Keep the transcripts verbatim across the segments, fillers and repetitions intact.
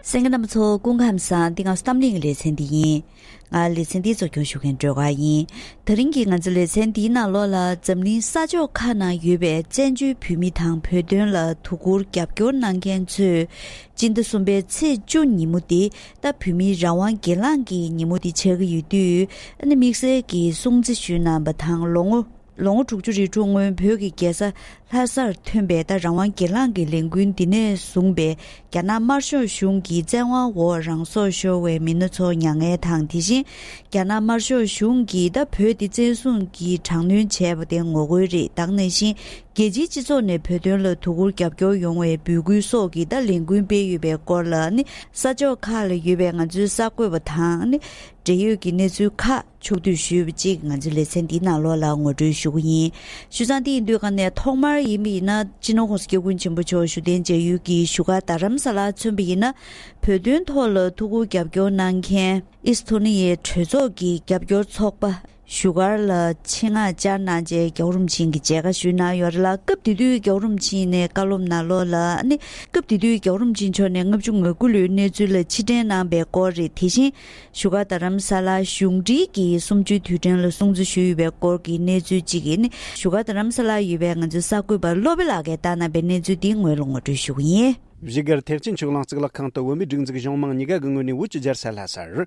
གསན་མཁན་རྣམ་པ་ཚོ་སྐུ་ཁམས་བཟང་། འདི་ང་ཚོ་གཏམ་གླེང་གི་ལེ་ཚན་འདི་ཡིན། ང་ལེ་ཚན་འདི་གཙོ་སྐྱོང་ཞུ་མཁན་སྒྲོལ་དཀར་ཡིན། དེ་རིང་གི་ང་ཚོ་ལེ་ཚན་འདིའི་ནང་ལོགས་ལ་འཛམ་གླིང་ས་ཕྱོགས་ཁག་ནང་ཡོད་པའི་བཙན་བྱོལ་བོད་མི་དང་བོད་དོན་ལ་དོ་ཁུར་རྒྱབ་སྐྱོར་གནང་མཁན་ཚོས་སྤྱི་ཟླ་གསུམ་པའི་ཚེས་བཅུ་ཉིན་མོ་འདི་ད་བོད་མིའི་རང་དབང་སྒེར་ལངས་ཀྱི་ཉིན་མོ་འདི་ཆགས་ཀྱི་ཡོད་དུས། ཨ་ནི་དམིགས་བསལ་གྱི་སྲུང་བརྩི་ཞུས་གནང་བ་དང་། ལོ་ངོ་ལོ་ངོ་དྲུག་ཅུ་རེ་དྲུག་སྔོན་བོད་ཀྱི་རྒྱལ་ས་ལྷ་སར་ཐོན་པའི་ད་རང་དབང་སྒེར་ལངས་ཀྱི་ལས་འགུལ་འདི་ནས་བཟུང་པའི་རྒྱ་ནག་དམར་ཤོག་གཞུང་གི་བཙན་དབང་འོག་རང་སྲོག་ཤོར་བའི་མི་སྣ་ཚོ་མྱ་ངན་དང་། དེ་བཞིན་རྒྱ་ནག་དམར་ཤོག་གཞུང་གིས་ད་བོད་འདི་བཙན་བཟུང་གིས་དྲག་གནོན་བྱས་པ་དེ་ངོ་རྒོལ་རེད། ད་ག་ནང་བཞིན་རྒྱལ་སྤྱིའི་སྤྱི་ཚོགས་ནས་བོད་དོན་ལ་དོ་ཁུར་རྒྱབ་སྐྱོར་ཡོང་བའི་འབོད་སྐུལ་སོགས་ཀྱི་ད་ལས་འགུལ་སྤེལ་ཡོད་པའི་སྐོར་ལ་ནི་ས་ཕྱོགས་ཁག་ལ་ཡོད་པའི་ང་ཚོའི་གསར་འགོད་པ་དང་ནི་འབྲེལ་ཡོད་ཀྱི་གནས་ཚུལ་ཁག་ཕྱོགས་བསྡུས་ཞུས་པ་གཅིག་ང་ཚོའི་ལེ་ཚན་འདིའི་ནང་ལོགས་ལ་ངོ་སྤྲོད་ཞུ་གི་ཡིན། ཞུ་སྟངས་འདི་ཡིན་དུས་ག་ནས་ཐོག་མར་ཡིན་པ་ཡིན་ན། སྤྱི་ནོར་༸གོང་ས་༸སྐྱབས་མགོན་ཆེན་པོ་མཆོག་བཞུགས་གདན་མཇལ་ཡུལ་གྱི་བཞུགས་སྒར་རྡ་རམ་ས་ལར་མཚོན་པ་ཡིན་ན། བོད་དོན་ཐོག་ལ་ཐུགས་ཁུར་རྒྱབ་སྐྱོར་གནང་མཁན་ཨིས་ཐོ་ནི་ཡའི་གྲོས་ཚོགས་ཀྱི་རྒྱབ་སྐྱོར་ཚོགས་པ་བཞུགས་སྒར་ལ་ཆེད་མངགས་བཅར་གནང་རྗེས། རྒྱལ་བ་རིན་པོ་ཆེ་གི་མཇལ་ཁ་ཞུས་གནང་ཡོད་རེད་ལ། སྐབས་དེ་དུས་རྒྱལ་བ་རིན་པོ་ཆེ་ནས་བཀའ་སློབ་ནང་ལོགས་ལ་ནི། སྐབས་དེ་དུས་རྒྱལ་བ་རིན་པོ་ཆེ་མཆོག་ནས་ལྔ་བཅུ་ང་དགུ་ལོའི་གནས་ཚུལ་ལ་ཕྱིར་དྲན་གནང་པའི་སྐོར་རེད། དེ་བཞིན་བཞུགས་སྒར་རྡ་རམ་ས་ལ་གཞུང་འབྲེལ་གྱི་གསུམ་བཅུའི་དུས་དྲན་ལ་སྲུང་བརྩི་ཞུས་ཡོད་པའི་སྐོར་གྱི་གནས་ཚུལ་གཅིག་ཡིན། བཞུགས་སྒར་རྡ་རམ་ས་ལ་ཡོད་པའི་ང་ཚོའི་གསར་འགོད་པ་བློ་བྷེ་ལགས་ཀྱིས་བཏང་གནང་པའི་གནས་ཚུལ་འདི་ངོས་ལ་ངོ་སྤྲོད་ཞུ་གི་ཡིན། བཞུགས་སྒར་ཐེག་ཆེན་ཆོས་གླིང་གཙུག་ལག་ཁང་དུ་བོད་མིའི་སྒྲིག་འཛུགས་གཞུང་མང་གཉིས་ཀ་གི་ངོས་ནས་བོད་ཀྱི་རྒྱལ་ས་ལྷ་སར།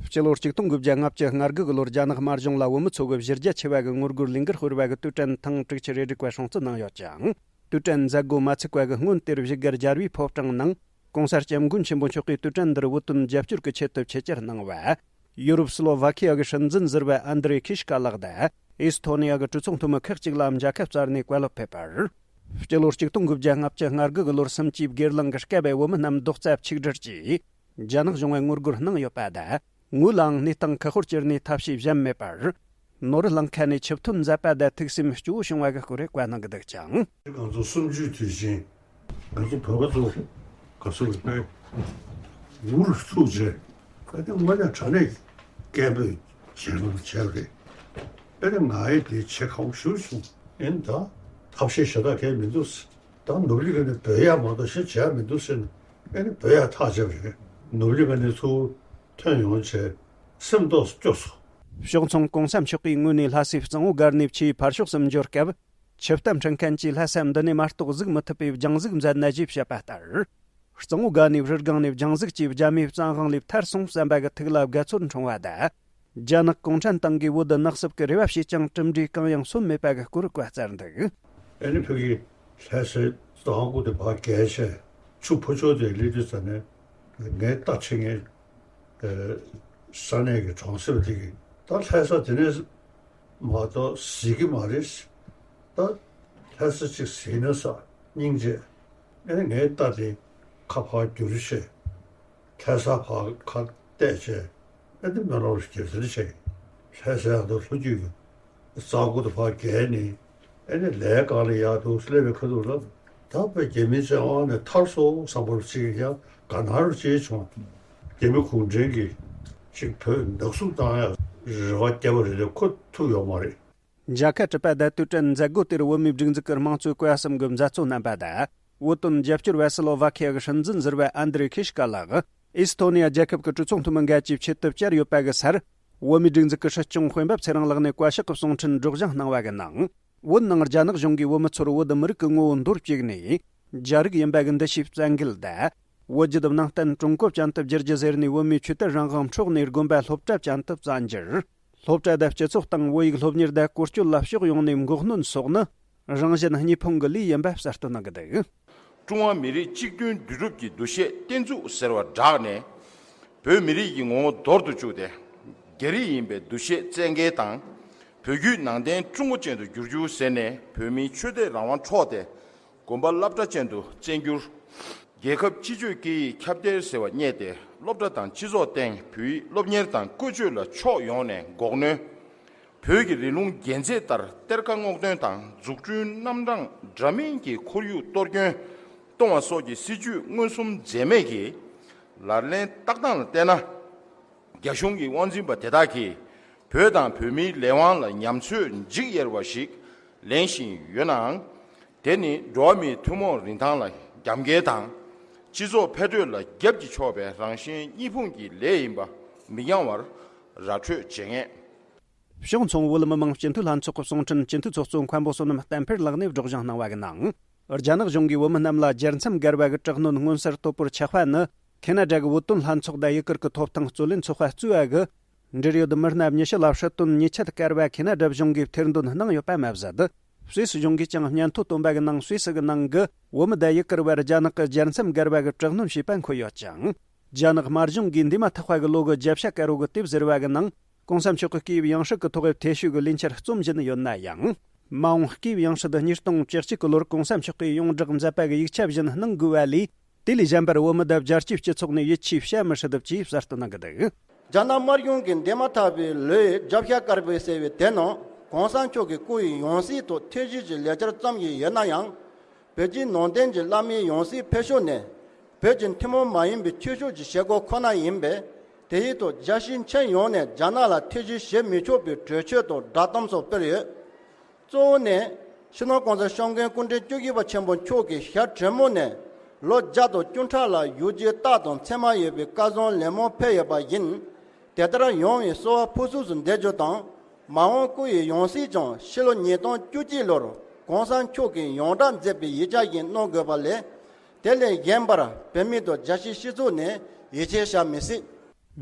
སྤྱི་ལོ་ཆིག་སྟོང་དགུ་བརྒྱ་ལྔ་བཅུ་ང་དགུ་གི་ལོར་རྒྱ་ནག་དམར་གཞུང་ལ་བོད་མི་ཚོ་གི་གཞི་རྒྱ་ཆེ་བ་གི་ངོ་རྒོལ་ལས་འགུལ་སྤེལ་བ་གི་དུས་དྲན་ཐེངས་དྲུག་ཅུ་རེ་དྲུག་པ་སྲུང་བརྩི་གནང་ཡོད་ཅིང་། དུས་དྲན་མཛད་སྒོ་མ་ཚུགས་པ་གི་སྔོན་དེར་བཞུགས་སྒར་རྒྱལ་བའི་ཕོ་བྲང་ནང་། ྋགོང་ས་ྋསྐྱབས་མགོན་ཆེན་པོ་མཆོག་གིས་དུས་དྲན་འདིར་བོད་དོན་རྒྱབ་སྐྱོར་གྱི་ཆེད་དུ་ཆེད་བཅར་གནང་བ། ཡུ་རོབ་སི་ལོ་ཝ་ཁི་ཡ་གི་སྲིད་འཛིན་ཟུར་པ་ཨན་དྲེ་ཁི་ཤི་ཀ་ལགས་དང་། ཨིས་ཐོ་ནི་ཡ་གི་གྲོས་ཚོགས་འཐུས་མི་ཁག་ཅིག་ལ་མཇལ་ཁ་བསྩལ་ནས་བཀའ་སློབ་ཕེབས་པར། སྤྱི་ལོ་ཆིག་སྟོང་དགུ་བརྒྱ་ལྔ་བཅུ་ང་དགུ་གི་ལོར་གསུམ་བཅུའི་སྒེར་ལངས་ཀྱིས་བསྐལ་པའི་བོད་མི་རྣམས་རྡོག་རྩ་གཅིག་སྒྲིལ་གྱིས། རྒྱ་ནག་གཞུང་ལ་ངོ་རྒོལ་གནང་ཡོད་པ་དང་། ངོས་ལའང་གནས་སྟངས་ཁག་པོར་གྱུར་ནས་ཐབས་ཤེས་གཞན་མེད་པར། ནོར་གླིང་ཁ་ནས་ཆུ་ཐོན་མཛད་པ་དང་ཐུགས་སེམས་སྐྱོ་བོ་བྱུང་བ་གི་སྐོར་བཀའ་གནང་གི་འདུག་ཅིང་། ང་ཚོ་གསུམ་བཅུའི་དུས་ཆེན། ང་ཚོ་བོད་པ་ཚོ་ག་ཚོད་དཔེ་འུ་རུ་ཐུག་རྗེས་ཨ་ནི་དངོས་གནས་དྲང་གནས་སྐད་འབོད་བྱས་ན་བྱས་རེད། ཨ་ནི་ང་ཡི་དེ་བྱེད་ཁག་པོ་ཞེ་པོ་བྱུང་། ཨ་ནི་ད་ཐབས་ཤེས་གཞན་དག་གང་ཡང་མི་འདུག་ད་ནོར་གླིང་ཁ་ནས་འབོད་ཡག་མ་གཏོགས་གཞན་བྱེད་ཡག་མི་འདུག་ཟེར་ནས། ཨ་ནི་འབོད་ཡག་ཐག་བཅད་པ་རེད། ནོར་གླིང་ཁ་ནས་ཚུར་ཐོན་ཡོང་བྱས་སེམས་ཏོག་སྐྱོ་སོང་། ཕྱོགས་མཚུངས་ྋགོང་ས་མཆོག་གིས་ངོས་ནས་ལྷ་སའི་གཙང་བོ་སྒར་ནས་ཆུའི་ཕར་ཕྱོགས་སུ་འབྱོར་སྐབས། ཆུ་རྟ་འཕྲིན་མཁན་གྱིས་ལྷ་ས་འདི་ནས་མ་གཏོགས་གཟིགས་མི་ཐུབ་པའི་རྒྱང་གཟིགས་མཛད་ན་ཞེས་བཤད་པ་ལྟར། གཙང་བོ་སྒར་ནས་རི་སྒང་ནས་རྒྱང་གཟིགས་ཀྱིས་རྒྱ་མིའི་བཙན་དབང་ལས་ཐར་སོང་བསམ་པ་གི་ཐུགས་ལ་དགའ་ཚོར་འཁྲུངས་པ་དང་། རྒྱ་ནག་གུང་ཁྲན་ཏང་གིས་བོད་དུ་ནག་སུབ་ཀྱི་རེ་བ་བྱས་ཀྱང་གྲུབ་འབྲས་གང་ཡང་སོན་མེད་པ་གི་སྐོར་བཀའ་སྩལ་འདུག། ཨ་ནི་ཕ་གི་ལྷ་སའི་གཙང་པོ་དེ་ཕར་བརྒལ་བྱས་ཆུ་ཕར་ཕྱོགས་དེ་སླེབས་དུས་ཙ་ནས་ངའི་རྟ་ཁྲིད་མཁན་ས་གནས་ཀྱི་གྲོང་གསེབ་དེ་གི་ད་ལྷ་ས་དེ་ནས་མ་གཏོགས་གཟིགས་ཀྱི་མ་རེད། ད་ལྷ་ས་གཅིག་གཟིགས་ན་ས་སྙིང་རྗེ། ཨ་ནི་ངའི་རྟ་དེ་ཁ་ཕར་བསྒྱུར་བྱས། ལྷ་ས་ཕར་ཁ་གཏད་བྱས། ཨ་ནི་སྨོན་ལམ་རྒྱབ་འཛིན་བྱས། ལྷ་སའི་ཨ་མདོ་ལྷོ་རྒྱུད་ཀྱི་གཙང་པོ་དེ་ཕར་བརྒལ་ནས། ཨ་ནི་ལས་གང་ལ་ཡག་འདུག་སླེབས་པའི་ཁ་ཐུག་ལ། ད་དཔེ་རྒྱ་མིའི་བཙན་དབང་ནས་ཐར་སོང་བསམ་པ་རུ་ཅིག་ཡང་དགའ་སྣང་རུ་ཅིག་བྱུང་། རྒྱ་མི་གུང་ཁྲན་གྱིས་ཅིག་བོད་ནག་སུབ་བཏང་ཡག་རེ་བ་བརྒྱབ་པ་རེད་དེ་ཁོ་ཐུབ་ཡོད་མ་རེད། མཇལ་ཁ་གྲུབ་པ་དང་དུས་དྲན་མཛད་སྒོ་དེར་བོད་མིའི་སྒྲིག་འཛུགས་ཀྱི་དམངས་གཙོའི་བཀའ་ཟུར་གྱི་མཛད་གཙོ་རྣམ་པ་དང་། བོད་དོན་རྒྱབ་སྐྱོར་བ་སི་ལོ་ཝ་ཁི་ཡ་གི་སྲིད་འཛིན་ཟུར་པ་ཨན་དྲེ་ཁི་ཤི་ཀ་ལགས། ཨིས་ཐོ་ནི་ཡ་རྒྱལ་ཁབ་ཀྱི་གྲོས་ཚོགས་འཐུས་མི་འགའ་བཅས་ཆེད་དུ་བཅར་ཡོད་པ་གི་སར། བོད་མིའི་སྒྲིག་འཛུགས་ཀྱི་སྲིད་སྐྱོང་དཔོན་པོ་ཚེ་རིང་ལགས་ནས་བཀའ་ཤག་གི་གསུང་འཕྲིན་སྒྲོག་སྦྱང་གནང་བ་གི་ནང་། བོད་ནང་རྒྱ་ནག་གཞུང་གིས་བོད་མི་ཚོར་བོད་མི་རིགས་ཀྱི་ངོ་བོ་འདོར་བཅུག་ནས། རྒྱ་རིགས་ཡིན་པ་གི་འདུ་ཤེས་བཙན་འགེལ་དང་། བོད་བརྒྱུད་ནང་བསྟན་ཀྲུང་གོ་ཅན་དུ་བསྒྱུར་རྒྱུ་ཟེར་ནས་བོད་མིའི་ཆོས་དད་རང་དབང་འཕྲོག་ནས་དགོན་པ་སློབ་གྲྭ་ཅན་དུ་བཙན་འགྱུར། སློབ་གྲྭ་དང་སྤྱི་ཚོགས་སྟེང་བོད་ཡིག་སློབ་གཉེར་དང་བཀོལ་སྤྱོད་ལ་ཕྱོགས་ཡོངས་ནས་འགོག་གནོན་སོགས་ནི། རང་བཞིན་གཉིས་ཕུང་གི་ལས་ཡིན་པ་གསལ་སྟོན་གནང་གི་འདུག། ཀྲུང་ཧྭ་མི་རིགས་གཅིག་མཐུན་འདུས་གྲུབ་ཀྱི་འདུ་ཤེས་བརྟན་ཚུགས་ཟེར་བ་བསྒྲགས་ནས། བོད་མི་རིགས་ཀྱི་ངོ་བོ་འདོར་དུ་བཅུག་སྟེ། རྒྱ་རིགས་ཡིན་པའི་འདུ་ཤེས་བཙན་འགེལ་དང་། བོད་བརྒྱུད་ནང་བསྟན་ཀྲུང་གོ་ཅན་དུ་བསྒྱུར་རྒྱུ་ཟེར་ནས་བོད་མིའི་ཆོས་དད་རང་དབང་འཕྲོག་སྟེ། དགོན་པ་སློབ་གྲྭ་ཅན་དུ་བཙན་བསྒྱུར། རྒྱལ་ཁབ་སྤྱི་སྤྱོད་སྐད་ཡིག་ཁྱབ་གདལ་ཟེར་བ་བརྙས་ཏེ། སློབ་གྲྭ་དང་སྤྱི་ཚོགས་སྟེང་བོད་ཡིག་སློབ་གཉེར་དང་བཀོལ་སྤྱོད་ལ་ཕྱོགས་ཡོངས་ནས་འགོག་གནོན། བོད་ཀྱི་རིང་ལུགས་རྒྱན་ཆས་ལྟར་གཏེར་ཁ་སྔོག་འདོན་དང་འཛུགས་སྐྲུན་རྣམ་གྲངས་འདྲ་མིན་གྱི་ཁོར་ཡུག་གཏོར་སྐྱོན་གཏོང་བ་སོགས་ཀྱི་སྲིད་ཇུས་མངོན་སུམ་འཛེམས་མེད་ཀྱིས་ལག་ལེན་བསྟར་སྟངས་ལ་བལྟས་ན། རྒྱ་གཞུང་གི་དབང་འཛིན་པ་དེ་དག་གིས་བོད་དང་བོད་མིའི་ལས་དབང་ལ་ཉམས་ཚོད་འཇིགས་ཡེར་བ་ཞིག་ལེན་བཞིན་ཡོད་ནའང་། དེ་ནི་འགྲོ་བ་མིའི་ཐུན་མོང་རིན་ཐང་ལ་རྒྱབ་འགལ་དང་། སྤྱི་ཚོགས་འཕེལ་འགྲོས་ལ་རྒྱབ་ཀྱིས་ཕྱོགས་པའི་རང་བཞིན་གཉིས་ཕུང་གི་ལས་ཡིན་པ་མི་འགྱང་བར་ར་འཕྲོད་བྱེད་ངེས། གཞུང་ཚོང་བོད་མི་མང་སྤྱི་འཐུས་ལྷན་ཚོགས་ཀྱི་གསུང་འཕྲིན་སྤྱི་འཐུས་ཚོགས་གཙོ་མཁན་པོ་བསོད་ནམས་བསྟན་འཕེལ་ལགས་ནས་སྒྲོག་སྦྱང་གནང་བ་གི་ནང་། རྒྱ་ནག་གཞུང་གིས་བོད་མི་རྣམས་ལ་རྒྱལ་མཚམས་བརྒལ་བ་གི་དྲག་གནོན་མངོན་གསལ་དོད་པོར་ཆགས་པ་ནི། ཁེ་ན་ཌ་གི་བོད་དོན་ལྷན་ཚོགས་དང་ཡུ་གུར་གྱི་ཐོབ་ཐང་རྩོད་ལེན་ཚོགས་པ་གཙོས་པ་གི་འབྲེལ་ཡོད་མི་སྣ་ཉི་ཤུ་ལ་སྲིད་དོན་ཉེས་ཆད་བཀལ་བ་ཁེ་ན་ཌ་གཞུང་གིས་ཐེར་འདོན་གནང་ཡོད་པ་མ་ཟད། སུད་སི་གཞུང་གིས་ཀྱང་སྙན་ཐོ་བཏོན་པ་གི་ནང་སུད་སི་གི་ནང་གི་བོད་མི་དང་ཡུ་གུར་བར་རྒྱ་ནག་གི་རྒྱལ་མཚམས་བརྒལ་བ་གི་དྲག་གནོན་བྱས་པ་འཁོད་ཡོད་ཅིང་། རྒྱ་ནག་དམར་གཞུང་གིས་འདས་མ་ཐག་པ་གི་ལོ་གི་བརྒྱ་ཆ་དཀར་པོ་གི་དེབ་ཟེར་བ་གི་ནང་གོང་ས་མཆོག་གི་སྐུའི་ཡང་སྲིད་ཀྱི་ཐོག་གི་ཐེ་ཤུ་གི་ལས་འཆར་རྩོམ་བཞིན་ཡོད་ན་ཡང་། མ་འོངས་སྐུའི་ཡང་སྲིད་ཉིས་སྟོང་བཅུ་གཅིག་གི་ལོར་གོང་ས་མཆོག་གིས་ཡོངས་བསྒྲགས་མཛད་པ་གི་ཡིག་ཆ་བཞིན་གནང་དགོས་པ་ལས། དེ་ལས་གཞན་པར་བོད་མི་དང་རྒྱལ་སྤྱིའི་སྤྱི་ཚོགས་ནས་ཡིད་ཆེས་བྱ་མི་སྲིད་ཅེས་གསལ་སྟོན་གནང་གི་འདུག། རྒྱ་ནག་དམར་གཞུང་གིས་འདས་མ་ཐག་པའི་ལོའི་བརྒྱ་ཆ་དཀར་པོ་ཟེར་བའི་དེ་ནང་གོང་ས་མཆོག་གི་སྐུ་ཡི་ཡང་སྲིད་དུ་ཐེ་བྱུས་ཀྱི་ལས་འཆར་བརྩམས་ཀྱི་ཡོད་ན་ཡང་། བོད་བརྒྱུད་ནང་བསྟན་གྱི་བླ་མའི་ཡང་སྲིད་འཕེལ་ཕྱོགས་ནས་བོད་ཀྱི་ཐུན་མོང་མ་ཡིན་པའི་ཆོས་ཕྱོགས་ཀྱི་བྱེད་སྒོ་ཁོ་ན་ཡིན་པས། དེ་ཡིན་དུས་རྒྱལ་སྤྱིའི་ཁྱོན་ཡོངས་ནས་རྒྱ་ནག་ལ་ཐེ་བྱུས་བྱེད་མི་ཆོག་པའི་གྲོས་ཆོད་དང་བསྒྲགས་གཏམ་སོགས་སྤེལ་ཡོད། གཙོ་བོ་ནི་སྤྱི་ནོར་༸གོང་ས་༸སྐྱབས་མགོན་སྐུ་ཕྲེང་བཅུ་བཞི་པ་ཆེན་པོ་མཆོག་གིས་ཞྭ་དྲོན་མོ་ནས་ལོ་བརྒྱ་དང་བཅུ་ཕྲག་ལ་བཞུགས་རྒྱུའི་རྟགས་དང་མཚན་མ་ཡོད་པའི་བཀའ་བཟང་ལན་མང་ཕེབས་ཡོད་པ་ཡིན། དེ་ལྟར་ཡོང་བའི་གསོལ་བ་ཕུར་ཚུགས་སུ་འདེབས་རྒྱུ་དང་། མ་འོངས་སྐུ་ཡི་ཡང་སྲིད་ཀྱང་ཕྱི་ལོ་ཉིས་སྟོང་བཅུ་གཅིག་ལོར་༸གོང་ས་མཆོག་གིས་ཡོངས་བསྒྲགས་མཛད་པའི་ཡིག་ཆ་བཞིན་གནང་དགོས་པ་ལས། དེ་ལས་གཞན་པར་བོད་མི་དང་རྒྱལ་སྤྱིའི་སྤྱི་ཚོགས་ནས་ཡིད་ཆེས་བྱ་མི་སྲིད།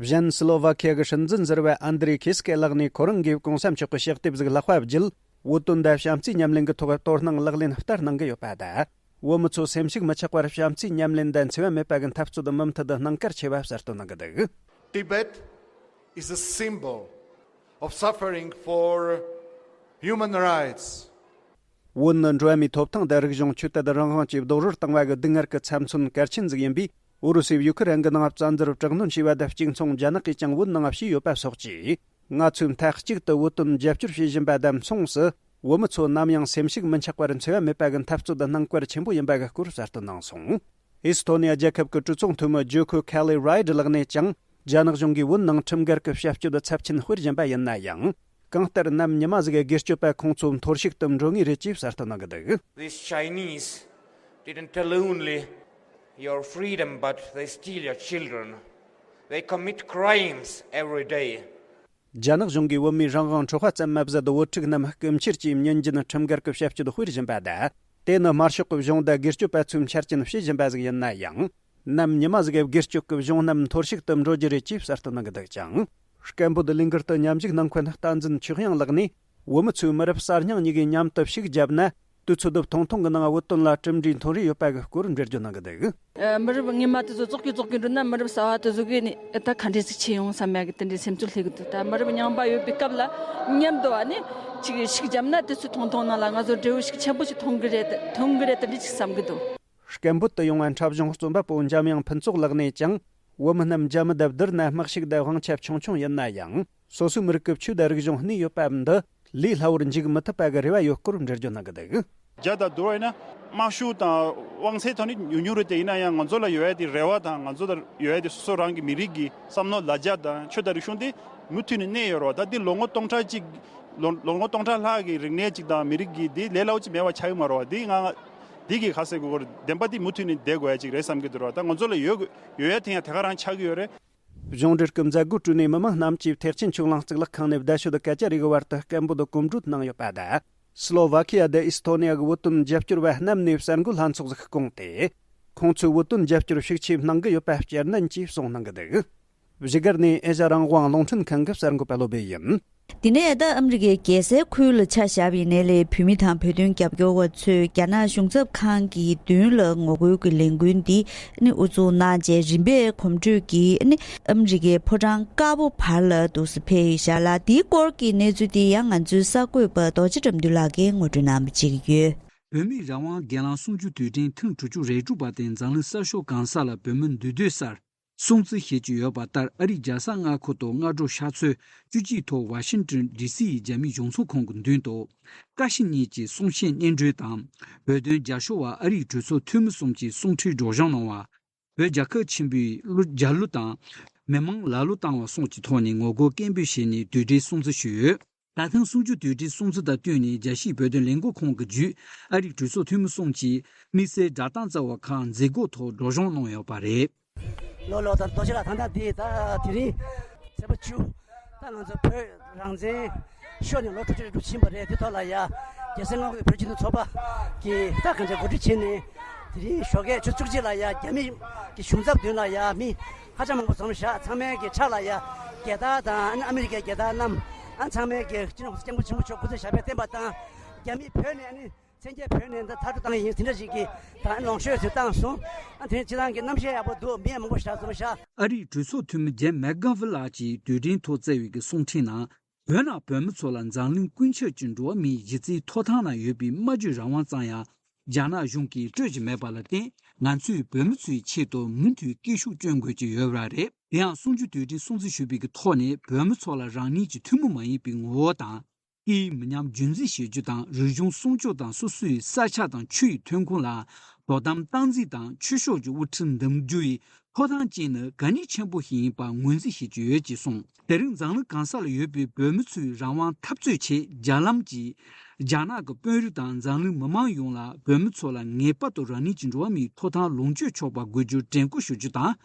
གཞན་སི་ལོ་ཝ་ཁི་ཡ་གི་སྲིད་འཛིན་ཟུར་པ་ཨན་དྲེ་ཁེ་སི་ཀེ་ལགས་ནས་ཁོ་རང་གིས་༸གོང་ས་མཆོག་གི་ཕྱག་དེབ་ཟིག་ལྷག་པ་བརྒྱུད། བོད་དོན་དང་བྱམས་བརྩེའི་ཉམས་ལེན་གྱི་ཐོག་དོ་སྣང་ལག་ལེན་བསྟར་གནང་གི་ཡོད་པ་དང་། བོད་མི་ཚོ་སེམས་ཤུགས་མི་ཆག་པར་བྱམས་བརྩེའི་ཉམས་ལེན་དང་འཚེ་བ་མེད་པ་གི་འཐབ་རྩོད་མུ་མཐུད་དུ་གནང་གལ་ཆེ་བ་གསལ་སྟོན་གནང་གི་འདུག། Tibet is a symbol of suffering for human rights. བོད་ནི་འགྲོ་བ་མིའི་ཐོབ་ཐང་དང་རིག་གཞུང་ཆོས་དད་རང་དབང་བཅས་རྡོག་རོལ་བཏང་བ་གི་སྡུག་བསྔལ་གྱི་ཚབ་མཚོན་གལ་ཆེན་ཟིག་ཡིན་པས། ཨུ་རུ་སུས་ཡུ་ཁུ་རེན་གྱི་ནང་བཙན་འཛུལ་དྲག་གནོན་བྱས་པ་དང་གཅིག་མཚུངས་རྒྱ་ནག་གིས་ཀྱང་བོད་ནང་བྱས་ཡོད་པ་སོགས་ཀྱིས། ང་ཚོས་མཐའ་གཅིག་ཏུ་བོད་དོན་རྒྱབ་སྐྱོར་བྱེད་བཞིན་པ་དང་མཚུངས་སུ། བོད་མི་ཚོ་ནམ་ཡང་སེམས་ཤུགས་མི་ཆག་པར་འཚེ་བ་མེད་པ་གི་འཐབ་རྩོད་གནང་བཀུར་ཆེན་པོ་ཡིན་པ་གི་སྐོར་གསལ་སྟོན་གནང་སོང་། ཨེ་སི་ཐོ་ནི་ཡ་རྒྱལ་ཁབ་ཀྱི་གྲོས་ཚོགས་འཐུས་མི་ཇོ་ཁོ་ཁེ་ལི་རའེ་ཌི་ལགས་ནས་ཀྱང་། རྒྱ་ནག་གཞུང་གིས་བོད་ནང་ཁྲིམས་འགལ་གྱི་བྱ་སྤྱོད་ཚབས་ཆེན་སྤེལ་བཞིན་པ་ཡིན་ན་ཡང་། གང་ལྟར་ནམ་ཉི་མ་ཟིག་སྒེར་གཅོད་པ་ཁོང་ཚོ་འཐོར་ཞིག་ཏུ་འགྲོ་ངེས་རེད་ཅེས་གསལ་སྟོན་གནང་གི་འདུག། These Chinese didn't tell only your freedom, but they steal your children. They commit crimes every day. རྒྱ་ནག་གཞུང་གིས་བོད་མིའི་རང་དབང་འཕྲོག་པ་ཙམ་མ་ཟད། བོད་ཕྲུག་རྣམས་རྐུ་འཁྱེར་གྱིས་ཉིན་རྒྱུན་ཁྲིམས་འགལ་གྱི་བྱ་སྤྱོད་སྤེལ་བཞིན་པ་དང་། དེ་ནི་དམར་ཤོག་གི་གཞུང་དང་སྒེར་གཅོད་པ་ཚོས་འཆར་ཅན་བྱེད་བཞིན་པ་ཟིག་ཡིན་ན་ཡང་། ནམ་ཉི་མ་ཟིག་གི་སྒེར་གཅོད་ཀྱི་གཞུང་རྣམས་འཐོར་ཞིག་ཏུ་འགྲོ་རྒྱུ་རེད་ཅེས་གསལ་སྟོན་གནང་གི་འདུག་ཅིང་། སྐད་འབོད་ལས་འགུལ་དུ་མཉམ་ཞུགས་གནང་མཁན་བསྟན་འཛིན་ཆོས་དབྱངས་ལགས་ནས། བོད་མི་ཚོས་མི་རབས་གསར་རྙིང་གཉིས་ཀས་མཉམ་དུ་ཤུགས་བརྒྱབ་ན། དུས་ཚོད་ཐུང་ཐུང་གི་ནང་བོད་དོན་ལ་གྲུབ་འབྲས་ཐོན་རེ་ཡོད་པ་གི་སྐོར་འགྲེལ་བརྗོད་གནང་གི་འདུག། ཨ། མི་རབས་སྔོན་མ་དེ་ཚོ་ཙོག་གི་ཙོག་གི་འགྲོ་ན། མི་རབས་གསར་པ་དེ་ཚོ་གིས་ནི་ད་ག་འདྲས་ཟིག་བྱེད་ཡོང་བསམ་ཡ་གི་དེ་འདྲའི་སེམས་ཚོར་སླེབས་གི་འདུག། ད་མི་རབས་རྙིང་པ་ཡོད་པའི་སྐབས་ལ་མཉམ་དུ་བ་ནི་ཅིག་ཤུགས་བརྒྱབ་ན། དུས་ཚོད་ཐུང་ཐུང་ནང་ལ་ང་ཚོ་འབྲས་བུ་ཤུགས་ཆེན་པོ་ཞིག་ཐོན་གི་རེད། ཐོན་གི་རེད། དེ་འདྲས་ཅིག་བསམ་གི་འདུག། སྐད་འབོད་དུ་ཡོང་བ་འཁྲབ་གཞུང་རྩོམ་པ་པོ་འཇམ་དབྱངས་ཕུན་ཚོགས་ལགས་ནས་ཀྱང་། བོད་མི་རྣམས་རྒྱ་མི་དང་བསྡུར་ན་དམག་ཤུགས་དང་དབང་ཆ་ཆུང་ཆུང་ཡིན་ན་ཡང་། སོ་སོའི་མི་རིགས་ཀྱི་ཆོས་དང་རིག་གཞུང་གནས་ཡོད་པ་འདི་ལས་སླ་བོར་འཇིག་མི་ཐུབ་པ་གི་རེ་བ་ཡོད་སྐོར་འགྲེལ་བརྗོད་གནང་གི་འདུག། རྒྱ་དང་བསྡུར་བ་ཡིན་ན། དམག་ཤུགས་དང་དབང་ཚད་ཐོག་ནས་ཉུང་ཉུང་རེད་དེ། ཡིན་ན་ཡང་ང་ཚོ་ལ་ཡོད་ཡ་དེ་རེ་བ་དང་། ང་ཚོ་ལ་ཡོད་ཡ་དེ་སོ་སོ་རང་གི་མི་རིགས་ཀྱི་བསམ་མནོ་ལ་རྒྱ་དང་ཆོས་དང་རིག་གཞུང་དེ་མུ་མཐུད་ནས་གནས་ཡོད་རེད་བ། ད་འདི་ལོ་ངོ་སྟོང་ཕྲག་གཅིག་ལོ་ལོ་ངོ་སྟོང་ཕྲག་ལྷག་གི་རིག་གནས་གཅིག་དང་མི་རིགས་ཀྱི་དེ་ལས་སླ་བོ་ཅིག་མེད་པ་ཆགས་ཀྱི་མ་རེད་བ། འདི་ང་འདི་གི་ཁ་ཟེར་དགོས་རེད། བདེན་པ་འདི་མུ་མཐུད་ནས་བསྡད་དགོས་ཡ་ཅིག་རེད་བསམ་གྱི་འདུག་ར། ད་ང་ཚོ་ལ་ཡོད་ཡོད་ཡ་དེ་ཡང་དེ་ག་རང་ཆགས་ཀྱི་ཡོད་རེད། གཞུང་འབྲེལ་གྱི་མཛད་སྒོ་བསྐྲུན་ནས་མི་མང་རྣམས་ཀྱིས་ཐེག་ཆེན་ཆོས་གླིང་གཙུག་ལག་ཁང་ནས་བརྡ་ཤོད་སྐད་ཆ་རེ་གི་བར་དུ་སྐད་འབོད་གོམ་བགྲོད་གནང་ཡོད་པ་དང་། སི་ལོ་ཝ་ཁི་ཡ་དང་ཨི་སི་ཐོ་ནི་ཡ་གི་བོད་དོན་རྒྱབ་སྐྱོར་བ་རྣམས་ནས་གསར་འགོད་ལྷན་ཚོགས་ཤིག་བསྐོངས་ཏེ། ཁོང་ཚོས་བོད་དོན་རྒྱབ་སྐྱོར་ཤུགས་ཆེ་གནང་གི་ཡོད་པ་སྐྱར་ནན་གྱིས་གསུངས་གནང་གི་འདུག། བཞུགས་སྒར་ནས་ཨེ་ཤ་རང་དབང་རླུང་འཕྲིན་ཁང་གི་གསར་འགོད་པ་བློ་བྷེ་ཡིན། དེ་ནས་ད་ཨ་མི་རི་ཀའི་རྒྱལ་སའི་ཁུལ་ལ་ཆ་བཞག་པ་ཡིན་ན་ལས། བོད་མི་དང་བོད་དོན་རྒྱབ་སྐྱོར་བ་ཚོས་རྒྱ་ནག་གཞུང་ཚབ་ཁང་གི་མདུན་ལ་ངོ་རྒོལ་གྱི་ལས་འགུལ་འདི་ནི་དབུ་འཛུགས་གནང་རྗེས། རིམ་པས་གོམ་བགྲོད་ཀྱིས་ནི་ཨ་མི་རི་ཀའི་ཕོ་བྲང་དཀར་པོ་བར་ལ་འདུག་སེ་ཕེབས་ཡོད་ཤག་ལ། དེའི་སྐོར་གྱི་གནས་ཚུལ་དེ་ཡང་ང་ཚོའི་གསར་འགོད་པ་རྡོ་རྗེ་དགྲ་འདུལ་ལགས་ཀྱིས་ངོ་སྤྲོད་གནང་བ་བྱེད་ཀྱི་ཡོད། བོད་མིའི་རང་དབང་སྒེར་ལངས་གསུམ་བཅུ་དུས་དྲན་ཐེངས་དྲུག་ཅུ་རེ་དྲུག་པ་དེ་འཛམ་གླིང་གསར་ཤོག་གང་ས་ལ་བོད་མི་འདུས་སྡོད་སར་སྲུང་བརྩི་བྱེད་ཀྱི་ཡོད་པ་ལྟར། ཨ་རིའི་རྒྱལ་ས་མངའ་ཁུལ་དུ་སྔ་དྲོ་ཕྱག་ཚོད་བཅུ་གཅིག་ཐོག་ཝ་ཤིང་ཏོན་ཌི་སི་ཡི་རྒྱ་མིའི་གཞུང་ཚབ་ཁང་གི་མདུན་དུ་ཀ་ཤི་གཉིས་ཀྱི་གསུང་བཤད་སྙན་སྒྲོན་དང་། བོད་དོན་རྒྱབ་སྐྱོར་བ་ཨ་རིའི་གྲོས་ཚོགས་འཐུས་མི་གསུམ་གྱིས་གསུང་འཕྲིན་སྒྲོག་སྦྱང་གནང་བ། བོད་རྒྱལ་ཁབ་ཆེན་པོའི་གླུ་རྒྱལ་གླུ་དང་། མི་མང་ལ་གླུ་བཏང་བ་སོགས་ཀྱི་ཐོག་ནས་ངོ་རྒོལ་སྐད་འབོད་བྱས་ནས་དུས་དྲན་སྲུང་བརྩི་ཞུས་ཡོད། ད་ཐེངས་གསུམ་བཅུའི་དུས་དྲན་སྲུང་བརྩི་དང་བསྟུན་ནས་རྒྱལ་སྤྱིའི་བོད་དོན་ལས་འགུལ་ཁང་གི་བརྒྱུད་ཨ་རིའི་གྲོས་ཚོགས་འཐུས་མི་གསུམ་གྱིས་དམིགས་བསལ་སྒྲ་གདངས་རྩ་བ་ཁག་མཛད་སྒོ་ཐོག་སྒྲོག་སྦྱང་གནང་ཡོད་པ་རེད། ལོ་ལོ་དང་རྡོ་རྗེ་ལགས། ད་ལྟ་འདི་ད་དེ་རིང་ཚེས་པ་བཅུ། ད་ང་ཚོ་བོད་རང་བཙན་ཤོར་ནས་ལོ་དྲུག་ཅུ་རེ་དྲུག་ཕྱིན་པ་རེད། དེ་ཐོག་ལ་ཡ་རྒྱལ་སྲས་མངའ་ཁོངས་བོད་སྤྱི་མཐུན་ཚོགས་པ་གིས་ད་གང་ཅི་གོ་སྒྲིག་བྱས་ནས་དེ་རིང་ཞོགས་ཀས་ཆུ་ཚོད་བཅུ་གཅིག་ལ་ཡ་རྒྱ་མི་གི་གཞུང་ཚབ་མདུན་ལ་ཡ་མི་ཧ་ཅང་མང་པོ་འཛོམས་བཞག་ཚང་མའི་གི་ཕྱག་ལ་ཡ་རྒྱལ་དར་དང་ཨ་མི་རི་ཀའི་རྒྱལ་དར་བསྣམས། ཨ་ཚང་མའི་གི་སྤྱི་ནོར་སྐྱབས་མགོན་ཆེན་པོ་མཆོག་སྐུ་ཚེ་ཞབས་པད་བརྟན་པ་དང་རྒྱ་མི་བོད་ནས་ཨ་ནི་མཚན་རྒྱས་བོད་ནས་འདི་མཐར་སྐྲོད་བཏང་ཡིན་དེ་འདྲ་ཞིག་གི་ད་ལོངས་སྤྱོད་ཚོད་བཏང་སོང་། ཨ་དེ་ནས་སྤྱི་བཏང་གི་རྣམ་ཤེས་ཡག་པོ་འདུག་མི་ཡང་མང་པོ་ཞིག་འཛོམས་ཤག་ཨ་རིའི་གྲོས་ཚོགས་འཐུས་མི་ཇེམ་མེག་གྷ་ཝན་ལགས་ཀྱིས་དུས་དྲན་ཐོག་བསྩལ་བའི་གསུང་འཕྲིན་ནང་། བོད་ནང་བོད་མི་ཚོ་ལ་འཛམ་གླིང་ཀུན་ཁྱབ་ཀྱི་འགྲོ་བ་མིའི་གཞི་རྩའི་ཐོབ་ཐང་ནང་ཡོད་པའི་སྨྲ་བརྗོད་རང་དབང་ཙམ་ཡང་རྒྱ་ནག་གཞུང་གིས་སྤྲོད་ཀྱི་མེད་པ་ལ་བརྟེན། ང་ཚོས་བོད་མི་ཚོའི་ཆེད་དུ་མུ་མཐུད་སྐད་ཤུགས་སྐྱོན་དགོས་ཀྱི་ཡོད་པ་རེད། དེ་ཡང་གསུམ་བཅུའི་དུས་དྲན་སྲུང་བརྩི་ཞུས་པའི་ཐོག་ནས་བོད་མི་ཚོ་ལ་རང་ཉིད་ཀྱི་ཐུན་མོང་མ་ཡིན་པའི་ངོ་བོ་དང་། སྐད་ཡིག་མི་ཉམས་རྒྱུན་འཛིན་བྱེད་རྒྱུ་དང་། རིག་གཞུང་སྲུང་སྐྱོབ་དང་། སོ་སོའི་ས་ཆ་དང་ཆུ་ཡི་ཐོན་ཁུངས་ལ་དོ་དམ་སྟངས་འཛིན་དང་། ཆོས་ཕྱོགས་ཀྱི་དབུ་ཁྲིད་འདེམས་རྒྱུ་ཡི་ཐོབ་ཐང་བཅས་ནི་གལ་གནད་ཆེན་པོ་ཞིག་ཡིན་པ་ངོས་འཛིན་བྱེད་ཀྱི་ཡོད་ཅེས་གསུངས། དེ་རིང་འཛམ་གླིང་གང་ས་ལ་ཡོད་པའི་བོད་མི་ཚོའི་རང་དབང་འཐབ་རྩོད་ཆེད་རྒྱ་ལམ་གྱིས་རྒྱ་ནག་གི་དཔོན་རིགས་དང་འཛམ་གླིང་མི་མང་ཡོངས་ལ་བོད་མི་ཚོ་ལ་ངེས་པར་དུ་རང་ཉིད་ཀྱི་འགྲོ་བ་མིའི་ཐོབ་ཐང་ལོངས་སྤྱོད་ཆོག་པ་དགོས་རྒྱུར་དྲན་སྐུལ་ཞུ་རྒྱུ་དང་།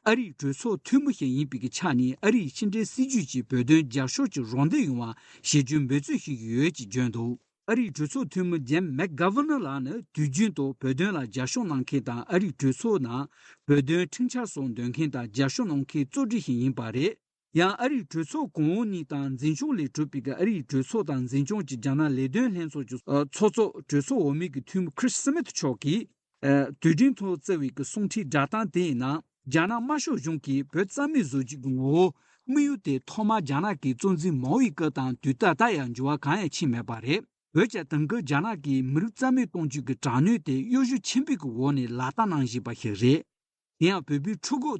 ཨ་རིའི་གྲོས་ཚོགས་འཐུས་མི་ཞིག་ཡིན་པའི་ཆ་ནས་ཨ་རིའི་ཕྱི་འབྲེལ་སྲིད་ཇུས་ཀྱིས་བོད་དོན་རྒྱབ་སྐྱོར་གྱི་རོགས་འདེགས་ཡོང་བ་བྱེད་རྒྱུའི་འབད་རྩོལ་ཞུ་གི་ཡོད་ཅེས་བརྗོད་འདུག་ཨ་རིའི་གྲོས་ཚོགས་འཐུས་མི་ཇེམ་མེག་གྷ་ཝ་ནར་ལགས་ནི་དུས་རྒྱུན་དུ་བོད་དོན་ལ་རྒྱབ་སྐྱོར་གནང་མཁན་དང་། ཨ་རིའི་གྲོས་ཚོགས་ནང་བོད་དོན་ཁྲིམས་འཆར་སོགས་འདོན་མཁན་དང་རྒྱབ་སྐྱོར་གནང་མཁན་གཙོ་གྲས་ཤིག་ཡིན་པ་རེད། ཡང་ཨ་རིའི་གྲོས་ཚོགས་གོང་འོག་གཉིས་དང་འཛིན་སྐྱོང་ལས་གྲུབ་པའི་ཨ་རིའི་གྲོས་ཚོགས་དང་འཛིན་སྐྱོང་གི་རྒྱ་ནག་ལས་དོན་ལྷན་ཚོགས་ཀྱི་ཚོགས་གཙོ་གྲོས་ཚོགས་འོག་མའི་འཐུས་མི་ཁྲིས་སི་མིཐ་མཆོག་གིས། ཨ། དུས་དྲན་ཐོག་བསྩལ་བའི་གསུང་འཕྲིན་བསྒྲགས་གཏམ་དེའི་ནང་། རྒྱ་ནག་དམར་ཤོག་གཞུང་གིས་བོད་རྩ་མེད་བཟོ་རྒྱུ་གི་ངོ་བོ་དམིགས་ཡུལ་དེ་ཐོག་མར་རྒྱ་ནག་གི་གཙོ་འཛིན་མའོ་ཡི་སྐབས་དང་དུས་ད་ལྟ་ཡང་འགྱུར་བ་གང་ཡང་ཕྱིན་མེད་པ་རེད། འོན་ཀྱང་དེང་སྐབས་རྒྱ་ནག་གིས་མི་རིགས་རྩ་མེད་གཏོང་རྒྱུ་གི་དྲག་གནོན་དེ་གཡོ་ཞུ་ཆེན་པོའི་གི་འོག་ནས་ལག་བསྟར་གནང་བཞིན་པ་ཞིག་རེད། དེ་ཡང་བོད་པའི་ཕྲུ་གུ་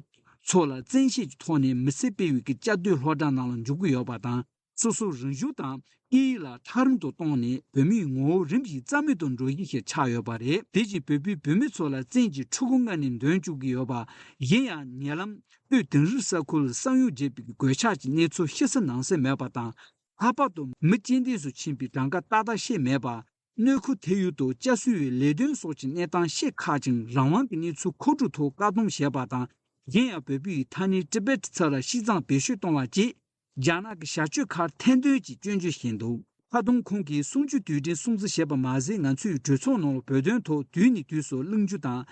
ཚོ་ལ་བཙན་ཤེད་ཀྱི་ཐོག་ནས་མི་སེར་སྤེལ་བའི་གི་བཅའ་སྡོད་སློབ་གྲྭ་ནང་ལ་འཇུག་གི་ཡོད་པ་དང་། སོ་སོའི་རིག་གཞུང་དང་སྐད་ཡིག་ལ་ཐག་རིང་དུ་བཏང་ནས་བོད་མིའི་ངོ་བོ་རིམ་བཞིན་རྩ་མེད་དུ་འགྲོ་གཞི་ཞིག་ཆགས་ཡོད་པ་རེད། དེ་བཞིན་བོད་པའི་བུད་མེད་ཚོ་ལ་བཙན་གྱིས་ཕྲུ་གུ་མངལ་ནས་འདོན་བཅུག་གི་ཡོད་པ། གཞན་ཡང་ཉེ་ལམ་སྤོས་དིང་རི་ས་ཁུལ་ལ་ས་ཡོམ་བརྒྱབ་པའི་གོད་ཆག་གི་གནས་ཚུལ་ཤི་གསོན་ནང་གསེས་མེད་པ་དང་། ལྷག་པར་དུ་མི་སྐྱེ་ལྡན་སུ་ཕྱིན་པའི་གྲངས་ཀ་ཏག་ཏག་ཤེས་མེད་པ། གནས་ཁུལ་དེ་ཡུལ་དུ་བསྐྱར་གསོའི་ལས་དོན་སོགས་ཀྱི་གནས་སྟངས་ཤེས་ཁག་ཅིང་། རང་དབང་གི་གནས་ཚུལ་མཁོ་སྒྲུབ་ཐོག་བཀག་སྡོམ་བྱས་པ་དང་། གཞན་ཡང་བོད་པའི་ཐ་སྙད་ཊི་བེཊ་ཚབ་ལ་ཤིས་ཙང་བེད་སྤྱོད་གཏོང་བ་བཅས་རྒྱ་ནག་གི་བྱ་སྤྱོད་ཁག་ཐེར་འདོན་གྱིས་སྐྱོན་བརྗོད་བྱས་འདུག་ད་དུང་ཁོང་གིས་གསུམ་བཅུའི་དུས་དྲན་སྲུང་བརྩི་བྱས་པ་མ་ཟད། ང་ཚོའི་གྲོས་ཚོགས་ནང་ལ་བོད་དོན་ཐོག་དུས་ནས་དུས་སུ་གླེང་རྒྱུ་དང་།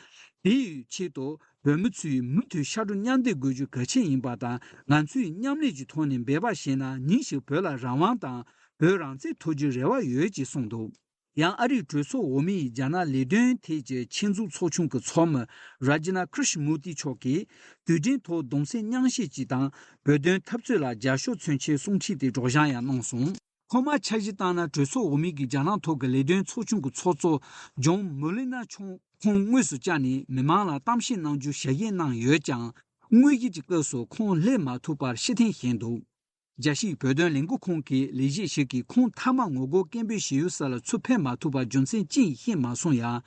དེའི་ཆེད་དུ་བོད་མི་ཚོས་མུ་མཐུད་ཕྱར་གྲུ་མཉམ་འདེགས་དགོས་རྒྱུ་གལ་ཆེན་ཡིན་པ་དང་། ང་ཚོས་མཉམ་ལས་ཀྱི་ཐོག་ནས་འབད་པ་བྱས་ན་ཉིན་ཞིག་བོད་ལ་རང་དབང་དང་བོད་རང་བཙན་ཐོབ་རྒྱུའི་རེ་བ་ཡོད་ཅེས་གསུངས་འདུག་ཡང་ཨ་རིའི་གྲོས་ཚོགས་འོག་མའི་རྒྱ་ནག་ལས་དོན་ཐད་ཀྱི་ཆེད་འཛུགས་ཚོགས་ཆུང་གི་ཚོགས་མི་ར་ཇི་ན་ཀྲིཤ་མུར་ཏི་མཆོག་གིས་དུས་དྲན་ཐོག་གདུང་སེམས་མཉམ་བསྐྱེད་ཀྱིས་དང་བོད་དོན་འཐབ་རྩོད་ལ་རྒྱབ་སྐྱོར་མཚོན་ཆེད་གསུང་འཕྲིན་དེ་སྒྲོག་སྦྱང་ཡང་གནང་སོང་། ཐོག་མར་འཆར་གཞི་བཏང་ན། གྲོས་ཚོགས་འོག་མའི་གི་རྒྱ་ནག་ཐོག་གི་ལས་དོན་ཚོགས་ཆུང་གི་ཚོགས་གཙོ་ཇོན་མུ་ལི་ནར་མཆོག་ཁོང་དངོས་སུ་བཅར་ནས་མི་མང་ལ་གཏམ་བཤད་གནང་རྒྱུ་ཞལ་བཞེས་གནང་ཡོད་ཀྱང་། དངོས་གཞི་གི་སྐབས་སུ་ཁོང་སླེབས་མ་ཐུབ་པར་ཕྱིར་འཐེན་བྱས་འདུག་རྒྱལ་སྤྱིའི་བོད་དོན་ལས་འགུལ་ཁང་གི་ལས་བྱེད་ཞིག་གིས་ཁོང་མཐའ་མ་ངོ་རྒོལ་སྐད་འབོད་བྱེད་ཡུལ་ས་ལ་ཚུར་ཕེབས་མ་ཐུབ་པར་རྒྱུ་མཚན་ཅི་ཡིན་ཤེས་མ་སོང་ཡང་།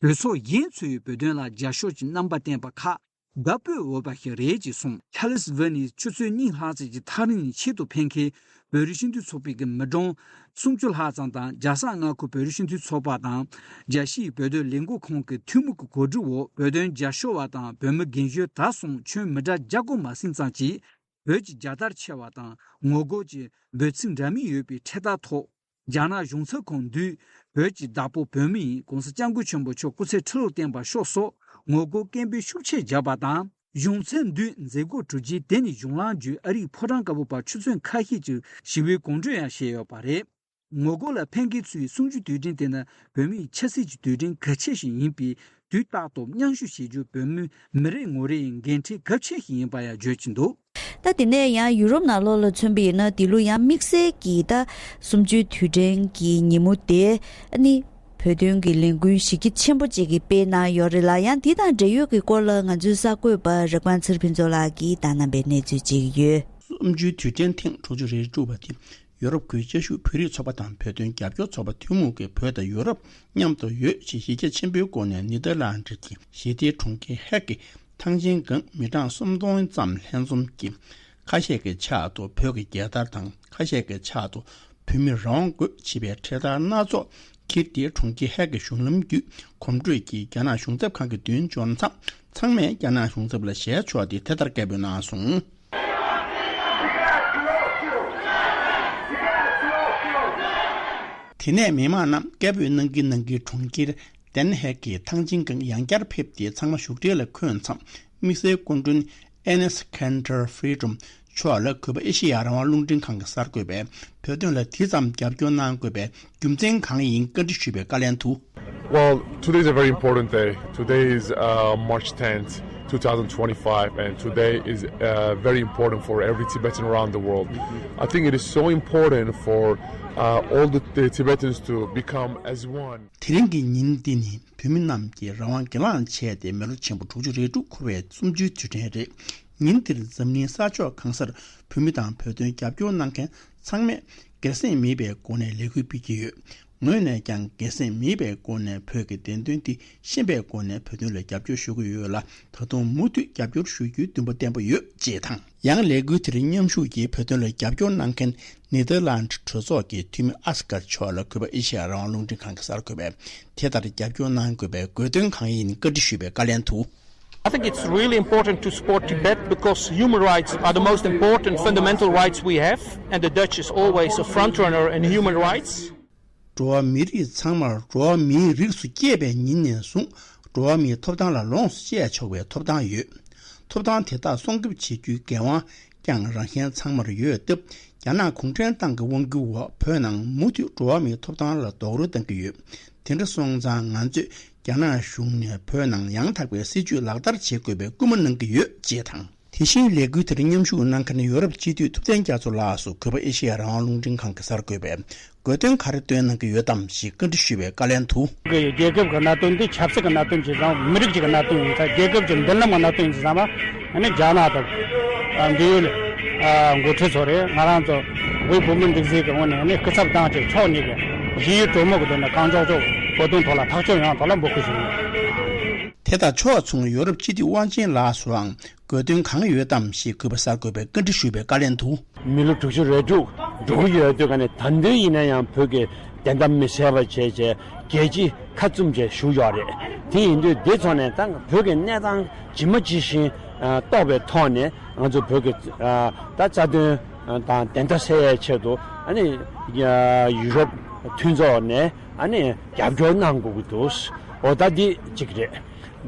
གྲོས་ཚོགས་གཞན་ཚོས་བོད་དོན་ལ་རྒྱབ་སྐྱོར་གྱི་རྣམ་པ་བསྟན་པ་ཁག་དགའ་སྤོབས་འོས་པ་ཞིག་རེད་ཅེས་གསུངས། ཁ་ལིས་ཝེ་ནི་ཆུ་ཚོད་གཉིས་ལྷག་ཙམ་གྱི་ཐག་རིང་ནས་ཆེད་དུ་ཕེབས་མཁན་བོད་རིགས་སྤྱི་མཐུན་ཚོགས་པའི་གི་མི་གྲངས་སུམ་ཅུ་ལྷག་ཙམ་དང་། རྒྱལ་ས་མངའ་ཁུལ་བོད་རིགས་སྤྱི་མཐུན་ཚོགས་པ་དང་། རྒྱལ་སྤྱིའི་བོད་དོན་ལས་འགུལ་ཁང་གི་འཐུས་མི་གི་གོ་སྒྲིག་འོག་བོད་དོན་རྒྱབ་སྐྱོར་བ་དང་བོད་མི་རྒན་གཞོན་དག་གསུམ་ཁྱོན་མི་གྲངས་བརྒྱ་སྐོར་མ་ཟིན་ཙམ་གྱིས། བོད་ཀྱི་རྒྱལ་དར་འཕྱར་བ་དང་ངོ་རྒོལ་གྱི་འབོད་ཚིག་འདྲ་མིན་ཡོད་པའི་འཕྲེད་དར་ཐོག་རྒྱ་ནག་གཞུང་ཚབ་ཁང་འདུས། བོད་ཀྱི་བདག་པོ་བོད་མི་ཡིན། ༸གོང་ས་༸སྐྱབས་མགོན་ཆེན་པོ་མཆོག་སྐུ་ཚེ་ཁྲི་ལོར་བརྟན་པར་ཤོག་སོགས་ངོ་རྒོལ་སྐད་འབོད་ཤུགས་ཆེ་བརྒྱབ་པ་དང་། གཞུང་ཚབ་འདུས་མཛད་སྒོ་གྲུབ་རྗེས་དེ་ནས་གཞུང་ལམ་བརྒྱུད་ཨ་རིའི་ཕོ་བྲང་དཀར་པོ་བར་ཆུ་ཚོད་ཁ་ཤས་ཀྱི་ཞི་བའི་གོམ་བགྲོད་ཡང་བྱས་ཡོད་པ་རེད། ངོ་རྒོལ་ལ་ཕེབས་མཁན་ཚོས་གསུམ་བཅུའི་དུས་དྲན་དེ་ནི་བོད་མིའི་ཆབ་སྲིད་ཀྱི་དུས་དྲན་གལ་ཆེ་ཞིག་ཡིན་པས། དུས་རྟག་ཏུ་མཉམ་ཞུགས་བྱེད་རྒྱུ་བོད་མི་མི་རེ་ངོ་རེའི་འགན་འཁྲི་གལ་ཆེ་ཞིག་ཡིན་པ་ཡང་བརྗོད་ཀྱིན་འདུག་ད་དེ་ནས་ཡང་ཡུ་རོབ་ནང་ལོགས་ལ་མཚོན་པ་ཡིན་ན། འདི་ལོ་ཡང་དམིགས་བསལ་གྱིས་ད་གསུམ་བཅུའི་དུས་དྲན་གྱི་ཉིན་མོ་དེ་ནི་བོད་དོན་གྱི་ལས་འགུལ་གཞི་རྒྱ་ཆེན་པོ་ཅིག་གིས་སྤེལ་གནང་ཡོད་རེད་ལ། ཡང་འདི་དང་འབྲེལ་ཡོད་ཀྱི་སྐོར་ལ་ང་ཚོའི་གསར་འགོད་པ་རིག་པ་ཚེ་རིང་ཕུན་ཚོགས་ལགས་ཀྱིས་བཏང་གནང་པའི་གནས་ཚུལ་ཅིག་ཡོད། གསུམ་བཅུའི་དུས་དྲན་ཐེངས་དྲུག་ཅུ་རེ་དྲུག་པ་དེ། ཡོ་རོབ་ཁུལ་དཔྱད་ཞུགས་བོད་རིགས་ཚོགས་པ་དང་བོད་དོན་རྒྱབ་སྐྱོར་ཚོགས་པ་ཐུན་མོང་གིས་བོད་དང་ཡོ་རོབ་མཉམ་དུ་ཡོད་ཅེས་གཞི་རྒྱ་ཆེན་པོའི་སྒོ་ནས་ནེ་དར་ལན་ཌི་གི་ཞི་བདེའི་གྲོང་ཁྱེར་ཧེག་གི་ཐང་ཆེན་སྒང་མི་གྲངས་སུམ་སྟོང་ཙམ་ལྷན་འཛོམས་ཀྱིས། ཁ་ཤས་ཀྱི་ཕྱག་ཏུ་བོད་ཀྱི་རྒྱལ་དར་དང་། ཁ་ཤས་ཀྱི་ཕྱག་ཏུ་ བོད་མིར་རང་དབང་དགོས་ཅེས་པའི་འཕྲེད་དར་སྣ་ཚོགས་འཁྱེར་ཏེ་གྲོང་ཁྱེར་ཧེག་གི་གཞུང་ལམ་བརྒྱུད་གོམ་བགྲོད་ཀྱིས་རྒྱ་ནག་གཞུང་ཚབ་ཁང་གི་མདུན་འབྱོར་མཚམས། ཚང་མས་རྒྱ་ནག་གཞུང་ཚབ་ལ་ཞལ་ཕྱོགས་ཏེ་དེ་ལྟར་སྐད་འབོད་གནང་སོང་། དེ་ནས་མི་མང་རྣམས་སྐད་འབོད་གནང་གིན་གནང་གིན་གྲོང་ཁྱེར་ཏེན་ཧེག་གི་ཐང་ཆེན་སྒང་ཡང་བསྐྱར་ཕེབས་ཏེ་ཚང་མ་བཞུགས་གྲལ་ལ་འཁོད་མཚམས། དམིགས་བསལ་སྐུ་མགྲོན་Enes Kanter Freedom མཆོག་ལ་གུས་པ་ཨེ་ཤེ་ཡ་རང་དབང་རླུང་འཕྲིན་ཁང་གི་གསར་འགོད་པས་བོད་དོན་ལ་དེ་ཙམ་རྒྱབ་སྐྱོར་གནང་དགོས་པའི་རྒྱུ་མཚན་གང་ཡིན་བཀའ་འདྲི་ཞུས་པའི་བཀའ་ལན་དུ། Well, today is a very important day. Today is uh, March tenth, twenty twenty-five, and today is uh, very important for every Tibetan around the world. I think it is so important for uh, all the, the Tibetans to become as one. དེ་རིང་གི་ཉིན་འདི་ནི་བོད་མི་རྣམས་ཀྱིས་རང་དབང་སྒེར་ལངས་བྱས་ཏེ་མི་ལོ་ཆེན་པོ་དྲུག་ཅུ་རེ་དྲུག་འཁོར་བའི་གསུམ་བཅུའི་དུས་དྲན་རེད། ཉིན་འདིར་འཛམ་གླིང་ས་ཕྱོགས་གང་སར་བོད་མི་དང་བོད་དོན་རྒྱབ་སྐྱོར་གནང་མཁན་ཚང་མས་སྒེར་སེམས་མེད་པའི་སྒོ་ནས་ལས་འགུལ་སྤེལ་གྱི་ཡོད། ངོས་ནས་ཀྱང་སྒེར་སེམས་མེད་པའི་སྒོ་ནས་བོད་ཀྱི་བདེན་དོན་འདི་ཤེས་པའི་སྒོ་ནས་བོད་དོན་ལ་རྒྱབ་སྐྱོར་ཞུ་གི་ཡོད་ལ། ད་དུང་མུ་མཐུད་རྒྱབ་སྐྱོར་ཞུ་རྒྱུའི་འདུན་པ་བརྟན་པོ་ཡོད་ཅེས་དང་། ཡང་ལས་འགུལ་དེར་མཉམ་ཞུགས་ཀྱིས་བོད་དོན་ལ་རྒྱབ་སྐྱོར་གནང་མཁན་ནེ་དར་ལན་ཌི་གྲོས་ཚོགས་ཀྱི་འཐུས་མི་ཨ་སི་ཀར་མཆོག་ལ་གུས་པ་ཨེ་ཤེ་ཡ་རང་དབང་རླུང་འཕྲིན་ཁང་གི་གསར་འགོད་པས་དེ་ལྟར་རྒྱབ་སྐྱོར་གནང་དགོས་པའི་དགོས་དོན་གང་ཡིན་བཀའ་འདྲི་ཞུས་པའི་བཀའ་ལན་དུ། I think it's really important to support Tibet because human rights are the most important fundamental rights we have, and the Dutch is always a frontrunner in human rights. འགྲོ་བ་མི་རིགས་ཚང་མར་འགྲོ་བ་མིའི་རིགས་སུ་སྐྱེས་པའི་ཉིན་ནས་བཟུང་འགྲོ་བ་མིའི་ཐོབ་ཐང་ལ་ལོངས་སུ་སྤྱད་ཆོག་པའི་ཐོབ་ཐང་ཡོད། ཐོབ་ཐང་དེ་དག་སྲུང་སྐྱོབ་བྱེད་རྒྱུའི་འགན་དབང་ཀྱང་རང་གཞན་ཚང་མར་ཡོད་སྟབས། རྒྱ་ནག་གུང་ཁྲན་ཏང་གི་དབང་སྒྱུར་འོག་བོད་ནང་མུ་མཐུད་འགྲོ་བ་མིའི་ཐོབ་ཐང་ལ་རྡོག་རོལ་གཏོང་གི་ཡོད། དེ་འདྲ་སོང་ཙང་ང་ཚོས་རྒྱ་ནག་གཞུང་ནས་བོད་ནང་ཡང་དག་པའི་སྲིད་བྱུས་ལག་བསྟར་བྱེད་དགོས་པའི་སྐུལ་མ་གནང་གི་ཡོད་ཅེས་དང་། དེ་བཞིན་ལས་འགུལ་དེར་མཉམ་ཞུགས་གནང་མཁན་ཡོ་རོབ་སྤྱི་འཐུས་ཐུབ་བསྟན་རྒྱ་མཚོ་ལགས་སུ་གུས་པ་ཨེ་ཤེ་ཡ་རང་དབང་རླུང་འཕྲིན་ཁང་གི་གསར་འགོད་པས་དགོས་དོན་ག་རེ་བཏོན་གནང་གི་ཡོད་དམ་ཞེས་བཀའ་འདྲི་ཞུས་པའི་བཀའ་ལན་དུ། རྒྱལ་ཁབ་ཀྱི་གནད་དོན་འདི་ཆབ་སྲིད་ཀྱི་གནད་དོན་ཅིག་དང་མི་རིགས་ཀྱི་གནད་དོན་ཡིན་ཙང་རྒྱལ་ཁབ་ཀྱི་མདུན་ལམ་གྱི་གནད་དོན་ཡིན་ཙང་ཨ་ནི་རྒྱ་ནག་དང་འབྲེལ་ཡོད་འགོ་ཁྲིད་ཚོ་རེད། ང་རང་ཚོ་དབུས་བོད་མིའི་སྒྲིག་འཛུགས་ཀྱི་ངོས་ནས་ཨ་ནི་སྐུ་ཚབ་དང་བཅས་ཕྱོགས་གཉིས་ཀྱི་ཞི་བའི་གྲོས་མོལ་གྱི་ཐོག་ནས་གང་མགྱོགས་ཀྱི་བོད་དོན་ཐོག་ལ་ཐག་གཅོད་ཡོང་ཐོག་ལ་འབོད་སྐུལ་ཞུ་གི་ཡོད། དེ་དང་ཕྱོགས་མཚུངས་ཡོ་རོབ་སྤྱི་འཐུས་དབང་ཆེན་ལགས་སུའང་དགོས་དོན་གང་ཡོད་དམ་ཞེས་གུས་པ་གསར་འགོད་པས་བཀའ་འདྲི་ཞུས་པའི་བཀའ་ལན་དུ། མི་ལོ་དྲུག་ཅུ་རེ་དྲུག་འགྲོ་གི་ཡོད་དུས་ཀ་ནས་ད་དུང་ཡིན་ན་ཡང་བོད་ཀྱི་བདེན་མཐའ་མི་གསལ་བ་བྱས་བྱས་རྒྱལ་སྤྱི་ཁ་བཙུམ་བྱས་བཞུགས་ཡོད་རེད། དེ་ཡིན་དུས་འདི་ཚོ་ནས་ད་བོད་ཀྱི་གནས་སྟངས་ཇི་མ་ཇི་བཞིན་རྟོགས་པའི་ཐོག་ནས་ང་ཚོ་བོད་ཀྱི་ད་རྩ་དོན་དང་བདེན་མཐའ་གསལ་ཡའི་ཆེད་དུ་ཨ་ནི་ཡུ་རོབ་མཐུན་ཚོགས་ནས་ཨ་ནི་རྒྱབ་སྐྱོར་གནང་དགོས་ཀྱི་འདུག་འོ་ད་འདི་གཅིག་རེད།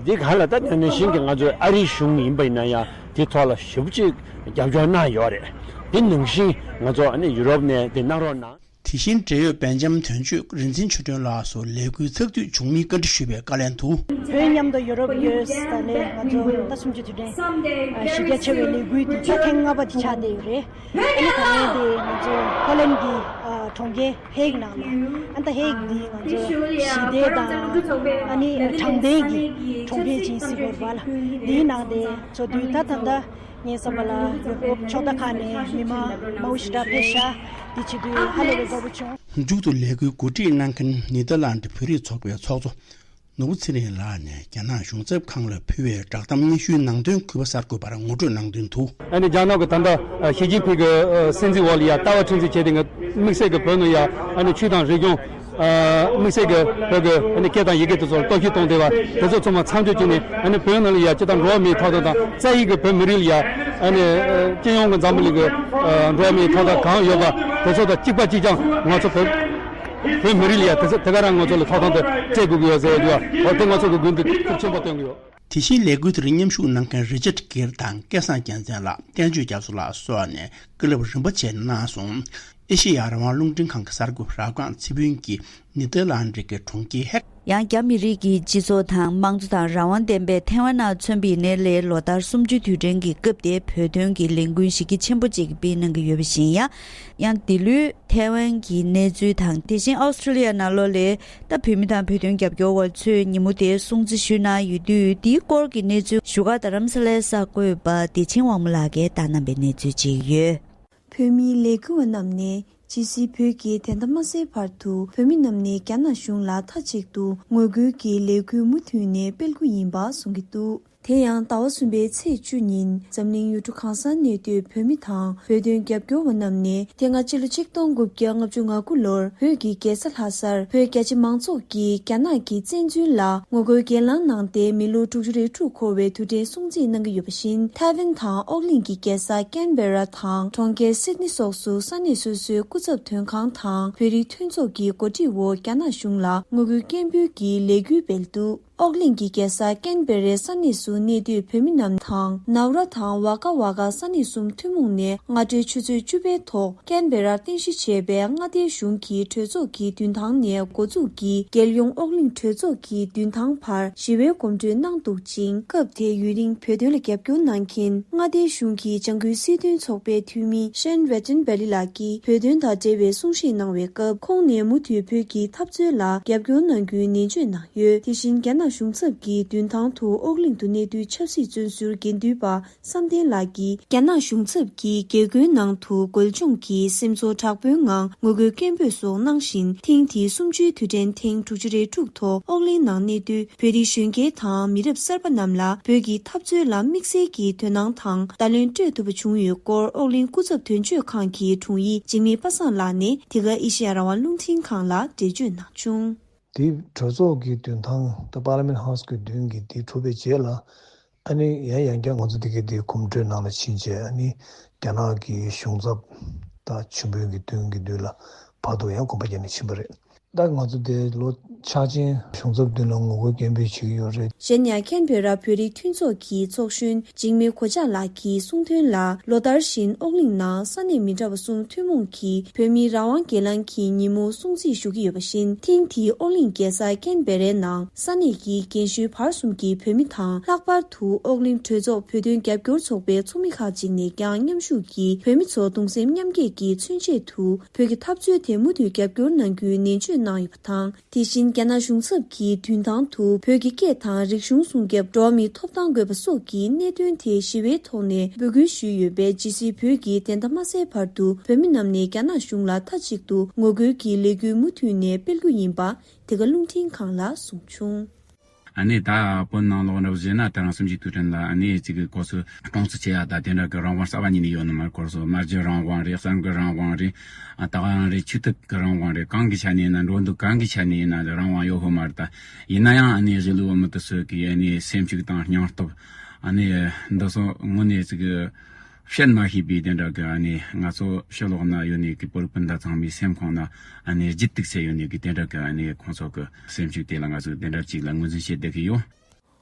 འདི་ག་ལ་ད་ནང་བཞིན་གྱི་ང་ཚོ་ཨ་རིའི་གཞུང་ཡིན་པ་ཡིན་ན་ཡང་དེ་ཐོག་ལ་ཞེ་པོ་ཅིག་རྒྱབ་སྐྱོར་གནང་ཡོད་རེད། དེ་ནང་བཞིན་ང་ཚོ་ཨ་ནི་ཡུ་རོབ་ནས་དེ་གནང་རོགས་གནང་། དེ་བཞིན་འབྲེལ་ཡོད་སྦེལ་ཇམ་དོན་གཅོད་རིག་འཛིན་ཆོས་སྒྲོན་ལགས་སུ་ལས་འགུལ་ཚགས་དུས་བྱུང་མིན་བཀའ་འདྲི་ཞུས་པའི་བཀའ་ལན་དུ། བོད་མཉམ་དུ་ཡུ་རོབ་ཡོད་ས་ནས་ང་ཚོ་ད་གསུམ་བཅུའི་དུས་དྲན་གཞི་རྒྱ་ཆེ་བའི་ལས་འགུལ་འདི་ད་ཐེངས་ལྔ་པ་འདི་ཆགས་བསྡད་ཡོད་རེད། ཨ་ནི་ད་ལན་དེ་ང་ཚོ་ཕོ་ལན་གྱི་གྲོང་ཁྱེར་ཧེག་ནང་ལ་ཨ་ད་ཧེག་འདི་ང་ཚོ་ཞི་བདེ་དང་ཨ་ནི་དྲང་བདེན་གྱི་གྲོང་ཁྱེར་ཅིག་ཟེར་དགོས་རེད་པ་ལ། འདིའི་ནང་དེ་ཚོགས་དུས་ད་ད་ལྟ་ངས་བསམ་པ་ལ་ཡུ་རོབ་ཕྱོགས་མཐའ་ཁག་ནས་མི་མང་མང་པོ་ཞེ་དྲག་ཕེབས་ཤག་འདི་བྱེད་དུས་ཧ་ལས་པའི་དགའ་པོ་བྱུང་། མཇུག་ཏུ་ལས་འགུལ་གོ་སྒྲིག་གནང་མཁན་ནེ་དར་ལན་ཌི་བོད་རིགས་ཚོགས་པའི་ཚོགས་གཙོ་ནོར་བུ་ཚེ་རིང་ལགས་ནས་རྒྱ་ནག་གཞུང་ཚབ་ཁང་ལ་ཕུལ་བའི་བསྒྲགས་གཏམ་སྙན་ཞུའི་ནང་དོན་གུས་པ་གསར་འགོད་པར་ངོ་སྤྲོད་གནང་དོན་དུ། ཨ་ནི་རྒྱ་ནག་གི་ད་ལྟ་ཞི་ཅིན་ཕིང་གི་སྲིད་འཛིན་འོག་ལ་ཡ་ལྟ་བ་ཁྲིམས་འཛིན་བྱས་ཏེ་ང་དམིགས་བསལ་གྱི་བོད་ནང་ཡ་ཨ་ནི་ཆོས་དང་རིག་གཞུང་དམིགས་བསལ་གྱི་བོད་ཀྱི་ཨ་ནི་སྐད་དང་ཡི་གེ་དེ་ཚོར་གཏོར་བཤིག་གཏོང་བསྡད་པ་དེ་ཚོ་ཚང་མ་མཚམས་འཇོག་བྱས་ནས་ཨ་ནི་བོད་ནང་ལ་ཡ་སྤྱིར་བཏང་འགྲོ་བ་མིའི་ཐོབ་ཐང་དང་རྩ་ཡི་གི་བོད་མི་རིགས་ལ་ཡ་ཨ་ནི་སྤྱི་ཡོངས་ཀྱི་འཛམ་བུ་གླིང་གི་འགྲོ་བ་མིའི་ཐོབ་ཐང་གང་ཡོད་པ་དེ་ཚོ་དང་གཅིག་པ་གཅིག་རྐྱང་ང་ཚོ་བོད་བོད་མི་རིགས་ལ་ཡ་དེ་ཚོ་དེ་ག་རང་ང་ཚོ་ལ་ཐོབ་ཐང་དེ་སྤྲད་དགོས་ཀྱི་ཡོད་ཟེར་ཡ་འོ་དེ་ང་ཚོ་གི་དགོས་འདུན་ཤུགས་ཆེན་པོ་བཏོན་གྱི་ཡོད། དེ་བཞིན་ལས་འགུལ་དེར་མཉམ་ཞུགས་གནང་མཁན་རི་ཅར་གིར་དང་སྐལ་བཟང་རྒྱལ་མཚན་ལགས། བསྟན་ཆོས་རྒྱ་མཚོ་ལགས་སོགས་ནས་བཀའ་སློབ་རིམ་པ་བྱས་གནང་སོང་། ཨེ་ཤེ་ཡ་རང་དབང་རླུང་འཕྲིན་ཁང་གི་གསར་འགོད་པ་ར་སྒང་ཚེ་ཕུན་གྱིས་ནེ་དར་ལན་ཌི་གི་གྲོང་ཁྱེར་ཧེག་ཡང་རྒྱ་མི་རིགས་ཀྱི་སྤྱི་ཚོགས་དང་དམངས་གཙོ་དང་རང་དབང་ལྡན་པའི་ཐའེ་ཝན་ནང་མཚོན་པའི་ནེ་ལའི་ལོ་ལྟར་གསུམ་བཅུའི་དུས་དྲན་གྱི་སྐབས་དེ་བོད་དོན་གྱི་ལས་འགུལ་གཞི་རྒྱ་ཆེན་པོ་ཅིག་སྤེལ་གནང་གི་ཡོད་པ་བཞིན་ཡང་ཡང་འདི་ལོའི་ཐའེ་ཝན་གྱི་གནས་ཚུལ་དང་དེ་བཞིན་ཨོ་སི་ཀྲི་ལི་ཡ་ནང་ལོགས་ལ་ད་བོད་མི་དང་བོད་དོན་རྒྱབ་སྐྱོར་བ་ཚོས་ཉིན་མོ་དེའི་སྲུང་བརྩི་ཞུས་གནང་ཡོད་དུས་འདིའི་སྐོར་གྱི་གནས་ཚུལ་བཞུགས་སྒར་རྡ་རམ་ས་ལའི་གསར་འགོད་པ་བདེ་ཆེན་དབང་མོ་ལགས་ཀྱིས་བཏང་གནང་པའི་གནས་ཚུལ་ཅིག་ཡོད། བོད་མིའི་ལས་འགུལ་བ་རྣམས་ནས་ཇི་སྲིད་བོད་ཀྱི་བདེན་མཐའ་མ་གསལ་བར་དུ་བོད་མི་རྣམས་ནས་རྒྱ་ནག་གཞུང་ལ་མཐའ་གཅིག་ཏུ་ངོ་རྒོལ་གྱི་ལས་འགུལ་མུ་མཐུད་ནས་སྤེལ་རྒྱུ་ཡིན་པ་གསུང་གི་འདུག་དེ་ཡང་ཟླ་བ་གསུམ་པའི་ཚེས་བཅུ་ཉིན་འཛམ་གླིང་ཡུལ་གྲུ་གང་སར་གནས་སྡོད་བོད་མི་དང་བོད་དོན་རྒྱབ་སྐྱོར་བ་རྣམས་ནས། དེ་སྔ་ཕྱི་ལོ་ཆིག་སྟོང་དགུ་བརྒྱ་ལྔ་བཅུ་ང་དགུ་ལོར་བོད་ཀྱི་རྒྱལ་ས་ལྷ་སར་བོད་རྒྱ་ཆེ་མང་ཚོགས་ཀྱིས་རྒྱ་ནག་གི་བཙན་འཛུལ་ལ་ངོ་རྒོལ་གྱེན་ལངས་གནང་སྟེ། མི་ལོ་དྲུག་ཅུ་རེ་དྲུག་འཁོར་བའི་དུས་དྲན་སྲུང་བརྩི་གནང་གི་ཡོད་པ་བཞིན། ཐའེ་ཝན་དང་ཨོ་གླིང་གི་རྒྱལ་ས་ཀན་བེ་ར་དང་གྲོང་ཁྱེར་སིད་ནི་སོགས་སུ་ས་གནས་སོ་སོའི་སྐུ་ཚབ་དོན་ཁང་དང་བོད་རིགས་མཐུན་ཚོགས་ཀྱི་འགོ་ཁྲིད་འོག་རྒྱ་ནག་གཞུང་ལ་ངོ་རྒོལ་སྐད་འབོད་ཀྱི་ལས་འགུལ་སྤེལ་འདུག་ཨོ་གླིང་གི་རྒྱལ་ས་ཀན་བེ་རའི་ས་གནས་སུ་གནས་སྡོད་བོད་མི་རྣམས་དང་། ནའུ་ར་དང་ཝ་ཀ་ཝ་ཀ་ས་གནས་གསུམ་ཐུན་མོང་ནས་སྔ་དྲོའི་ཆུ་ཚོད་བཅུ་པའི་ཐོག་ཀན་བེ་རར་རྟེན་གཞི་བྱས་པའི་མངའ་སྡེའི་གཞུང་གི་གྲོས་ཚོགས་ཀྱི་མདུན་ཐང་ནས་འགོ་འཛུགས་ཀྱིས་རྒྱལ་ཡོངས་ཨོ་གླིང་གྲོས་ཚོགས་ཀྱི་མདུན་ཐང་བར་ཞི་བའི་གོམ་བགྲོད་གནང་འདུག་ཅིང་། སྐབས་དེའི་ཡུན་རིང་བོད་དོན་ལ་རྒྱབ་སྐྱོར་གནང་མཁན་མངའ་སྡེའི་གཞུང་གི་ལྗང་ཁུའི་སྲིད་དོན་ཚོགས་པའི་འཐུས་མི་ཤན་རེ་ཏན་བེ་ལི་ལགས་ཀྱིས་བོད་དོན་དང་འབྲེལ་བའི་གསུང་བཤད་གནང་བའི་སྐབས། ཁོང་ནས་མུ་མཐུད་བོད་ཀྱི་འཐབ་རྩོད་ལ་རྒྱབ་སྐྱོར་གནང་རྒྱུའི་ནན་བརྗོད་གནང་ཡོད། དེ་བཞིན་རྒྱ་ནག་གཞུང་ཚབ་ཀྱི་མདུན་ཐང་དུ་ཨོ་གླིང་དུ་གནས་སྡོད་ཆབ་སྲིད་བཙོན་ཟུར་དགེ་འདུན་པ་བསམ་གཏན་ལགས་ཀྱིས། རྒྱ་ནག་གཞུང་ཚབ་ཀྱིས་རྒྱལ་སྒོའི་ནང་དུ་རྒོལ་བྱུང་གིས་སེམས་ཚོར་དྲག་པོའི་ངང་ངོ་རྒོལ་སྐད་འབོད་སོགས་གནང་བཞིན། ཐེངས་འདིའི་གསུམ་བཅུའི་དུས་དྲན་ཐེངས་དྲུག་ཅུ་རེ་དྲུག་ཐོག་ཨོ་གླིང་ནང་གནས་སྡོད་བོད་རིགས་གཞོན་སྐྱེས་དང་མི་རབས་གསར་པ་རྣམས་ལ་བོད་ཀྱི་འཐབ་རྩོད་ལ་དམིགས་བསལ་གྱི་དོ་སྣང་དང་བརྡ་ལན་སྤྲོད་ཐུབ་པ་བྱུང་ཡོད་སྐོར། ཨོ་གླིང་སྐུ་ཚབ་དོན་གཅོད་ཁང་གི་དྲུང་ཡིག་འཇིགས་མེད་པ་སངས་ལགས་ནས་འདི་ག་ཨེ་ཤེ་ཡ་རང་དབང་རླུང་འཕྲིན་ཁང་ལ་འགྲེལ་བརྗོད་གནང་བྱུང་། དེའི་གྲོས་ཚོགས་ཀྱི་མདུན་ཐང་ད་པར་ལི་མེན་ཧའུ་སི་གི་མདུན་གྱི་དེ་གྲུབ་པའི་རྗེས་ལ། ཨ་ནི་ཡང་ཡང་བསྐྱར་ང་ཚོ་དེ་གའི་དེའི་གོམ་བགྲོད་ནང་ལ་ཕྱིན་རྗེས། ཨ་ནི་རྒྱ་ནག་གི་གཞུང་ཚབ་དང་ཆེན་པོའི་གི་མདུན་གྱི་མདུན་ལ་བར་དུ་ཡང་གོམ་པ་བརྒྱབ་ནས་ཕྱིན་པ་རེད། ད་ང་ཚོ་དེ་ལོ་འཆར་ཅན་གཞུང་ཚབ་མདུན་ལ་ངོ་རྒོལ་སྐད་འབོད་བྱེད་ཀྱི་ཡོད་རེད། གཞན་ཡང་ཁེན་བེ་ར་བོད་རིགས་མཐུན་ཚོགས་ཀྱི་ཚོགས་གཞོན་འཇིགས་མེད་གོ་ཆག་ལགས་ཀྱིས་གསུངས་དོན་ལ། ལོ་ལྟར་བཞིན་ཨོ་གླིང་ནང་ས་གནས་མི་འདྲ་བ་གསུམ་ཐུན་མོང་གིས་བོད་མིའི་རང་དབང་སྒེར་ལངས་ཀྱི་ཉིན་མོ་སྲུང་བརྩི་ཞུ་གི་ཡོད་པ་བཞིན། ཐེངས་འདིའི་ཨོ་གླིང་རྒྱལ་ས་ཀེན་བེ་རའི་ནང་ས་གནས་ཀྱི་རྒན་གཞོན་བར་གསུམ་གྱི་བོད་མི་དང་། ལྷག་པར་དུ་ཨོ་གླིང་གྲོས་ཚོགས་བོད་དོན་རྒྱབ་སྐྱོར་ཚོགས་པའི་ཚོགས་མི་ཁག་ཅིག་ནས་ཀྱང་མཉམ་ཞུགས་ཀྱིས་བོད་མི་ཚོ་གདུང་སེམས་མཉམ་སྐྱེད་ཀྱི་མཚོན་ཆེད་དུ་བོད་ཀྱི་འཐབ་རྩོད་དེ་མུ་མཐུད་རྒྱབ་སྐྱོར་གནང་རྒྱུའི་ནན་བརྗོད་གནང་ཡོད་པ་དང་། དེ་བཞིན་རྒྱ་ནག་གཞུང་ཚབ་ཀྱི་མདུན་ཐང་དུ་བོད་ཀྱི་སྐད་དང་རིག་གཞུང་སྲུང་སྐྱོབ། འགྲོ་བ་མིའི་ཐོབ་ཐང་དགོས་པ་སོགས་ཀྱི་གནད་དོན་དེ་ཞི་བའི་ཐོག་ནས་འབོད་སྐུལ་ཞུས་ཡོད་པས། ཇི་སྲིད་བོད་ཀྱི་བདེན་མཐའ་མ་གསལ་བར་དུ་བོད་མི་རྣམས་ནས་རྒྱ་ནག་གཞུང་ལ་མཐའ་གཅིག་ཏུ་ངོ་རྒོལ་གྱི་ལས་འགུལ་མུ་མཐུད་ནས་སྤེལ་རྒྱུ་ཡིན་པ་འདི་ག་རླུང་འཕྲིན་ཁང་ལ་གསུངས་བྱུང་། ཨ་ནི་ད་བོད་ནང་ལོགས་འདྲ་བོ་བྱས་ན། ད་རང་གསུམ་གྱི་དུས་དྲན་ལ་ཨ་ནི་ཅིག་གི་སྐོར་སུ་གྲོང་ཚོ་ཆེ་ཡ་ད་དེ་འདྲ་གི་རང་དབང་རྩ་བ་ཉིད་ནས་ཡོད་ནི་མ་རེད། སྐོར་སུ་སྨྲ་བརྗོད་རང་དབང་རེད། གསར་འགོད་རང་དབང་རེད། ཨ་ད་ག་རང་རེད། ཆོས་དད་ཀྱི་རང་དབང་རེད། གང་གི་ཆ་ནས་ཡིན་ན། འགྲོ་འདུག་གང་གི་ཆ་ནས་ཡིན་ན་རང་དབང་ཡོད་ཧོ་མ་རེད། ད་ཡིན་ན་ཡང་ཨ་ནི་གཞིས་ལུས་འོས་མི་དེ་ཚོ་གི་ཨ་ནི་སེམས་ཤུགས་དང་སྙིང་སྟོབས། ཨ་ནི་འདི་ཚོ་དངོས་གནས་ཅིག་གི་བཤད་མ་ཤེས་པའི་དེ་འདྲ་གི་ཨ་ནི་ང་ཚོ་ཕྱི་ལོགས་ན་ཡོད་ནི་གི་བོད་རིགས་སྤུན་ཟླ་ཚང་མའི་སེམས་ཁོང་ན་ཨ་ནི་ལྗིད་ཏིག་ཙེ་ཡོད་ནི་གི་དེ་འདྲ་གི་ཨ་ནི་ཁོང་ཚོ་གི་སེམས་ཤུགས་དེ་ལ་ང་ཚོ་དེ་འདྲ་ཅིག་ལ་ངོས་འཛིན་བྱེད་བསྡད་ཀྱི་ཡོད།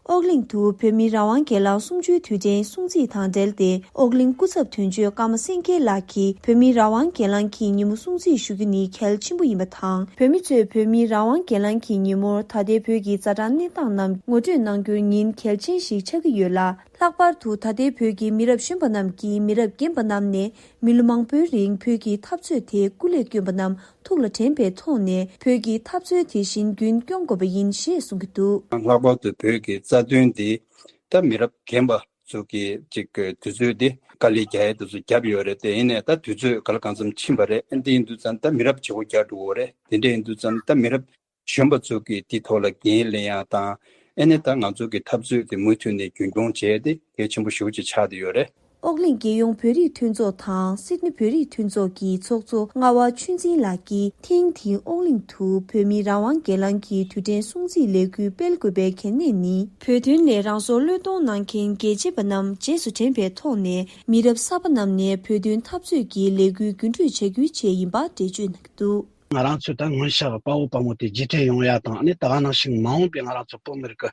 ཨོག་གླིང་དུ་བོད་མིའི་རང་དབང་སྒེར་ལངས་གསུམ་བཅུའི་དུས་དྲན་སྲུང་བརྩི་དང་འབྲེལ་ཏེ། ཨོག་གླིང་སྐུ་ཚབ་དོན་གཅོད་ཀརྨ་སེང་གེ་ལགས་ཀྱིས་བོད་མིའི་རང་དབང་སྒེར་ལངས་ཀྱི་ཉིན་མོ་སྲུང་བརྩི་ཞུ་རྒྱུ་ནི་གལ་ཆེན་པོ་ཡིན་པ་དང་། བོད་མི་ཚོས་བོད་མིའི་རང་དབང་སྒེར་ལངས་ཀྱི་ཉིན་མོར་ད་ལྟའི་བོད་ཀྱི་ཛ་དྲག་གནས་སྟངས་རྣམས་ངོ་སྤྲོད་གནང་རྒྱུར་ཉིན་གལ་ཆེན་ཞིག་ཆགས་ཀྱི་ཡོད་ལ། ལྷག་པར་དུ་ད་ལྟའི་བོད་ཀྱི་མི་རབས་གཞོན་པ་རྣམས་ཀྱིས་མི་རབས་རྒན་པ་རྣམས་ནས་མི་ལོ་མང་པོའི་རིང་བོད་ཀྱི་འཐབ་རྩོད་དེ་སྐུ་ལས་བསྐྱོན་པ་རྣམས་ཐུགས་ལ་དྲན་པའི་ཐོག་ནས། བོད་ཀྱི་འཐབ་རྩོད་དེ་བཞིན་རྒྱུན་སྐྱོང་དགོས་པ་ཡིན་ཞེས་གསུང་གི་འདུག། ལྷག་པར་དུ་བོད་ཀྱི་རྩ་དོན་འདི་ད་མི་རབས་རྒན་པ་ཚོ་གིས་ཅིག་གི་དུས་ཚོད་འདི་དཀའ་ལས་རྒྱག་ཡས་དེ་ཚོ་བརྒྱབ་ཡོད་རེད། དེ་ཡིན་ནའི་ད་དུས་ཚོད་ག་ལ་གང་འཚམ་ཕྱིན་པ་རེད། ཨ་འདི་ཡིན་དུས་ཙང་ད་མི་རབས་བརྗེ་པོ་རྒྱག་འགྲོ་གི་ཡོད་རེད། དེ་འདྲ་ཡིན་དུས་ཙང་ད་མི་རབས་གཞོན་པ་ཚོ་གིས་དེ་ཐོག་ལ་འགན་ལེན་ཡག་དང་། ཨ་ནི་ད་ང་ཚོ་གི་འཐབ་རྩོད་དེ་མུ་མཐུད་ནས་རྒྱུན་སྐྱོང་བྱས་ཏེ་གལ་ཆེན་པོ་ཞེ་པོ་ཅིག་ཆགས་བསྡད་ཡོད་རེད། ཨོག་གླིང་རྒྱལ་ཡོངས་བོད་རིགས་མཐུན་ཚོགས་དང་སིད་ནི་བོད་རིགས་མཐུན་ཚོགས་ཀྱི་ཚོགས་གཙོ་རྔ་བ་ཆོས་འཛིན་ལགས་ཀྱིས། ཐེངས་འདིའི་ཨོག་གླིང་དུ་བོད་མིའི་རང་དབང་སྒེར་ལངས་ཀྱི་དུས་དྲན་སྲུང་བརྩིའི་ལས་འགུལ་སྤེལ་དགོས་པའི་གལ་གནད་ནི། བོད་དོན་ལས་རང་སྲོག་བློས་གཏོང་གནང་མཁན་རྒྱལ་གཅེས་པ་རྣམས་རྗེས་སུ་དྲན་པའི་ཐོག་ནས། མི་རབས་གསར་པ་རྣམས་ནས་བོད་དོན་འཐབ་རྩོད་ཀྱི་ལས་འགུལ་རྒྱུན་མཐུད་བྱ་རྒྱུའི་ཆེད་ཡིན་པ་འགྲེལ་བརྗོད་གནང་གི་འདུག། ང་རང་ཚོས་ད་སྔོན་ཆད་དཔའ་བོ་དཔའ་མོ་དེ་རྗེས་དྲན་ཡོང་ཡ་དང་། ཨ་ནི་ད་ག་ནང་བཞིན་མ་འོངས་པའི་ང་རང་ཚོ་བོད་མི་རིགས་ཀྱི་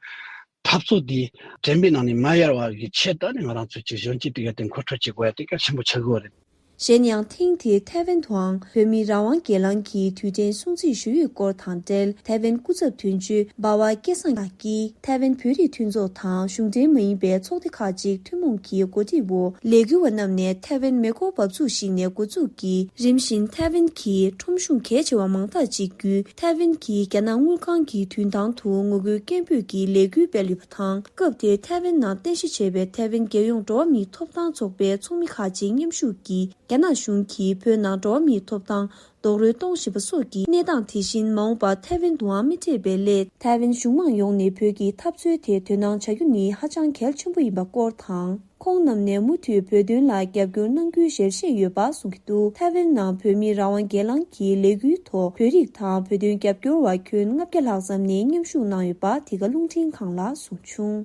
འཐབ་རྩོད་འདི་དྲན་པའི་ནང་ནས་མ་ཡལ་བ་གི་ཆེད་དུ། ཨ་ནི་ང་རང་ཚོས་ཅིག་གཞོན་སྐྱེས་དེ་ག་དེ་མཁོ་སྤྲོད་བྱེད་དགོས་ཡ་དེ་གལ་ཆེན་པོ་ཆགས་ཀྱི་ཡོད་རེད། གཞན་ཡང་ཐེངས་དེའི་ཐའེ་ཝན་དུའང་བོད་མིའི་རང་དབང་སྒེར་ལངས་ཀྱི་དུས་དྲན་སྲུང་བརྩི་ཞུ་ཡུལ་སྐོར་དང་འབྲེལ། ཐའེ་ཝན་སྐུ་ཚབ་དོན་གཅོད་འབའ་བ་སྐལ་བཟང་ལགས་ཀྱིས། ཐའེ་ཝན་བོད་རིགས་མཐུན་ཚོགས་དང་གཞུང་འབྲེལ་མ་ཡིན་པའི་ཚོགས་སྡེ་ཁག་ཅིག་ཐུན་མོང་གི་གོ་སྒྲིག་འོག་ལས་འགུལ་བ་རྣམས་ནས་ཐའེ་ཝན་མེ་འཁོར་འབབ་ཚུགས་ཤིག་ནས་འགོ་འཛུགས་ཀྱིས། རིམ་བཞིན་ཐའེ་ཝན་གྱི་ཁྲོམ་གཞུང་གལ་ཆེ་བ་མང་དག་ཅིག་བརྒྱུད། ཐའེ་ཝན་གྱི་རྒྱ་ནག་དངུལ་ཁང་གི་མདུན་ཐང་དུ་ངོ་རྒོལ་སྐད་འབོད་ཀྱི་ལས་འགུལ་སྤེལ་ཡོད་པ་དང་། སྐབས་དེར་ཐའེ་ཝན་ནང་རྟེན་གཞི་བྱས་པའི་ཐའེ་ཝན་རྒྱལ་ཡོངས་འགྲོ་བ་མིའི་ཐོབ་ཐང་ཚོགས་པའི་ཚོགས་མི་ཁག་ཅིག་མཉམ་ཞུགས་ཀྱིས། རྒྱ་ནག་གཞུང་གིས་བོད་ནང་འགྲོ་བ་མིའི་ཐོབ་ཐང་ རྡོག་རོལ་གཏོང་བཞིན་པ་སོགས་ཀྱི་གནས་སྟངས་དེ་བཞིན་མ་འོངས་པར་ཐའེ་ཝན་དུའང་མི་འཕྲད་པའི་སླད། ཐའེ་ཝན་གཞུང་མང་ཡོངས་ནས་བོད་ཀྱི་འཐབ་རྩོད་དེ་དོ་སྣང་བྱ་རྒྱུ་ནི་ཧ་ཅང་གལ་ཆེན་པོ་ཡིན་པ་སྐོར་དང་། ཁོང་རྣམས་ནས་མུ་མཐུད་བོད་དོན་ལ་རྒྱབ་སྐྱོར་གནང་རྒྱུའི་ཞལ་བཞེས་ཡོད་པ་གསུང་གི་འདུག་ཐའེ་ཝན་ནང་བོད་མིའི་རང་དབང་སྒེར་ལངས་ཀྱི་ལས་འགུལ་ཐོག་བོད་རིགས་དང་བོད་དོན་རྒྱབ་སྐྱོར་བ་ཁྱོན་ལྔ་བརྒྱ་ལྷག་ཙམ་ནས་མཉམ་ཞུགས་གནང་ཡོད་པ་འདི་ག་རླུང་འཕྲིན་ཁང་ལ་གསུངས་བྱུང་།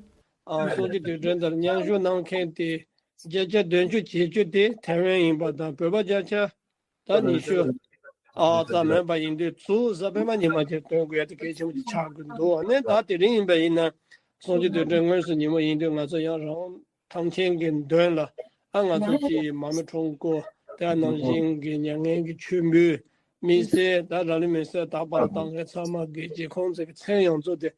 ཨ། གསུང་ཆོས་དུས་དྲན་དེར་མཉམ་ཞུགས་གནང་མཁན་དེ་བརྒྱ་ཆ་བདུན་ཅུ་བྱེད་རྒྱུ་དེ་ཐའེ་ཝན་ཡིན་པ་དང་། བོད་པ་བརྒྱ་ཆ་ད་ཉི་ཤུ། ཨ། ཙམ་མིན་པ་ཡིན་དུས། ཚུར་གཟའ་སྤེན་པ་ཉི་མ་དེར་སྟོན་དགོས་ཡ་དེ་གལ་ཆེན་པོ་ཅིག་ཆགས་ཀྱི་འདུག་ཨ་ནི་ད་དེ་རིང་ཡིན་པ་ཡིན་ན། གསུང་ཆོས་དུས་དྲན་དངོས་སུ་ཉིན་མོ་ཡིན་དུས། ང་ཚོ་ཡང་རང་དབང་ཐང་ཆེན་གྱི་མདུན་ལ། ཨ། ང་ཚོ་སྤྱི་ཡི་མར་མེ་ཁྲོམ་སྐོར། དེ་ནང་བཞིན་གྱི་མྱ་ངན་གྱི་མཆོད་འབུལ། མི་སེར། ད་རང་ལུས་མེར་སྲེག་བཏང་བ་ལ་བཏང་མཁན་ཚང་མ་གི་རྗེས་ཁོང་ཚོ་གི་མཚན་ཡོངས་རྫོགས་དེ་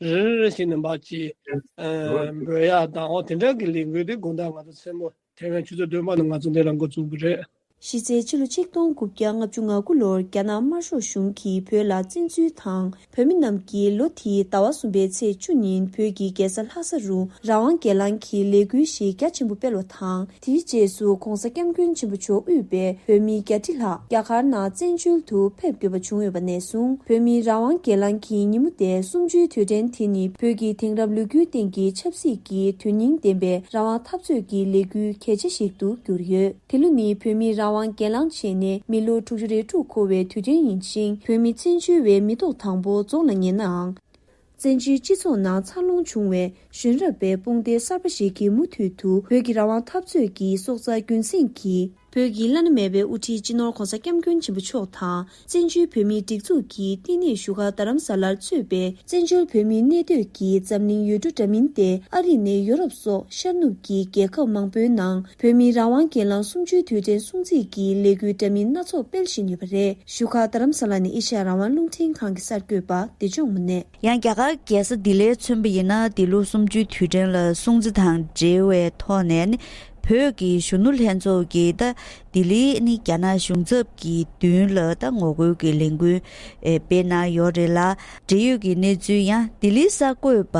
རེ་རེ་བཞིན་ནས་མར་ཅིག་ཨ། འབུལ་ཡག་དང་། འོ། དེ་འདྲ་གི་ལས་འགུལ་དེ་དགོང་དག་ང་ཚོ་མཚན་མོ་ཐའེ་ཝན་ཆུ་ཚོད་བདུན་པ་ནས་ང་ཚོ་འདི་ལ་འགོ་བཙུགས་ཀྱི་རེད། གཞི་རྩའི་ཕྱི་ལོ་ཆིག་སྟོང་དགུ་བརྒྱ་ལྔ་བཅུ་ང་དགུ་ལོར་རྒྱ་ནག་དམར་ཤོག་གཞུང་གིས་བོད་ལ་བཙན་འཛུལ་དང་། བོད་མི་རྣམས་ཀྱིས་ལོ་དེའི་ཟླ་བ་གསུམ་པའི་ཚེས་བཅུ་ཉིན་བོད་ཀྱི་རྒྱལ་ས་ལྷ་ས་རུ་རང་དབང་སྒེར་ལངས་ཀྱི་ལས་འགུལ་ཞིག་རྒྱ་ཆེན་པོ་སྤེལ་བ་དང་། དེའི་རྗེས་སུ་༧གོང་ས་༧སྐྱབས་མགོན་ཆེན་པོ་མཆོག་དབུས་པའི་བོད་མི་བརྒྱད་ཁྲི་ལྷག་རྒྱ་གར་ནང་བཙན་བྱོལ་དུ་ཕེབས་དགོས་པ་བྱུང་ཡོད་པ་ནས་བཟུང་། བོད་མིའི་རང་དབང་སྒེར་ལངས་ཀྱི་ཉིན་མོ་སྟེ་གསུམ་བཅུའི་དུས་དྲན་དེ་ནི་བོད་ཀྱི་དེང་རབས་ལོ་རྒྱུས་སྟེང་གི་ཆབ་སྲིད་ཀྱི་དོན་སྙིང་ལྡན་པའི་རང་དབང་འཐབ་རྩོད་ཀྱི་ལས་འགུལ་གལ་ཆེ་ཞིག་ཏུ་གྱུར་ཡོད། དེ་ལོ་ནི་བོད་མིའི་རང་དབང་སྒེར་ལངས་བྱས་ནས་མི་ལོ་དྲུག་ཅུ་རེ་དྲུག་འཁོར་བའི་དུས་དྲན་ཡིན་ཞིང་། བོད་མི་བཙན་བྱོལ་བའི་མི་ཐོག་དང་པོ་རྫོང་ལ་ཉེ་ནའང་། བཙན་བྱོལ་སྤྱི་ཚོགས་ནང་འཚར་ལོངས་བྱུང་བའི་གཞོན་རབས་པའི་དཔུང་སྡེ་གསར་པ་ཞིག་གིས་མུ་མཐུད་དུ་བོད་ཀྱི་རང་དབང་འཐབ་རྩོད་ཀྱི་སྲོག་རྩ་རྒྱུན་སྲིང་གིས། བོད་ཀྱི་བླ་ན་མེད་པའི་དབུ་ཁྲིད་སྤྱི་ནོར་༧གོང་ས་༧སྐྱབས་མགོན་ཆེན་པོ་མཆོག་དང་། བཙན་བྱོལ་བོད་མིའི་སྒྲིག་འཛུགས་ཀྱི་བསྟི་གནས་བཞུགས་སྒར་རྡ་རམ་ས་ལར་གཙོས་པའི་བཙན་བྱོལ་བོད་མིའི་གནས་སྡོད་ཀྱི་འཛམ་གླིང་ཡུལ་གྲུ་འདྲ་མིན་ཏེ། ཨ་རི་ནས་ཡོ་རོབ་སོགས་ཤར་ནུབ་ཀྱི་རྒྱལ་ཁབ་མང་པོའི་ནང་བོད་མིའི་རང་དབང་སྒེར་ལངས་གསུམ་བཅུའི་དུས་དྲན་སྲུང་བརྩི་གི་ལས་འགུལ་འདྲ་མིན་སྣ་ཚོགས་སྤེལ་བཞིན་ཡོད་པ་རེད། བཞུགས་སྒར་རྡ་རམ་ས་ལ་ནས་ཨེ་ཤེ་ཡ་རང་དབང་རླུང་འཕྲིན་ཁང་གི་གསར་འགོད་པ་བདེ་སྐྱོང་དངོས་གནས། ཡང་རྒྱ་གར་རྒྱལ་ས་ལྡི་ལིར་མཚོན་པ་ཡིན་ན། འདི་ལོ་གསུམ་བཅུའི་དུས་དྲན་ལ་སྲུང་བརྩི་དང་འབྲེལ་བའི་ཐོག་ནས་ནི། བོད་ཀྱི་གཞོན་ནུ་ལྷན་ཚོགས་ཀྱིས་ད་ལྡི་ལིའི་ནི་རྒྱ་ནག་གཞུང་ཚབ་ཀྱི་མདུན་ལ་ད་ངོ་རྒོལ་གྱི་ལས་འགུལ་ཨེ་སྤེལ་གནང་ཡོད་རེད་ལ། འབྲེལ་ཡོད་ཀྱི་གནས་ཚུལ་ཡང་ལྡི་ལིའི་གསར་འགོད་པ་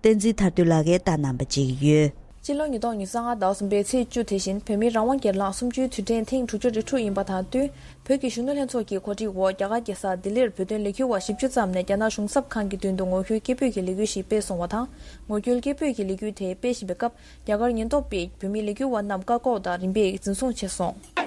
བསྟན་འཛིན་ཐར་འདོད་ལགས་ཀྱིས་བཏང་གནང་པ་བཅས་ཡོད། སྤྱི་ལོ་ཉིས་སྟོང་ཉི་ཤུ་རྩ་ལྔ་ཟླ་བ་གསུམ་པའི་ཚེས་བཅུ། དེ་བཞིན་བོད་མིའི་རང་དབང་སྒེར་ལངས་གསུམ་བཅུའི་དུས་དྲན་ཐེངས་དྲུག་ཅུ་རེ་དྲུག་ཡིན་པ་དང་བསྟུན། བོད་ཀྱི་གཞོན་ནུ་ལྷན་ཚོགས་ཀྱི་གོ་སྒྲིག་འོག་རྒྱ་གར་རྒྱལ་ས་ལྡི་ལིར་བོད་དོན་ལས་འགུལ་བ་བཞི་བཅུ་ཙམ་ནས་རྒྱ་ནག་གཞུང་ཚབ་ཁང་གི་མདུན་དུ་ངོ་རྒོལ་སྐད་འབོད་ཀྱི་ལས་འགུལ་ཞིག་སྤེལ་སོང་བ་དང་། ངོ་རྒོལ་སྐད་འབོད་ཀྱི་ལས་འགུལ་དེ་སྤེལ་བཞིན་པའི་སྐབས། རྒྱ་གར་ཉེན་རྟོག་པས་བོད་མི་ལས་འགུལ་བ་རྣམས་བཀག་འགོག་དང་རིམ་པས་འཛིན་བཟུང་བྱས་སོང་།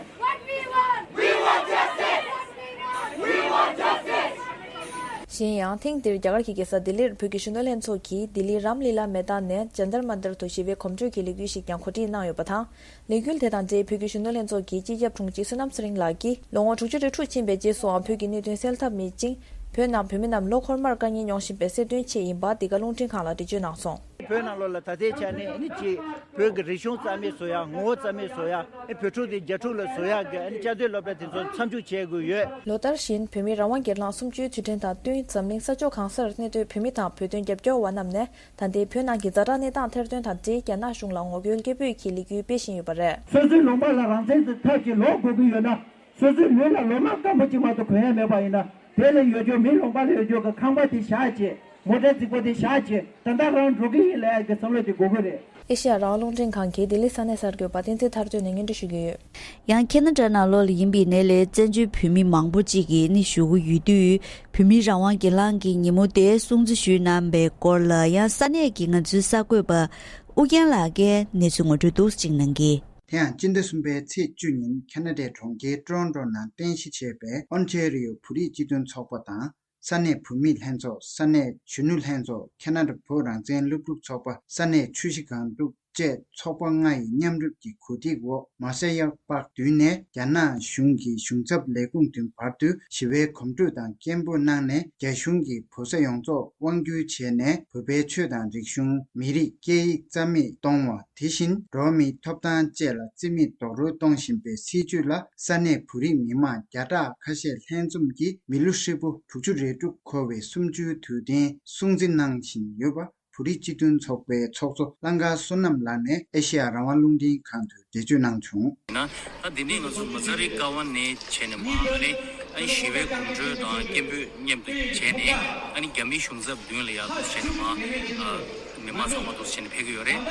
གཞན་ཡང་། ཐེངས་འདིར་རྒྱ་གར་གྱི་རྒྱལ་ས་ལྡི་ལིར་བོད་ཀྱི་གཞོན་ནུ་ལྷན་ཚོགས་ཀྱིས་ལྡི་ལིའི་རམ་ལི་ལ་མེ་དཱན་ནས་ཇན་ཏར་མན་ཏར་དུ་ཞི་བའི་གོམ་བགྲོད་ཀྱི་ལས་འགུལ་ཞིག་ཀྱང་གོ་སྒྲིག་གནང་ཡོད་པ་དང་། ལས་འགུལ་དེ་དང་འབྲེལ་བོད་ཀྱི་གཞོན་ནུ་ལྷན་ཚོགས་ཀྱི་སྤྱི་ཁྱབ་དྲུང་ཆེ་བསོད་ནམས་ཚེ་རིང་ལགས་ཀྱིས། ལོ་ངོ་དྲུག་ཅུ་རེ་དྲུག་ཕྱིན་པའི་རྗེས་སུའང་བོད་ཀྱི་གནད་དོན་སེལ་ཐབས་མེད་ཅིང་། བོད་ནང་བོད་མི་རྣམས་ལོ་འཁོར་མར་དཀའ་ངལ་མྱོང་བཞིན་པའི་གསལ་སྟོན་ཆེད་ཡིན་པ་འདི་ག་རླུང་འཕྲིན་ཁང་ལ་འགྲེལ་བརྗོད་གནང་སོང་། བོད་ནང་ལོགས་ལ་ད་ལྟའི་ཆ་ནས་ནི་ཅིག་བོད་ཀྱི་རིག་གཞུང་རྩ་མེད་བཟོ་ཡ། ངོ་བོ་རྩ་མེད་བཟོ་ཡ། ཨེ་བོད་ཕྲུག་དེ་རྒྱ་ཕྲུག་ལ་བཟོ་ཡ་གི་ཨ་ནི་བཅའ་སྡོད་སློབ་གྲྭ་དེ་ཚོ་མཚམས་འཇོག་བྱེད་དགོས་ཡོད། ལོ་ལྟར་བཞིན་བོད་མིའི་རང་དབང་སྒེར་ལངས་གསུམ་བཅུའི་དུས་དྲན་དང་བསྟུན། འཛམ་གླིང་ས་ཕྱོགས་གང་སར་གནས་སྡོད་བོད་མི་དང་བོད་དོན་རྒྱབ་སྐྱོར་བ་རྣམས་ནས། ད་ལྟའི་བོད་ནང་གི་ཛ་དྲག་གནས་སྟངས་ཐེར་འདོན་དང་འབྲེལ། རྒྱ་ནག་གཞུང་ལ་ངོ་རྒོལ་སྐད་འབོད་ཀྱི་ལས་འགུལ་སྤེལ་བཞིན་ཡོད་པ་རེད། སོ་སོའི་ལུང་པ་ལ་རང་བཙན་གྱི་ཐབས་ཀྱིས་ལོག་དགོས་ཀྱི་ཡོད་ན། སོ་སོའི་ལུས་ལ་ལོ་མ་སྐམ་པོ་གཅིག་མ་གཏོགས་གོན་ཡ་མེད་པ་ཡིན་ན། དེ་ལ་ཡོད་རྒྱུ་མི་ལུང་པ་ལ་ཡོད་རྒྱུ་གི་ཁང་པ་དེ་བཞག་བྱས། མོ་ཊ་རྫིག་པོ་དེ་བཞག་བྱས། ད་ལྟ་རང་འགྲོ་གི་ཡིན་ལབ་ཡ་གི་བསམ་བློ་དེ་དགོས་ཀྱི་རེད། ཨེ་ཤེ་ཡ་རང་དབང་རླུང་འཕྲིན་ཁང་གིས་ལྡི་ལི་ས་གནས་གསར་འགོད་པ་བསྟན་འཛིན་ཐར་འདོད་ནས་སྙན་སྒྲོན་ཞུ་གི་ཡོད། ཡང་ཁེ་ན་ཌ་ནང་ལོགས་ལ་ཡིན་པའི་ནས་ལས་བཙན་བྱོལ་བོད་མི་མང་པོ་གཅིག་གིས་ནི་བཞུགས་ཀྱི་ཡོད་དུས། བོད་མིའི་རང་དབང་སྒེར་ལངས་ཀྱི་ཉིན་མོ་དེ་སྲུང་བརྩི་ཞུས་གནང་པའི་སྐོར་ལ་ཡང་ས་གནས་ཀྱི་ང་ཚོའི་གསར་འགོད་པ་ཨུ་རྒྱན་ལགས་ཀྱིས་གནས་ཚུལ་ངོ་སྤྲོད་འདུག་སེ་ཅིག་གནང་གིས། དེ་ཡང་སྤྱི་ཟླ་གསུམ་པའི་ཚེས་བཅུ་ཉིན་ཁེ་ན་ཌའི་གྲོང་ཁྱེར་ཊོ་རོན་ཊོ་ནང་རྟེན་གཞི་བྱས་པའི་ཨོན་ཊེ་རི་ཡོ་བོད་རིགས་སྤྱི་མཐུན་ཚོགས་པ་དང་། ས་གནས་བོད་མིའི་ལྷན་ཚོགས། ས་གནས་གཞོན་ནུ་ལྷན་ཚོགས། ཁེ་ན་ཌ་བོད་རང་བཙན་སློབ་ཕྲུག་ཚོགས་པ། ས་གནས་ཆུ་བཞི་སྒང་དྲུག་བཅས་ཚོགས་པ་ལྔ་ཡི་མཉམ་རུབ་ཀྱི་གོ་སྒྲིག་འོག་མ་ས་ཡ་པཱརྐ་མདུན་ནས་རྒྱ་ནག་གཞུང་གི་གཞུང་ཚབ་ལས་ཁུངས་མདུན་བར་དུ་ཞི་བའི་གོམ་བགྲོད་དང་སྐད་འབོད་གནང་ནས། རྒྱ་གཞུང་གིས་བོད་ས་ཡོངས་རྫོགས་དབང་བསྒྱུར་བྱས་ནས། བོད་པའི་ཆོས་དང་རིག་གཞུང་། མི་རིགས། སྐད་ཡིག་རྩ་མེད་གཏོང་བ། དེ་བཞིན་འགྲོ་བ་མིའི་ཐོབ་ཐང་བཅས་ལ་རྩིས་མེད་རྡོག་རོལ་གཏོང་བཞིན་པའི་སྲིད་བྱུས་ལ། ས་གནས་བོད་རིགས་མི་མང་བརྒྱ་ཕྲག་ཁ་ཤས་ལྷན་འཛོམས་ཀྱིས་མི་ལོ་ཧྲིལ་པོ་དྲུག་ཅུ་རེ་དྲུག་འཁོར་བའི་གསུམ་བཅུའི་དུས་དྲན་སྲུང་བརྩི་གནང་བཞིན་ཡོད་པ། བོད་རིགས་སྤྱི་མཐུན་ཚོགས་པའི་ཚོགས་གཙོ་ཀླང་དཀར་བསོད་ནམས་ལགས་ནས་ཨེ་ཤེ་ཡ་རང་དབང་རླུང་འཕྲིན་ཁང་དུ་འགྲེལ་བརྗོད་གནང་བྱུང་། ན། ད་འདི་ནས་ང་ཚོ་མ་ཙ་རི་ཀ་ཝན་ནས་བྱས་ནས་མར། ཨ་ནི་ཨ་ནི་ཞི་བའི་གོམ་བགྲོད་དང་སྐད་འབོད་མཉམ་དུ་བྱས་ནས། ཨ་ནི་རྒྱ་མིའི་གཞུང་ཚབ་མདུན་ལ་ཡར་འདུག་བྱས་ནས་མར། ཨ། མི་མང་ཚང་མ་འདུག་བྱས་ནས་ཕེབས་ཀྱི་ཡོད་རེད།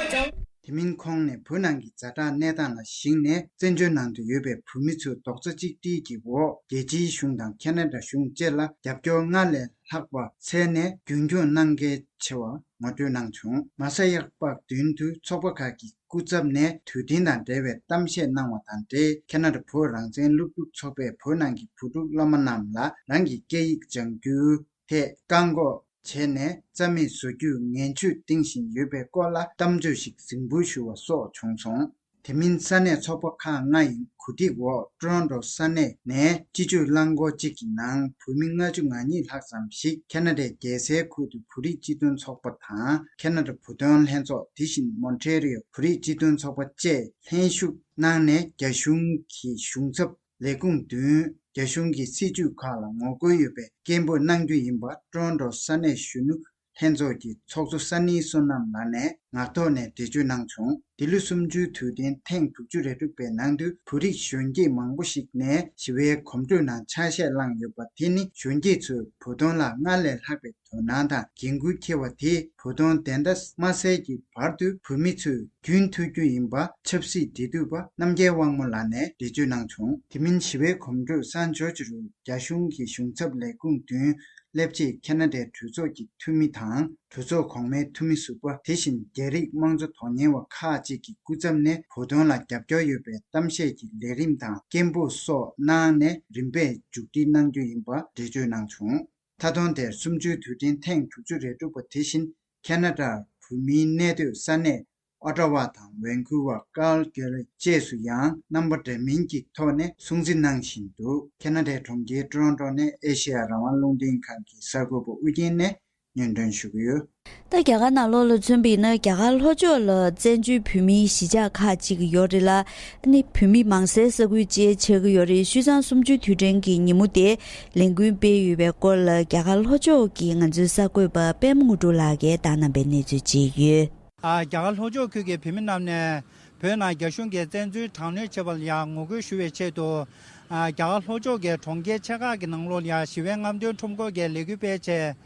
དེ་མིན་ཁོང་ནས་བོད་ནང་གི་ཛ་དྲག་གནས་སྟངས་ལ་གཞིགས་ནས་བཙན་བྱོལ་ནང་དུ་ཡོད་པའི་བོད་མི་ཚོའི་རྡོག་རྩ་གཅིག་སྒྲིལ་གྱི་འོག་རྒྱལ་སྤྱིའི་གཞུང་དང་ཁེ་ན་ཌ་གཞུང་བཅས་ལ་རྒྱབ་སྐྱོར་སྔར་ལས་ལྷག་པ་འཚལ་ནས་རྒྱུན་འཁྱོངས་གནང་གལ་ཆེ་བ་ངོ་སྤྲོད་གནང་བྱུང་། མ་ས་ཡག་པག་མདུན་དུ་ཚོགས་པ་ཁག་གི་སྐུ་ཚབ་ནས་དུས་དྲན་དང་འབྲེལ་བའི་གཏམ་བཤད་གནང་བ་དང་འབྲེལ། ཁེ་ན་ཌ་བོད་རང་བཙན་སློབ་ཕྲུག་ཚོགས་པས་བོད་ནང་གི་བུ་ཕྲུག་སློབ་མ་རྣམས་ལ་རང་གི་སྐད་ཡིག་སྦྱང་རྒྱུའི་ཐད་བཀག་འགོག་བྱས་ནས་རྩ་མེད་བཟོ་རྒྱུར་ངན་ཇུས་འདིང་བཞིན་ཡོད་པའི་སྐོར་ལ་གཏམ་བརྗོད་ཞིག་གཟིགས་འབུལ་ཞུ་བ་སོགས་བྱུང་སོང་། དེ་མིན་ས་གནས་ཚོགས་པ་ཁག་ལྔ་ཡི་གོ་སྒྲིག་འོག་ཊོ་རོན་ཊོ་ས་གནས་ནས་སྤྱི་སྤྱོད་རླངས་འཁོར་གཅིག་གི་ནང་བོད་མི་ལྔ་བཅུ་ང་གཉིས་ལྷག་ཙམ་ཞིག་ཁེ་ན་ཌའི་རྒྱལ་སའི་ཁུལ་དུ་བོད་རིགས་སྤྱི་མཐུན་ཚོགས་པ་དང་ཁེ་ན་ཌ་བོད་དོན་ལྷན་ཚོགས། དེ་བཞིན་མོན་ཊེ་རི་ཡོ་བོད་རིགས་སྤྱི་མཐུན་ཚོགས་པ་བཅས་ལྷན་ཞུགས་གནང་ནས། རྒྱ་གཞུང་གི་གཞུང་ཚབ་ལས་ཁུངས་མདུན་རྒྱ་གཞུང་གི་སྲིད་བྱུས་ཁག་ལ་ངོ་རྒོལ་ཡོད་པའི་སྐད་འབོད་གནང་རྒྱུ་ཡིན་པ་ཊོ་རོན་ཊོ་ས་གནས་གཞོན་ནུ་ལྷན་ཚོགས་ཀྱི་ཚོགས་གཙོ་ས་ནི་བསོད་ནམས་ལགས་ནས་ངག་ཐོག་ནས་འགྲེལ་བརྗོད་གནང་བྱུང་། འདི་ལོ་གསུམ་བཅུའི་དུས་དྲན་ཐེངས་དྲུག་ཅུ་རེ་དྲུག་པའི་ནང་དུ་བོད་རིགས་གཞོན་སྐྱེས་མང་པོ་ཞིག་ནས་ཞི་བའི་གོམ་བགྲོད་ནང་ཆ་ཤས་བླངས་ཡོད་པ་དེ་ནི་གཞོན་སྐྱེས་ཚོས་བོད་དོན་ལ་སྔར་ལས་ལྷག་པའི་དོ་སྣང་དང་འགན་འཁུར་འཁྱེར་བ་དེས་བོད་དོན་བདེན་མཐའ་མ་གསལ་གྱི་བར་དུ་བོད་མི་ཚོས་རྒྱུན་མཐུད་རྒྱུ་ཡིན་པ་ཆབ་སྲིད་འབྲེལ་མཐུད་པ་རྣམ་རྒྱལ་དབང་མོ་ལགས་ནས་འགྲེལ་བརྗོད་གནང་བྱུང་། དེ་མིན་ཞི་བའི་གོམ་བགྲོད་སང་ཇོར་ཇི་རུ་རྒྱ་གཞུང་གི་གཞུང་ཚབ་ལས་ཁུངས་མདུན་སླེབས་རྗེས་ཁེ་ན་ཌའི་གྲོས་ཚོགས་ཀྱི་འཐུས་མི་དང་གྲོས་ཚོགས་གོང་མའི་འཐུས་མི་ཟུར་པ། དེ་བཞིན་རྒྱ་རིགས་དམངས་གཙོ་དོན་གཉེར་བ་ཁག་ཅིག་གི་སྐུ་ཚབ་ནས་བོད་དོན་ལ་རྒྱབ་སྐྱོར་ཡོད་པའི་གཏམ་བཤད་ཀྱི་ལས་རིམ་དང་སྐད་འབོད་སོགས་གནང་ནས་རིམ་པས་མཇུག་སྒྲིལ་གནང་རྒྱུ་ཡིན་པ་འགྲེལ་བརྗོད་གནང་བྱུང་། མཐའ་སྟོང་དེར་གསུམ་བཅུའི་དུས་དྲན་ཐེངས་དྲུག་ཅུ་རེ་དྲུག་པ་དེ་བཞིན་ཁེ་ན་ཌར་བོད་མིའི་གནས་སྡོད་ས་གནས་ཨོ་ཊ་ཝ་དང་ཝན་ཁུ་ཝར། ཀལ་ཀེ་རི་བཅས་སུ་ཡང་རྣམ་པ་འདྲ་མིན་གྱི་ཐོག་ནས་སྲུང་བརྩི་གནང་བཞིན་འདུག་ཁེ་ན་ཌའི་གྲོང་ཁྱེར་ཊོ་རོན་ཊོ་ནས་ཨེ་ཤེ་ཡ་རང་དབང་རླུང་འཕྲིན་ཁང་གི་གསར་འགོད་པ་ཨུ་རྒྱན་ནས་སྙན་སྒྲོན་ཞུ་གི་ཡོད། ད་རྒྱ་གར་ནང་ལོགས་ལ་མཚོན་པ་ཡིན་ན། རྒྱ་གར་ལྷོ་ཕྱོགས་ལ་བཙན་བྱོལ་བོད་མིའི་གཞིས་ཆགས་ཁག་ཅིག་ཡོད་རེད་ལ། ཨ་ནི་བོད་མི་མང་སའི་ས་ཁུལ་བཅས་ཆགས་ཀྱི་ཡོད་རེད། ཤུལ་ཙང་གསུམ་བཅུའི་དུས་དྲན་གྱི་ཉིན་མོ་དེ་ལས་འགུལ་སྤེལ་ཡོད་པའི་སྐོར་ལ་རྒྱ་གར་ལྷོ་ཕྱོགས་ཀྱི་ང་ཚོའི་གསར་འགོད་པ་པད་མ་དངོས་གྲུབ་ལགས་ཀྱིས་བཏང་གནང་པའི་གནས་ཚུལ་ཅིག་ཡོད། ཨ། རྒྱ་གར་ལྷོ་ཕྱོགས་ཁུལ་གྱི་བོད་མི་རྣམས་ནས་བོད་ནང་རྒྱ་གཞུང་གིས་བཙན་འཛུལ་དྲག་གནོན་བྱས་པ་ལ་ཡང་ངོ་རྒོལ་ཞུ་བའི་ཆེད་དུ། ཨ། རྒྱ་གར་ལྷོ་ཕྱོགས་ཀྱི་གྲོང་ཁྱེར་ཆེ་ཁག་གི་ནང་ལོགས་ལ་ཡང་ཞི་བའི་རྔམ་སྟོན་ཁྲོམ་སྐོར་གྱི་ལས་འགུལ་སྤེལ་ཆེད།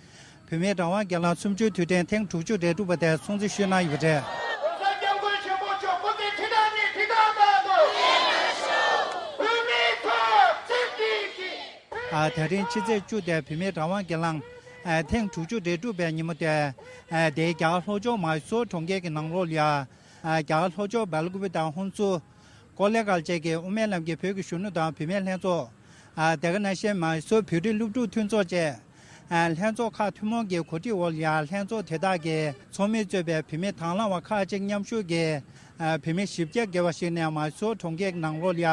བོད་མིའི་རང་དབང་སྒེར་ལངས་གསུམ་བཅུའི་དུས་དྲན་ཐེངས་དྲུག་ཅུ་རེ་དྲུག་པ་དེ་སྲུང་བརྩི་ཞུས་གནང་ཡོད་པ་རེད། ཨ། ད་རིང་ཕྱི་ཚེས་བཅུ་དེ་བོད་མིའི་རང་དབང་སྒེར་ལངས། ཨ། ཐེངས་དྲུག་ཅུ་རེ་དྲུག་པའི་ཉིན་མོ་དེ། ཨ། དེའི་རྒྱ་གར་ལྷོ་ཕྱོགས་མཱི་སོར་གྲོང་ཁྱེར་གྱི་ནང་ལོགས་ལ་ཡ། ཨ། རྒྱ་གར་ལྷོ་ཕྱོགས་སྦེལ་ཀོབ་དང་ཧོན་སུར། ཀོ་ལེ་གྷལ་བཅས་ཀྱི་དབུ་མའི་ལམ་གྱི་བོད་ཀྱི་གཞོན་ནུ་དང་བུད་མེད་ལྷན་ཚོགས། ཨ། དེ་ག་ནང་བཞིན་མཱི་སོར་བོད་རིགས་སློབ་ཕྲུག་མཐུན་ཚོགས་བཅས། ཨ། ལྷན་ཚོགས་ཁག་ཐུན་མོང་གི་གོ་སྒྲིག་འོག་ལ་ཡ་ལྷན་ཚོགས་དེ་དག་གི་ཚོགས་མི་གཙོས་པའི་བུད་མེད་དང་བླངས་པ་ཁག་ཅིག་མཉམ་ཞུགས་ཀྱིས། ཨ། བུད་མེད་བཞི་བརྒྱ་བརྒལ་བ་ཞིག་ནས་མཱི་སོར་གྲོང་ཁྱེར་གྱི་ནང་ལོགས་ལ་ཡ་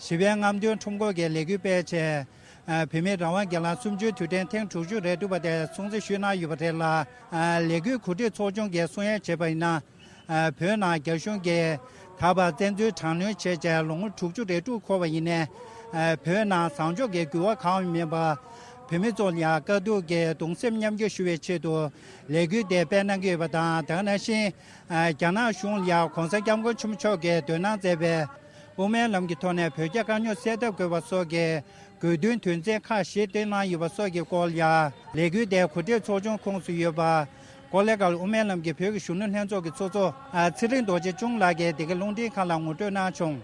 ཞི་བའི་རྔམ་སྟོན་ཁྲོམ་སྐོར་གྱི་ལས་འགུལ་སྤེལ་ཆེད། ཨ། བོད་མིའི་རང་དབང་སྒེར་ལངས་གསུམ་བཅུའི་དུས་དྲན་ཐེངས་དྲུག་ཅུ་རེ་དྲུག་པ་དེ་སྲུང་བརྩི་ཞུས་གནང་ཡོད་པ་རེད་ལ། ཨ། ལས་འགུལ་གོ་སྒྲིག་ཚོགས་ཆུང་གིས་གསུང་ཡས་བྱས་པ་ཡིན་ན། ཨ། བོད་ནང་རྒྱ་གཞུང་གིས་ད་བར་བཙན་འཛུལ་དྲག་གནོན་བྱས་རྗེས་ལོ་ངོ་དྲུག་ཅུ་རེ་དྲུག་འཁོར་བ་ཡིན་ནའི། ཨ། བོད་ནང་བཟང་ཕྱོགས་ཀྱི་འགྱུར་བ་གང་ཡང་མེད་པར། བོད་མི་ཚོ་ལ་ཡང་དཀའ་སྡུག་གི་གདུང་སེམས་མཉམ་སྐྱེད་ཞུ་བའི་ཆེད་དུ་ལས་འགུལ་དེ་སྤེལ་གནང་གི་ཡོད་པ་དང་། དེ་ག་ནང་བཞིན། ཨ། རྒྱ་ནག་གཞུང་ལ་ཡང་༸གོང་ས་༸སྐྱབས་མགོན་ཆེན་པོ་མཆོག་གིས་འདོན་གནང་མཛད་པའི་དབུ་མའི་ལམ་གྱི་ཐོག་ནས་བོད་རྒྱ་དཀའ་རྙོག་སེལ་ཐབས་དགོས་པ་སོགས་ཀྱི་དགོས་འདུན་དོན་ཚན་ཁག་བཞི་བཏོན་གནང་ཡོད་པ་སོགས་ཀྱི་སྐོར་ལ་ཡང་ལས་འགུལ་དེའི་གོ་སྒྲིག་ཚོགས་ཆུང་ཁོངས་སུ་ཡོད་པ། ཀོ་ལེ་གྷལ་དབུ་མའི་ལམ་གྱི་བོད་ཀྱི་གཞོན་ནུ་ལྷན་ཚོགས་ཀྱི་ཚོགས་གཙོ། ཨ། ཚེ་རིང་རྡོ་རྗེ་ཅུན་ལགས་ཀྱིས་འདི་ག་རླུང་འཕྲིན་ཁང་ལ་ངོ་སྤྲོད་གནང་བྱུང་།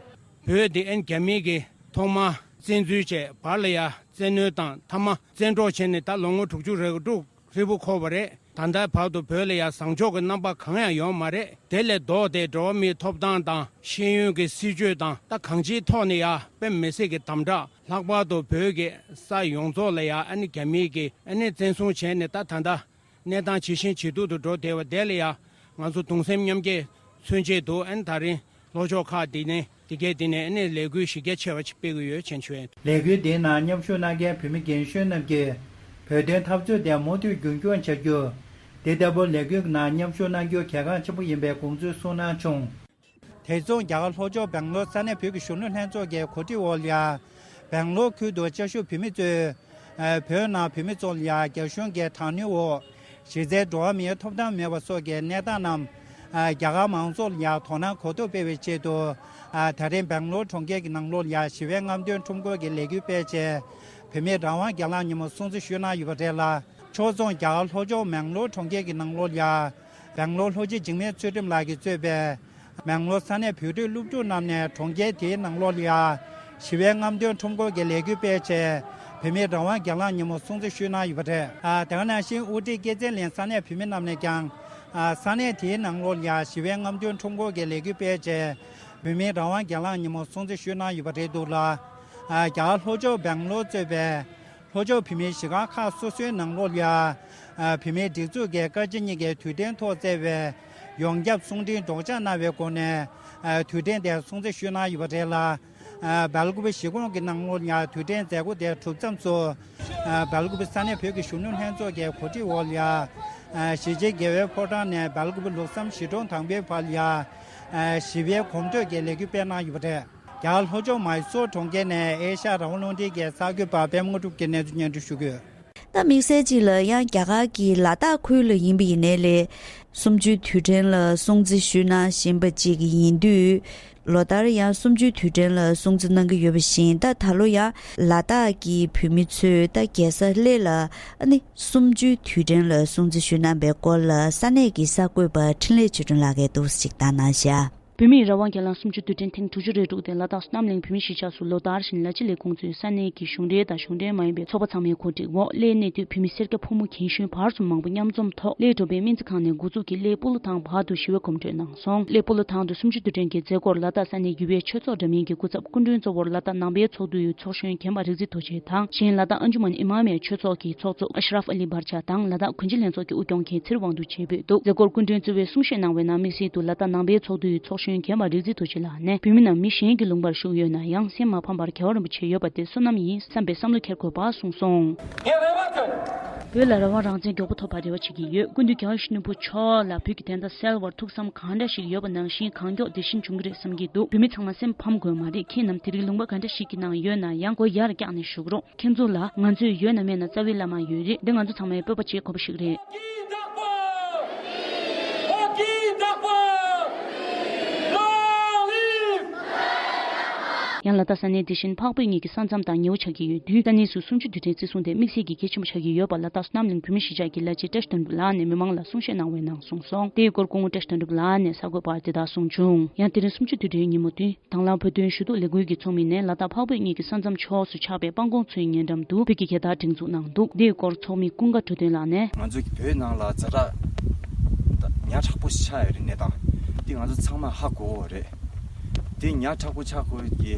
བོད་དེ་ཨན་རྒྱ་མི་གིས་ཐོག་མར་བཙན་འཛུལ་བྱས། བར་ལ་ཡ་བཙན་གནོན་དང་། མཐའ་མ་བཙན་འཕྲོག་བྱས་ནས་ད་ལོ་ངོ་དྲུག་ཅུ་རེ་དྲུག་ཧྲིལ་པོ་འཁོར་བ་རེད། ད་ལྟའི་བར་དུ་བོད་ལ་ཡ་བཟང་ཕྱོགས་ཀྱི་རྣམ་པ་གང་ཡང་ཡོད་མ་རེད། དེ་ལས་ལྡོག་སྟེ་འགྲོ་བ་མིའི་ཐོབ་ཐང་དང་། ཤེས་ཡོན་གྱི་སྲིད་བྱུས་དང་། ད་གང་ཅིའི་ཐོག་ནས་ཡ་དཔེ་མི་སྲིད་ཀྱི་དམ་དྲག་ལྷག་པར་དུ་བོད་ཀྱི་ས་ཡོངས་རྫོགས་ལ་ཡ་ཨ་ནི་རྒྱ་མི་གིས་ཨ་ནི་བཙན་བཟུང་བྱས་ནས། ད་ད་ལྟ་གནས་སྟངས་ཇེ་ཞན་ཇེ་སྡུག་ཏུ་འགྲོ་བསྡད་པ་དེ་ལ་ཡ་ང་ཚོ་གདུང་སེམས་མཉམ་སྐྱེད་མཚོན་ཆེད་དུ། ཨ་ནི་ད་རིང་ལྷོ་ཕྱོགས་ཁག་འདི་ནས་འདི་གས་འདི་ནས་ཨ་ནི་ལས་འགུལ་གཞི་རྒྱ་ཆེ་བ་ཞིག་སྤེལ་གྱི་ཡོད་ཅེས་ཞུ་ཡས། ལས་འགུལ་འདིའི་ནང་མཉམ་ཞུགས་གནང་མཁན་བོད་མི་རྒན་གཞོན་རྣམས་ཀྱིས་བོད་དོན་འཐབ་རྩོད་དེ་མུ་མཐུད་རྒྱུན་འཁྱོངས་བྱ་རྒྱུ། འདི་ལྟ་བུ་ལས་འགུལ་ནང་མཉམ་ཞུགས་གནང་རྒྱུ་གལ་འགངས་ཆེན་པོ་ཡིན་པའི་དགོངས་ཚུལ་གསུངས་གནང་བྱུང་། དེ་མཚུངས་རྒྱ་གར་ལྷོ་ཕྱོགས་སྦེང་ལོར་ས་གནས་བོད་ཀྱི་གཞོན་ནུ་ལྷན་ཚོགས་ཀྱི་གོ་སྒྲིག་འོག་ལ་ཡ། སྦེང་ལོར་ཁུལ་དུ་བཅའ་བཞུགས་བོད་མི་ཚོས། ཨ། བོད་ནང་བོད་མི་ཚོ་ལ་ཡ་རྒྱ་གཞུང་གི་དྲག་གནོན་འོག་གཞི་རྩའི་འགྲོ་བ་མིའི་ཐོབ་ཐང་མེད་པ་སོགས་ཀྱི་གནས་སྟངས་རྣམས། ཨ། རྒྱ་གར་མང་ཚོགས་ལ་ཡ་དོ་སྣང་གོ་རྟོགས་སྤེལ་བའི་ཆེད་དུ། ཨ། ད་རིང་སྦེང་ལོར་གྲོང་ཁྱེར་གྱི་ནང་ལོགས་ལ་ཡ་ཞི་བའི་རྔམ་སྟོན་ཁྲོམ་སྐོར་གྱི་ལས་འགུལ་སྤེལ་ཆེད། བོད་མིའི་རང་དབང་སྒེར་ལངས་ཉིན་མོ་སྲུང་བརྩི་ཞུས་གནང་ཡོད་པ་རེད་ལ། ཕྱོགས་མཚུངས་རྒྱ་གར་ལྷོ་ཕྱོགས་མེང་ལོར་གྲོང་ཁྱེར་གྱི་ནང་ལོགས་ལ་ཡ། སྦེང་ལོར་ལྷོ་སྤྱི་འཇིགས་མེད་ཚུལ་ཁྲིམས་ལགས་ཀྱིས་གཙོས་པའི་སྦེང་ལོར་ས་གནས་བོད་རིགས་སློབ་ཕྲུག་རྣམས་ནས་གྲོང་ཁྱེར་དེའི་ནང་ལོགས་ལ་ཡ་ཞི་བའི་རྔམ་སྟོན་ཁྲོམ་སྐོར་གྱི་ལས་འགུལ་སྤེལ་རྗེས། བོད་མིའི་རང་དབང་སྒེར་ལངས་ཉིན་མོ་སྲུང་བརྩི་ཞུས་གནང་ཡོད་པ་རེད། ཨ་དེ་ག་ནང་བཞིན་དབུ་ཁྲིད་སྐྱེད་ཚལ་གླིང་ས་གནས་བོད་མི་རྣམས་ནས་ཀྱང་། ཨ་ས་གནས་དེའི་ནང་ལོགས་ལ་ཡ་ཞི་བའི་རྔམ་སྟོན་ཁྲོམ་སྐོར་གྱི་ལས་འགུལ་སྤེལ་རྗེས། བོད་མིའི་རང་དབང་སྒེར་ལངས་ཉིན་མོ་སྲུང་བརྩི་ཞུས་གནང་ཡོད་པ་རེད་འདུག་ལ། ཨ་རྒྱ་གར་ལྷོ་ཕྱོགས་སྦེང་ལོར་གཙོས་པའི་ལྷོ་ཕྱོགས་བོད་མིའི་གཞིས་སྒར་ཁག་སོ་སོའི་ནང་ལོགས་ལ་ཡ། ཨ་བོད་མིའི་སྒྲིག་འཛུགས་ཀྱི་བཀའ་སྤྱི་གཉིས་ཀའི་དུས་དྲན་ཐོག་བསྩལ་བའི་ཡོངས་ཁྱབ་གསུང་འཕྲིན་སྒྲོག་སྦྱང་གནང་བའི་སྒོ་ནས། ཨ་དུས་དྲན་དེ་སྲུང་བརྩི་ཞུས་གནང་ཡོད་པ་རེད་ལ། ཨ་སྦེལ་ཀོབ་གཞིས་ཁོངས་ཀྱི་ནང་ལོགས་ལ་ཡ་དུས་དྲན་མཛད་སྒོ་དེ་གྲུབ་མཚམས་སུ། ཨ་སྦེལ་ཀོབ་ས་གནས་བོད་ཀྱི་གཞོན་ནུ་ལྷན་ཚོགས་ཀྱི་གོ་སྒྲིག་འོག་ལ་ཡ། ཨ་གཞིས་བྱེས་དགེ་འོས་ཕོ་བྲང་ནས་སྦེལ་ཀོབ་ལུགས་བསམ་གཞིས་གྲོང་དང་པོའི་བར་ལ་ཡ། ཨ་ཞི་བའི་གོམ་བགྲོད་ཀྱི་ལས་འགུལ་སྤེལ་གནང་ཡོད་པ་རེད། རྒྱ་གར་ལྷོ་ཕྱོགས་མཱི་སོར་གྲོང་ཁྱེར་ནས་ཨེ་ཤ་ཡ་རང་དབང་རླུང་འཕྲིན་གྱི་གསར་འགོད་པ་པད་མ་དངོས་གྲུབ་ཀྱིས་གནས་ཚུལ་སྙན་སྒྲོན་ཞུ་གི་ཡོད། ད་དམིགས་བསལ་གཅིག་ལ་ཡང་རྒྱ་གར་གྱི་ལ་དྭགས་ཁུལ་ལ་ཡིན་པ་ཡིན་ནའི་ལས། གསུམ་བཅུའི་དུས་དྲན་ལ་སྲུང་བརྩི་ཞུས་གནང་བཞིན་པ་གཅིག་ཡིན་དུས། ལོ་ལྟར་ཡང་གསུམ་བཅུའི་དུས་དྲན་ལ་སྲུང་བརྩི་གནང་གི་ཡོད་པ་བཞིན། ད་ད་ལོ་ཡང་ལ་དྭགས་ཀྱི་བོད་མི་ཚོས་ད་རྒྱལ་ས་གླེ་ལ་ཨ་ནི་གསུམ་བཅུའི་དུས་དྲན་ལ་སྲུང་བརྩི་ཞུས་གནང་པའི་སྐོར་ལ་ས་གནས་ཀྱི་གསར་འགོད་པ་འཕྲིན་ལས་ཆོས་སྒྲོན་ལགས་ཀྱིས་འདུག་སེ་ཅིག་བཏང་གནང་བཞག་བོད་མིའི་རང་དབང་སྒེར་ལངས་གསུམ་བཅུའི་དུས་དྲན་ཐེངས་དྲུག་ཅུ་རེ་དྲུག་དེ་ལ་དྭགས་བསོད་ནམས་གླིང་བོད་མིའི་གཞིས་ཆགས་སུ་ལོ་ལྟར་བཞིན་ལ་སྤྱི་ལས་ཁུངས་གཙོས་ས་གནས་ཀྱི་གཞུང་འབྲེལ་དང་གཞུང་འབྲེལ་མ་ཡིན་པའི་ཚོགས་པ་ཚང་མའི་གོ་སྒྲིག་འོག་གླེའི་གནས་སྡོད་བོད་མི་སེར་སྐྱ་ཕོ་མོ་རྒན་གཞོན་བར་གསུམ་མང་པོ་མཉམ་འཛོམས་ཐོག་གླེའི་འགྲོ་ཕན་སྨན་རྩིས་ཁང་ནས་འགོ་འཛུགས་ཀྱིས་གླེའི་སྤོ་ལོ་ཐང་བར་དུ་ཞི་བའི་གོམ་བགྲོད་གནང་སོང་། གླེའི་སྤོ་ལོ་ཐང་དུ་གསུམ་བཅུའི་དུས་དྲན་གྱི་མཛད་སྒོར་ལ་དྭགས་ས་གནས་བརྒྱུད་པའི་ཆོས་ཚོགས་འདྲ་མིན་གྱི་སྐུ་ཚབ་སྐུ་མགྲོན་གཙོ་བོར་ལ་དྭགས་ནང་པའི་ཚོགས་འདུ་ཡི་ཚོགས་གཞོན་རྒན་པ་རིག་འཛིན་རྡོ་རྗེ་དང་། གཞན་ལ་དྭགས་ཨན་ཇུ་མན་ཨི་མ་མའི་ཆོས་ཚོགས་ཀྱི་ཚོགས་གཙོ་ཨ་ཤ་རབ་ཨ་ལི་བར་ཆ་དང་ལ་དྭགས་གུང་ཁྲན་ལྷན་ཚོགས་ཀྱི་དབུ་སྐྱོང་མཁན་ཚེ་རིང་དབང་འདུས་བཅས་ཕེབས་འདུག་མཛད་སྒོར་སྐུ་མགྲོན་གཙོས་པའི་གསུང་བཤད་གནང་བའི་ནང་དམིགས་བསལ་དུ་ལ་དྭགས་ནང་པའི་ཚོགས་འདུ་ཡི་ཚོགས་གཞོན་རྒན་པ་རིག་འཛིན་རྡོ་རྗེ་ལགས་ནས་བོད་མི་རྣམས་མི་གཞན་གྱི་ལུང་པར་བཞུགས་ཡོད་ན་ཡང་སེམས་མ་ཕམ་པར་རྒྱལ་བ་རིན་པོ་ཆེ་ཡོད་པ་དེ་བསོད་ནམས་ཡིན་བསམ་པའི་བསམ་བློ་འཁྱེར་དགོས་པ་གསུངས་སོང་། བོད་ལ་རང་དབང་རང་བཙན་མགྱོགས་པོ་ཐོབ་པར་རེ་བ་བྱེད་ཀྱི་ཡོད། སྐུ་མདུན་རྒྱལ་བ་ཡིད་བཞིན་ནོར་བུ་མཆོག་ལ་བོད་ཀྱི་བདེན་མཐའ་གསལ་བར་ཐུགས་བསམ་གང་འདྲ་ཞིག་ཡོད་པ་ནང་བཞིན་གང་མགྱོགས་དེ་བཞིན་འབྱུང་གི་རེད་བསམ་གྱི་འདུག་བོད་མི་ཚང་མ་སེམས་ཕམ་དགོས་མ་རེད། ཁྱེད་རྣམས་དེ་རིང་ལུང་པ་ག་འདྲ་ཞིག་གི་ནང་ཡོད་ན་ཡང་མགོ་ཡར་བཀྱགས་ནས་བཞུགས་རོགས། ཁྱེད་ཚོ་ལ་ང་ཚོས་ཡོད་ན་མེད་ན་རྩ་བའི་བླ་མ་ཡོད་རེད། འདི་ང་ཚོ་ཚང་མའི་སྤོབས་པ་བྱེད་དགོས་པ་ཞིག་རེད། ཡང་ལ་དྭགས་ས་གནས་དེ་བཞིན་འཕགས་བོད་གཉིས་ཀྱི་ས་མཚམས་དང་ཉེ་བོ་ཆགས་ཀྱི་ཡོད་དུས། ས་གནས་སུ་གསུམ་བཅུའི་དུས་དྲན་བརྩི་སྲུང་དེ་དམིགས་བསལ་གྱི་གལ་ཆེན་པོ་ཆགས་ཀྱི་ཡོད་པ་ལ་དྭགས་བསོད་ནམས་གླིང་བོད་མིའི་གཞིས་ཆགས་ཀྱི་བླ་སྤྱི་བཀྲ་ཤིས་དོན་གྲུབ་ལགས་ནས་མི་མང་ལ་གསུང་བཤད་གནང་བའི་ནང་གསུངས་སོང་། དེའི་སྐོར་སྐུ་ངོ་བཀྲ་ཤིས་དོན་གྲུབ་ལགས་ནས་གསར་འགོད་པར་དེ་ལྟར་གསུངས་བྱུང་། ཡང་དེ་རིང་གསུམ་བཅུའི་དུས་དྲན་ཉིན་མོ་དུས། དྭང་བླངས་བོད་དོན་ཞུ་གཏུག་ལས་འགུལ་གྱི་ཚོགས་མི་ནས་ལ་དྭགས་འཕགས་བོད་གཉིས་ཀྱི་ས་མཚམས་ཕྱོགས་སུ་ཆགས་པའི་སྤང་གོང་མཚོའི་ཉེ་འགྲམ་དུ་བོད་ཀྱི་རྒྱལ་དར་སྒྲེང་འཛུགས་གནང་འདུག་འདིའི་སྐོར་ཚོགས་མི་ཀུན་དགའ་འཕྲོད་བསྟེན་ལགས་ནས། ང་ཚོ་བོད་ནང་ལ་ཛ་དྲག་ཉག་ཕྲ་པོ་ཞིག་ཆགས་ཡོད་རེད། གནས་སྟངས་འདི་ང་ཚོ་ཚང་མ་ཧ་གོ་བ་རེད། འདི་ཉག་ཕྲ་པོ་ཆགས་དགོས་ཀྱི་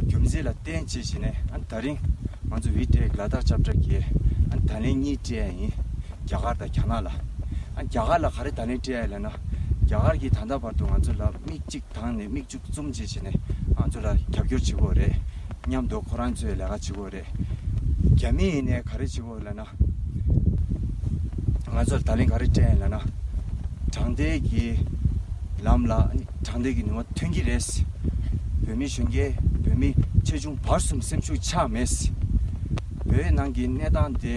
རྒྱུ་མཚན་ལ་བརྟེན་བྱས་བྱས་ནས། ཨ་ད་རིང་ང་ཚོ་ཝི་ཊེག་ལ་དྭགས་ཁྱབ་བསྒྲགས་ཀྱིས་ཨ་ད་ལན་གཉིས་སྤྲད་ཡ་ཡིན། རྒྱ་གར་དང་རྒྱ་ནག་ལ། ཨ་རྒྱ་གར་ལ་ག་རེ་ད་ལན་སྤྲད་ཡ་ལབ་ན། རྒྱ་གར་གྱིས་ད་ལྟ་བར་དུ་ང་ཚོ་ལ་མིག་གཅིག་དང་ནས་མིག་བཅུ་བཙུམ་བྱས་བྱས་ནས་ང་ཚོ་ལ་རྒྱབ་སྐྱོར་བྱེད་ཀྱི་ཡོད་རེད། མཉམ་དུ་ཁོ་རང་ཚོའི་ལས་ཀ་བྱེད་ཀྱི་ཡོད་རེད། རྒྱ་མི་ཡིན་ནའི་ག་རེ་བྱེད་ཀྱི་ཡོད་ལབ་ན། ང་ཚོར་ད་ལན་ག་རེ་སྤྲད་ཡ་ལབ་ན། དྲང་བདེན་གྱི་ལམ་ལ་དྲང་བདེན་གྱི་ནུས་པ་ཐོན་གྱི་རེད། བོད་མི་གཞོན་སྐྱེས་བོད་མི་ཆེ་ཆུང་བར་གསུམ་སེམས་ཤུགས་ཆག་མེད། བོད་ནང་གི་གནས་སྟངས་དེ་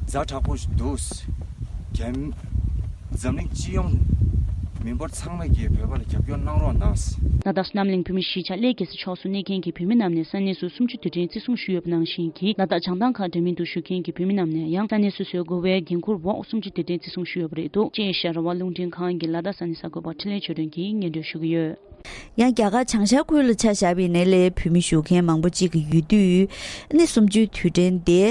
ཛ་དྲག་པོ་ཞིག་འདུག་རྒྱ་མི། འཛམ་གླིང་སྤྱི་ཡོངས་མི་འབོར་ཚང་མས་ཀྱིས་བོད་པ་ལ་རྒྱབ་སྐྱོར་གནང་རོགས་གནང་། ལ་དྭགས་བསོད་ནམས་གླིང་བོད་མིའི་གཞིས་ཆགས་གླེ་རྒྱལ་ས་ཕྱོགས་སུ་གནས་མཁན་གྱི་བོད་མི་རྣམས་ནས་ས་གནས་སུ་གསུམ་བཅུའི་དུས་དྲན་བརྩི་སྲུང་ཞུས་ཡོད་པ་ནང་བཞིན་གྱི་ལ་དྭགས་བྱང་ཐང་ཁག་འདྲ་མིན་དུ་བཞུགས་མཁན་གྱི་བོད་མི་རྣམས་ནས་ཡང་ས་གནས་སོ་སོའི་དགོས་པའི་འགན་འཁུར་འོག་གསུམ་བཅུའི་དུས་དྲན་བརྩི་སྲུང་ཞུས་ཡོད་པ་རེད་འདུག་ཅེས་ཤ་ར་བ་རླུང་འཕྲིན་ཁང་གི་ལ་དྭགས་ས་གནས་གསར་འགོད་པ་འཕྲིན་ལས་ཆོས་སྒྲོན་གྱིས་སྙན་སྒྲོན་ཞུ་གི་ཡོད། ཡང་རྒྱ་གར་བྱང་ཤར་ཁུལ་ལ་ཆ་བཞག་པ་ཡིན་ན་ལས་བོད་མི་བཞུགས་མཁན་མང་པོ་གཅིག་གི་ཡོད་དུས། ནི་གསུམ་བཅུའི་དུས་དྲན་དེ་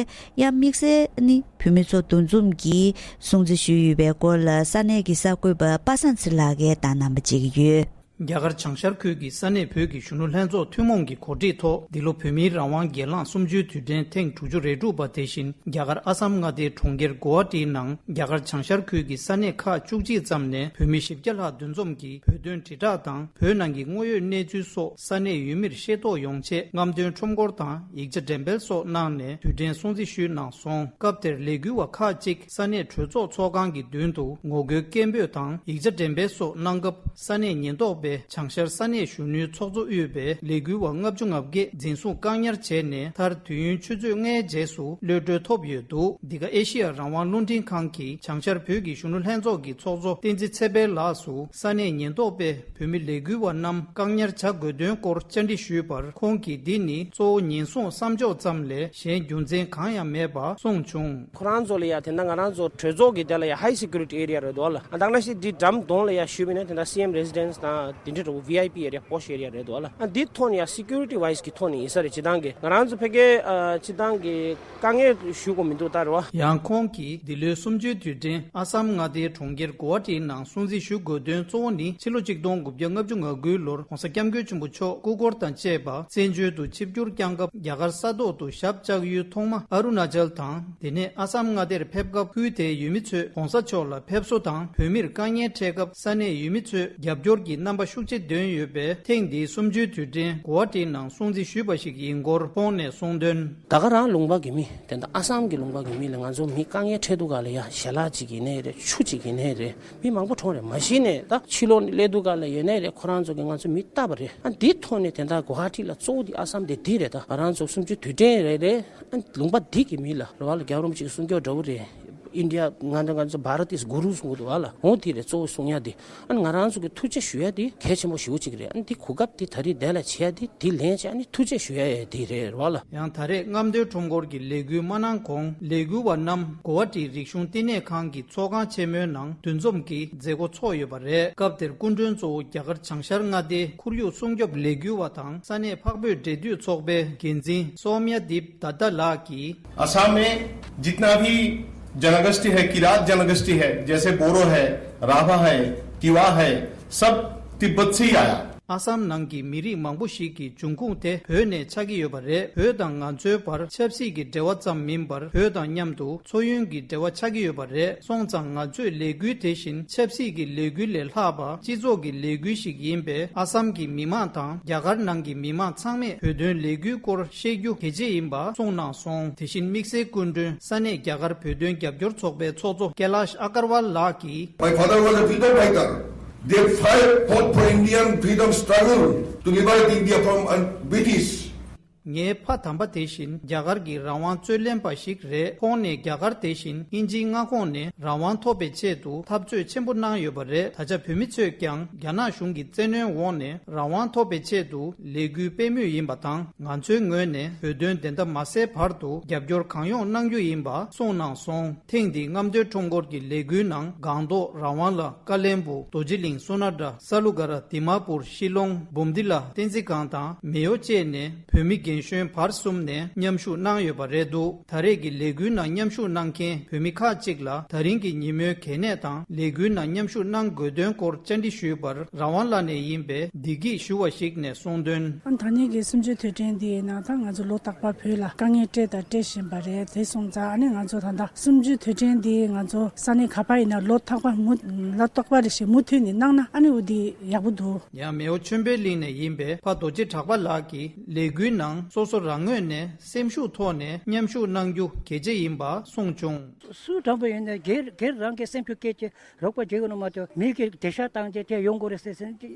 ཡང་དམིགས་བསལ་ནི་བོད་མི་ཚོ་འདུ་འཛོམས་ཀྱིས་སྲུང་བརྩི་ཞུས་ཡོད་པའི་སྐོར་ལ་ས་གནས་ཀྱི་གསར་འགོད་པ་པ་སངས་ཚེ་ལགས་ཀྱིས་བཏང་གནང་པ་བཅས་ཀྱི་ཡོད། རྒྱ་གར་བྱང་ཤར་ཁུལ་གྱི་ས་གནས་བོད་ཀྱི་གཞོན་ནུ་ལྷན་ཚོགས་ཐུན་མོང་གི་གོ་སྒྲིག་ཐོག་འདི་ལོ་བོད་མིའི་རང་དབང་སྒེར་ལངས་གསུམ་བཅུའི་དུས་དྲན་ཐེངས་དྲུག་ཅུ་རེ་དྲུག་པ་དེ་བཞིན་རྒྱ་གར་ཨ་སམ་མངའ་སྡེའི་གྲོང་ཁྱེར་གོ་ཧ་ཊིའི་ནང་རྒྱ་གར་བྱང་ཤར་ཁུལ་གྱི་ས་གནས་ཁག་བཅུ་གཅིག་ཙམ་ནས་བོད་མི་བཞི་བརྒྱ་ལྷག་འདུ་འཛོམས་ཀྱིས་བོད་དོན་དྲིལ་བསྒྲགས་དང་བོད་ནང་གི་དངོས་ཡོད་གནས་ཚུལ་སོགས་ས་གནས་ཡུལ་མིར་ཤེས་རྟོགས་ཡོང་ཆེད་རྔམ་སྟོན་ཁྲོམ་སྐོར་དང་ཡིག་ཆ་འགྲེམས་སྤེལ་སོགས་གནང་ནས་དུས་དྲན་སྲུང་བརྩི་ཞུས་གནང་སོང་། སྐབས་དེར་ལས་འགུལ་བ་ཁག་ཅིག་ས་གནས་གྲོས་ཚོགས་ཚོགས་ཁང་གི་མདུན་དུ་ངོ་རྒོལ་སྐད་འབོད་དང་ཡིག་ཆ་འགྲེམས་སྤེལ་སོགས་གནང་སྐབས། ས་གནས་ཉེན་རྟོག་པས། བྱང་ཤར་ས་གནས་གཞོན་ནུའི་ཚོགས་གཙོ་དབུས་པའི་ལས་འགུལ་བ་ལྔ་བཅུ་ང་བརྒྱད་འཛིན་བཟུང་བཀག་ཉར་བྱས་ནས། མཐར་དུས་ཡུན་ཆུ་ཚོད་ལྔའི་རྗེས་སུ་གློད་གྲོལ་ཐོབ་ཡོད་འདུག་འདི་ག་ཨེ་ཤི་ཡ་རང་དབང་རླུང་འཕྲིན་ཁང་གི་བྱང་ཤར་བོད་ཀྱི་གཞོན་ནུ་ལྷན་ཚོགས་ཀྱི་ཚོགས་གཙོ་བསྟན་འཛིན་ཚེ་འཕེལ་ལགས་སུ་ས་གནས་ཉེན་རྟོག་པས་བོད་མི་ལས་འགུལ་བ་རྣམས་བཀག་ཉར་བྱ་དགོས་དོན་སྐོར་བཅར་འདྲི་ཞུས་པར། ཁོང་གིས་འདི་ནི་གཙོ་བོ་ཉེན་སྲུང་བསམ་ཕྱོགས་ཙམ་ལས་གཞན་རྒྱུ་མཚན་གང་ཡང་མེད་པ་གསུངས་བྱུང་། ཁོ་རང་ཚོ་ལ་ཡ་དེ་འདྲ་ང་རང་ཚོ་གྲོས་ཚོགས་ཀྱི་དེ་ལ་ཡ་ཧའི་སི་ཀུ་རི་ཊི་ཨེ་རི་ཡ་རེད་འདུག་ལ། ཨ་ད་ནང་བཞིན་འདི་འགྲམ་གདོང་ལ་ཡ་ཞུས་པ་ཡིན་ན་དེ་འདྲ་སི་ཨེམ་རེ་སི་ཌེན་སི་དང་དེ་འདྲ་འདྲ་བོ་ཝི་ཨའི་པི་ཨེ་རི་ཡ་པོ་ཤི་ཨེ་རི་ཡ་རེད་འདུག་ལ། ཨ་འདི་ཐོག་ནས་ཡ་སི་ཀུ་རི་ཊི་ཝའི་སི་གི་ཐོག་ནས་ཡིན་ས་རེད། སྤྱི་བཏང་གི་ང་རང་ཚོ་ཕ་གིའི་ཨ་སྤྱི་བཏང་གི་དཀའ་ངལ་ཞུ་དགོས་མི་འདུག་ད་རེད་བ། ཡང་ཁོང་གིས་འདི་ལོའི་གསུམ་བཅུའི་དུས་དྲན་ཨ་སམ་མངའ་སྡེའི་གྲོང་ཁྱེར་གོ་ཧ་ཊིའི་ནང་སྲུང་བརྩི་ཞུ་དགོས་དོན་གཙོ་བོ་ནི་ཕྱི་ལོ་ཆིག་སྟོང་དགུ་བརྒྱ་ལྔ་བཅུ་ང་དགུའི་ལོར་༸གོང་ས་༸སྐྱབས་མགོན་ཆེན་པོ་མཆོག་སྐུ་འཁོར་དང་བཅས་པ་བཙན་བྱོལ་དུ་ཆིབས་བསྒྱུར་བསྐྱངས་སྐབས་རྒྱ་གར་ས་ཐོག་ཏུ་ཞབས་བཅགས་ཡུལ་ཐོག་མ་ཨ་རུ་ན་ཅལ་དང་། དེ་ནས་ཨ་སམ་མངའ་སྡེར་ཕེབས་སྐབས་ཁུལ་དེའི་ཡུལ་མི་ཚོས་༸གོང་ས་མཆོག་ལ་ཕེབས་བསུ་དང་བོད་མིར་དཀའ་ངལ་འཕྲད་སྐབས་ས་གནས་ཡུལ་མི་ཚོས་རྒྱབ་སྐྱོར་གྱི་རྣམ་པ་ཤུགས་ཆེ་འདོན་ཡོད་པས། ཐེངས་འདིའི་གསུམ་བཅུའི་དུས་དྲན་གོ་ཧ་ཊིའི་ནང་སྲུང་བརྩི་ཞུས་པ་ཞིག་ཡིན་སྐོར་ཁོང་ནས་གསུངས་དོན། ད་ག་རང་ལུང་པ་གི་མི་དེ་འདྲ་ཨ་སམ་གྱི་ལུང་པ་གི་མི་ལ་ང་ཚོ་མི་དཀའ་ངལ་འཕྲད་དུས་ག་ལ་ཡ་ཞལ་ལག་ཅིག་ཡིན་ནའི་རེད། ཆུ་ཅིག་ཡིན་ནའི་རེད། མི་མང་པོ་གྲོངས་རེད། མ་གཞི་ནས་ད་ཕྱི་ལོགས་ནས་སླེབས་དུས་ག་ལ་ཡིན་ནའི་རེད། ཁོ་རང་ཚོ་གི་ང་ཚོ་མི་ལྟ་བ་རེད། ཨ་འདི་ཐོག་ནས་དེ་འདྲ་གོ་ཧ་ཊི་ལ་གཙོ་བོ་འདི་ཨ་སམ་དེ་འདི་རེད། ད་ང་རང་ཚོ་གསུམ་བཅུའི་དུས་དྲན་རེད་རེད། ཨ་ལུང་པ་འདི་གི་མི་ལ་རེད་བ་ལ། རྒྱལ་བ་རིན་པོ་ཆེ་གི་གསུང་སྐྱོར་འདྲ་བོ་རེད། ཨིན་ཌི་ཡ་ང་ཚོ་ང་ཚོ་བྷ་ར་ཏིས་གུ་རུ་གསུང་གི་འདུག་བ་ལ། འོ་དེ་རེད། གཙོ་བོ་གསུང་ཡ་དེ། ཨ་ང་རང་ཚོ་གི་ཐུགས་རྗེ་ཞུ་ཡ་དེ་གལ་ཆེན་པོ་ཞེ་པོ་ཅིག་རེད། ཨ་འདི་གོ་སྐབས་དེ་ད་རེས་འདི་ལ་བྱེད་ཡ་དེ་དེ་ལན་བྱས་ཨ་ནི་ཐུགས་རྗེ་ཞུ་ཡ་ཡ་དེ་རེད་བ་ལ། ཡང་ད་རེས་རྔམ་སྟོན་ཁྲོམ་སྐོར་གྱི་ལས་འགུལ་མ་གནང་གོང་ལས་འགུལ་བ་རྣམས་གོ་ཧ་ཊི་རིག་གཞུང་བསྟི་གནས་ཁང་གི་ཚོགས་ཁང་ཆེན་མོའི་ནང་འདུ་འཛོམས་ཀྱི་མཛད་སྒོ་ཚོགས་ཡོད་པ་རེད། སྐབས་དེར་སྐུ་མགྲོན་གཙོ་བོ་རྒྱ་གར་བྱང་ཤར་མངའ་སྡེའི་ཁོར་ཡུག་སྲུང་སྐྱོབ་ལས་འགུལ་བ་དང་ས་གནས་འཕགས་བོད་འབྲེལ་མཐུད་ཚོགས་པའི་འགན་འཛིན་སོམ་ཡ་དིབ་དད་ད་ལགས་ཀྱིས། असम में जितना भी जनगोष्ठी है, किरात जनगोष्ठी है, जैसे बोरो है, राभा है, तिवा है, सब तिब्बत से ही आया। ཨ་སམ་ནང་གི་མི་རིགས་མང་པོ་ཞིག་གི་འབྱུང་ཁུངས་དེ་བོད་ནས་ཆགས་ཀྱི་ཡོད་པ་རེད། བོད་དང་ང་ཚོའི་བར་ཆབ་སྲིད་ཀྱི་འབྲེལ་བ་ཙམ་མིན་པར་བོད་དང་མཉམ་དུ་མཚོ་ཡུན་གྱི་འབྲེལ་བ་ཆགས་ཀྱི་ཡོད་པ་རེད། སོང་ཙང་ང་ཚོས་ལས་འགུལ་དེ་བཞིན་ཆབ་སྲིད་ཀྱི་ལས་འགུལ་ལས་ལྷག་པ་སྤྱི་ཚོགས་ཀྱི་ལས་འགུལ་ཞིག་ཡིན་པས། ཨ་སམ་གྱི་མི་མང་དང་རྒྱ་གར་ནང་གི་མི་མང་ཚང་མས་བོད་དོན་ལས་འགུལ་སྐོར་བཤད་རྒྱུ་གལ་ཆེ་ཡིན་པ་གསུངས་གནང་སོང་། དེ་བཞིན་དམིགས་བསལ་སྐུ་མགྲོན་ས་གནས་རྒྱ་གར་བོད་དོན་རྒྱབ་སྐྱོར་ཚོགས་པའི་ཚོགས་གཙོ་ཀེ་ལཱཤ་ཨ་ཀར་ཝལ་ལགས་ཀྱིས། My father was a freedom fighter. They fight, fought for Indian freedom struggle to liberate India from uh, British. ངའི་ཕ་དམ་པ་དེ་བཞིན་རྒྱ་གར་གྱི་རང་དབང་རྩོད་ལེན་པ་ཞིག་རེད། ཁོང་ནས་རྒྱ་གར་དེ་བཞིན་དབྱིན་ཇིའི་མངའ་ཁོངས་ནས་རང་དབང་ཐོབ་པའི་ཆེད་དུ་འཐབ་རྩོད་ཆེན་པོ་གནང་ཡོད་པ་རེད། ད་ཆ་བོད་མི་ཚོས་ཀྱང་རྒྱ་ནག་གཞུང་གི་བཙན་གནོན་འོག་ནས་རང་དབང་ཐོབ་པའི་ཆེད་དུ་ལས་འགུལ་སྤེལ་མུས་ཡིན་པ་དང་། ང་ཚོའི་ངོས་ནས་བོད་དོན་བདེན་མཐའ་མ་གསལ་བར་དུ་རྒྱབ་སྐྱོར་གང་ཡོང་གནང་རྒྱུ་ཡིན་པ་གསུངས་གནང་སོང་། ཐེངས་འདིའི་རྔམ་སྟོན་ཁྲོམ་སྐོར་གྱི་ལས་འགུལ་ནང་སྒང་ཏོག་རང་དབང་ལ། ཀ་ལན་སྦུག་རྡོ་རྗེ་གླིང་། སོ་ན་ཌ། ས་ལུ་ག་ར། དི་མ་པུར། ཤི་ལོང་། འབུམ་ཏི་ལ། བསྟན་འཛིན་སྒང་དང་མེ་ཡོ་བཅས་ནས་བོད་མི་རྒན་གཞོན་བར་གསུམ་ནས་མཉམ་ཞུགས་གནང་ཡོད་པ་རེད་འདུག་ད་རེས་ཀྱི་ལས་འགུལ་ནང་མཉམ་ཞུགས་གནང་མཁན་བོད་མི་ཁག་ཅིག་ལ་ད་རིང་གི་ཉིན་མོའི་གལ་གནད་དང་ལས་འགུལ་ནང་མཉམ་ཞུགས་གནང་དགོས་དོན་སྐོར་བཅར་འདྲི་ཞུས་པར། རང་དབང་བླ་ནས་ཡིན་པའི་བདེ་སྐྱིད་ཞུ་བ་ཞིག་ནས་གསུངས་དོན། ཨ་ད་ནི་གི་གསུམ་བཅུའི་དུས་དྲན་འདི་ཡིན་ན་ད་ང་ཚོ་ལོ་རྟག་པར་བོད་ལ་དཀའ་ངལ་སྤྲད་དང་སྤྲད་བཞིན་པ་རེད། དེ་སོང་ཙང་ཨ་ནི་ང་ཚོ་ད་ལྟ་གསུམ་བཅུའི་དུས་དྲན་འདི་ང་ཚོ་ས་གནས་ག་པར་ཡིན་ན་ལོ་རྟག་པར་མུ་ལོ་རྟག་པར་རེ་ཞིག་མུ་མཐུད་ནས་གནང་ན་ཨ་ནི་འོ་འདི་ཡག་པོ་འདུག་ཡང་མེའོ་ཆོས་འཕེལ་གླིང་ནས་ཡིན་པའི་ཕ་རྡོ་རྗེ་གྲགས་པ་ལགས་ཀྱིས་ལས་འགུལ་ནང་སོ་སོ་རང་ངོས་ནས་སེམས་ཤུགས་ཐོག་ནས་མཉམ་ཞུགས་གནང་རྒྱུ་གལ་ཆེ་ཡིན་པ་གསུངས་བྱུང་། སུ་དྲང་པོ་ཡིན་ན་སྒེར་སྒེར་རང་གི་སེམས་ཤུགས་སྐྱེད་ཀྱི་རོགས་པ་བྱེད་དགོས་ནོ་མ་གཏོགས་མི་གིས་དེ་ཤ་བཏང་རྗེས་དེ་ཡོང་དགོས་རེད་ཟེར་ཟེར་